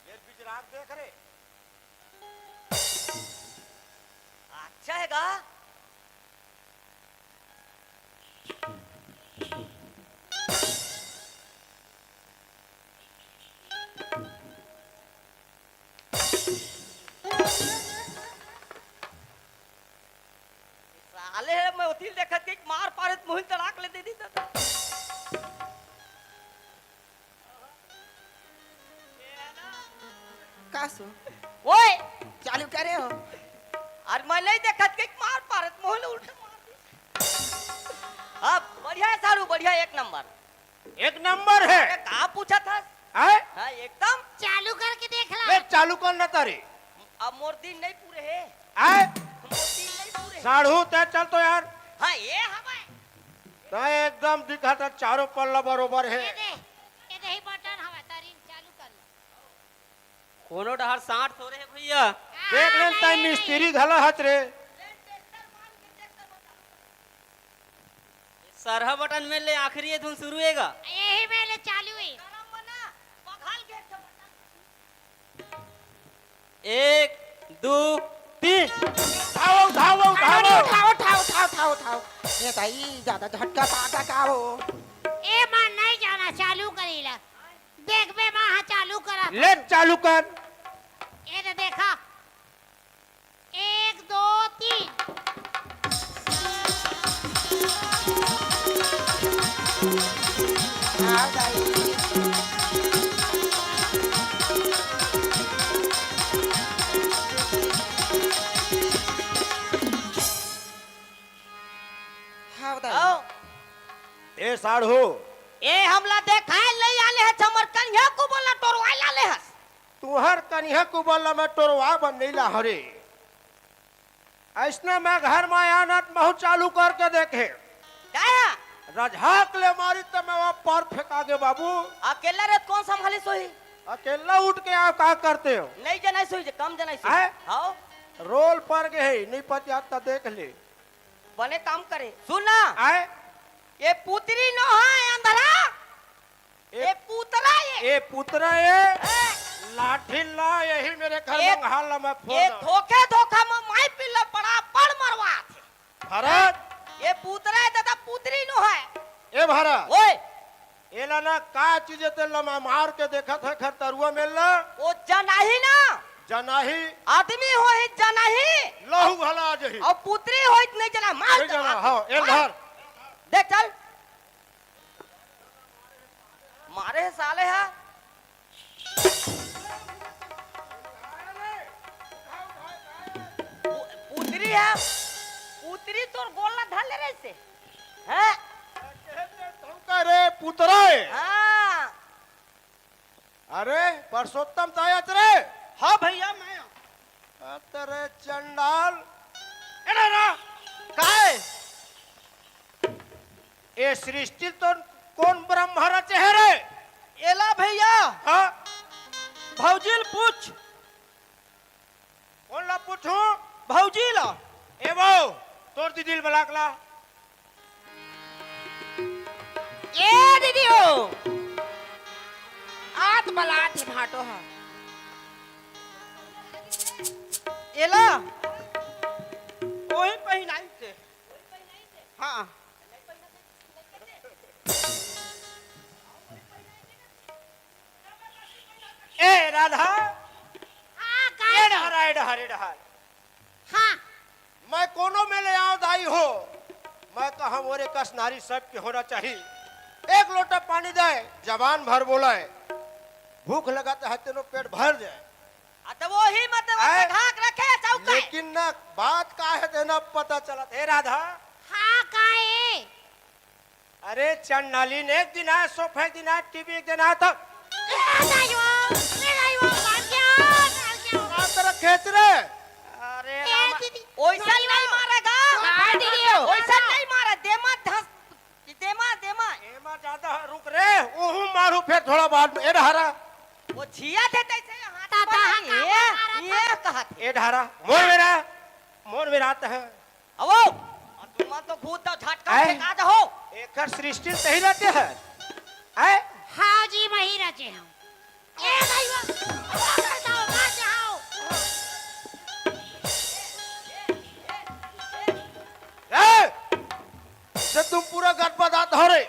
ये बिजराग देख रे। अच्छा है गा। साले हे, मैं ओतिल देखत के मार पारे त मुहिल तड़ाक ले दे दी दादा। का सो? ओए! चालू करे हो? अरे मैं नहीं देखत के मार पारे त मुहिल उल्टा मार दी। अब बढ़िया है सारू, बढ़िया, एक नंबर। एक नंबर है। अरे, का पूछा था? आए? हाँ, एकदम। चालू करके देख ला। ए, चालू कर ना तारे। अब मोर दिन नहीं पूरे है। आए? मोर दिन नहीं पूरे है। साढ़ू, तै चल तो यार। हाँ, ये हवे। तै एकदम दिखा था, चारों पल्ला बरोबर है। ये दे, ये दे ही बटन हवे, तारी चालू कर ला। कोनो डहर साठ थोड़े है भैया। देख लेन, तै मिस्त्री घला हच रे। सरहा बटन में ले आखिरी ये धुन शुरू हेगा। यही में ले चालू है। एक, दू, तीन। उठाओ, उठाओ, उठाओ। अरे, उठाओ, उठाओ, उठाओ, उठाओ, उठाओ। ये दाई, ज्यादा झटका पागा का हो? ए, मैं नहीं जाना, चालू करीला। देख बे, मैं हाँ चालू करा। ले, चालू कर। ये तो देखा। एक, दो, तीन। हाँ, दाई। हाँ, दाई। आओ। ए साढ़ू। ए हमला देखाए नहीं आले हस, हमर कनिहा कुबल ला टोरवाए लाले हस। तुहर कनिहा कुबल ला मैं टोरवा बन नहीं ला हरे। अइसने मैं घर में आना त महू चालू करके देखे। का है? रझाक ले मारी त मैं वहाँ पर फेंका गे बाबू। अकेला रे त कौन संभाली सोही? अकेला उठ के आप का करते हो? नहीं जनाई सोही जे, कम जनाई सोही। हैं? हाँ। रोल पर गए है, नहीं पतियात त देख ले। बने काम करे। सुन ना। आए? ये पुतरी नो है अंधरा। ए, ए पुतरा ये। ए पुतरा ये। ए। लाठी ला, यही मेरे घर ए, मंगहा ला मैं फोड़ ए दूं। धोखे धोखा में माई पिल्ला पड़ा पड़ मरवा थे। भरत। ए पुतरा ये दादा, पुतरी नो है। ए भरत। ओए। एला ना का चीज ते लमा मार के देखत है घर तरुआ में ला। ओ जनाही ना। जनाही। आदमी हो ही जनाही। लहू घला जही। और पुतरी हो नहीं जना, मार नहीं जना, हाँ, ए मार। धर। देख चल। मारे हे साले हा। पु-, पुतरी हा, पुतरी तोर गोला धर ले रहे से। हैं? धमका रे पुतरा है। हाँ। अरे, परसोत्तम तायच रे। हाँ भैया, मैं। अतरे चंडाल। एला रा। काय? ए सृष्टि तो कौन ब्रह्मा रचे है रे? एला भैया। हाँ? भौजील पूछ। कौन ला पूछूं? भौजी ला। ए बहू, तोर दीदी ल बलाक ला। ए दीदी हो, आत बलात हे भाटो हा। एला, ओही पहिनाई से। हाँ। ए राधा। हाँ, ए काहे? डहर, ए डहर, ए डहर। हाँ। मैं कोनो में ले आव दाई हो, मैं कहा मोरे कस नारी सबके होना चाहिए। एक लोटा पानी दे, जबान भर बोले, भूख लगा त हत्ते नो पेट भर जाए। आ, त वही मत, आए? ढाक रखे, चौका है। लेकिन ना, बात का है, ते ना पता चलत। हे राधा। हाँ, का है? अरे, चंडालिन, एक दिन आए, सोफे एक दिन आए, टीवी एक दिन आए, तो ए, दाई हो, ए, दाई हो, मार दिया, मार दिया। बात रखे रे। अरे ए, रामा, दीदी, ओइसन नहीं मारेगा। हाँ, दीदी हो। ओइसन नहीं मारे, दे मत धस। दादा, रुक रे, ओहू मारू फेर थोड़ा बाद में। ए डहरा। वो छिया थे तैसे हाथ ता, ता, पर हाँ, ये, का मारा था? ये कहा थे। ए डहरा, मोर मेरा, मोर मेरा आत है। अवो, और तुम तो खुद तो झटका आए? फेंका दो। एकर सृष्टि सही रहते हैं। आए? हाँ जी, वही रचे हम। ए भाई, वो, वो करता हो, मार जाओ। ए! से तुम पूरा गटपटात हो रे।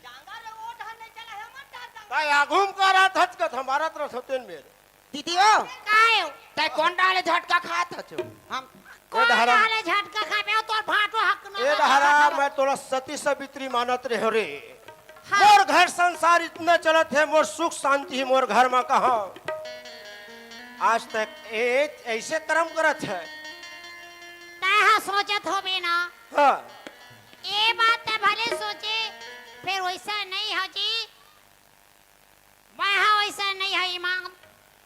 डांगा रे, वो ढंग नहीं चला है, मत डाल डांगा। काय आगू म का रात हचकत हमारा तरफ होते न मेरे। दीदी हो, काय हो? तै कौन डाले झटका खात हचो? हम ए कौन डहरा। डाले झटका खाबे हो? तोर भाटो हक न ए है, डहरा, भाटो। मैं तोला सती सावित्री मानत रहे रे। हाँ। मोर घर संसार इतना चलत है, मोर सुख शांति ही मोर घर में कहाँ। आज तक ए, ऐसे कर्म करत है। तै हा सोचत होबे ना। हाँ। ए बात तै भले सोचे, फेर वैसा नहीं हो जी। मैं हा वैसा नहीं हो ईमान,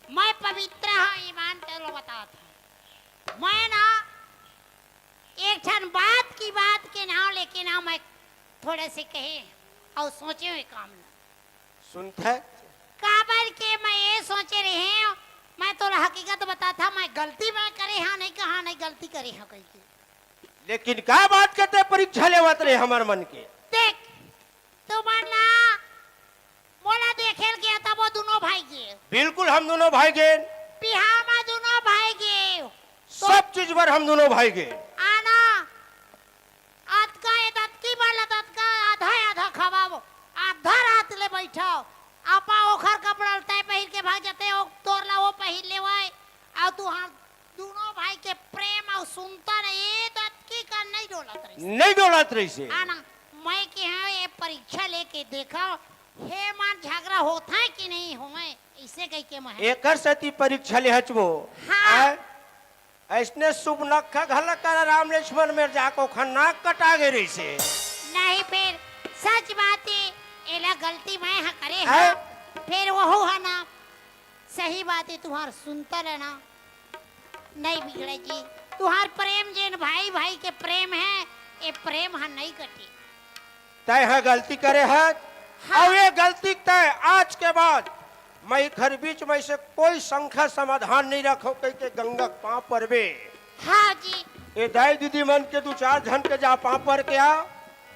मैं पवित्र हूँ ईमान, तेरे बतात हूँ। मैं ना एक ठन बात की बात के नाम लेके ना मैं थोड़े से कहे और सोचे हुए काम ना। सुनत है? काबर के मैं ये सोचे रहे हूँ, मैं तोला हकीकत बताथा, मैं गलती मैं करे हाँ नहीं कहा नहीं गलती करे हाँ कह के। लेकिन का बात के तै परीक्षा लेवत रहे हमर मन के? देख, तुमन ला मोला देखे ल गया था वो दोनों भाई गे। बिल्कुल हम दोनों भाई गे। बिहाव में दोनों भाई गे। सब चीज बर हम दोनों भाई गे। आना, अतका ए दतकी वाला दतका आधा आधा खवाओ, आधा रात ले बैठाओ। आपा ओखर कपड़ा ल तै पहिर के भाग जाते, ओ तोर ला वो पहिर लेवाय। अउ तुहार दोनों भाई के प्रेम अउ सुनता नहीं, ए दतकी का नहीं डोलत रहिस। नहीं डोलत रहिस हे। आना, मैं के हाँ ये परीक्षा लेके देखा, हे मान झगड़ा होता है कि नहीं होए, इसे कह के मैं। एकर सेती परीक्षा ले हचबो। हाँ। आय? अइसने सुपनखा घला करा राम लक्ष्मण मेर जाको खन्ना कटा गे रहिसे। नहीं, फेर सच बात हे, एला गलती मैं ह करे हैं? हँव, फेर वहू ह ना सही बात हे, तुहार सुनता ले ना, नहीं बिगड़े जी। तुहार प्रेम जेन भाई भाई के प्रेम हे, ए प्रेम ह नहीं कटे। तैं ह गलती करे हस, हाँ। अउ ये गलती तैं आज के बाद मैं घर बीच में से कोई संख्या समाधान नहीं रखो कह के गंगा के पाँव परबे। हाँ जी। ये दाई दीदी मन के दू चार झन के जा पाँव पर के आ,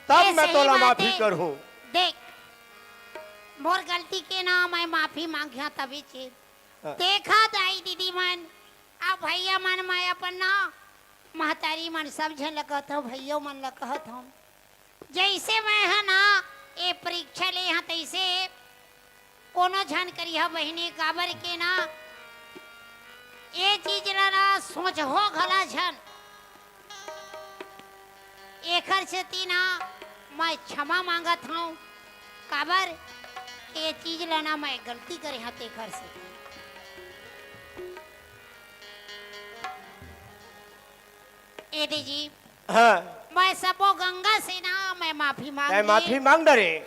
तब ये मैं सही तोला बात माफी हे। करहूँ। देख, मोर गलती के ना मैं माफी मांगिया तभी चीज। हाँ। देखा दाई दीदी मन, अब भैया मन मैं अपन ना महतारी मन सब झन ल कहत हूँ, भैया मन ल कहत हूँ। जइसे मैं ह ना ए परीक्षा ले हँव तइसे कोनो झन करिहा बहिनी, काबर के ना ए चीज ला ना सोचहू घला झन। एखर सेती ना मैं क्षमा मांगत हँव, काबर ए चीज ला ना मैं गलती करे हँव तेखर सेती। ए दीदी, हाँ। मैं सबो गंगा से ना मैं माफी मांग तैं ले। माफी मांग डरे।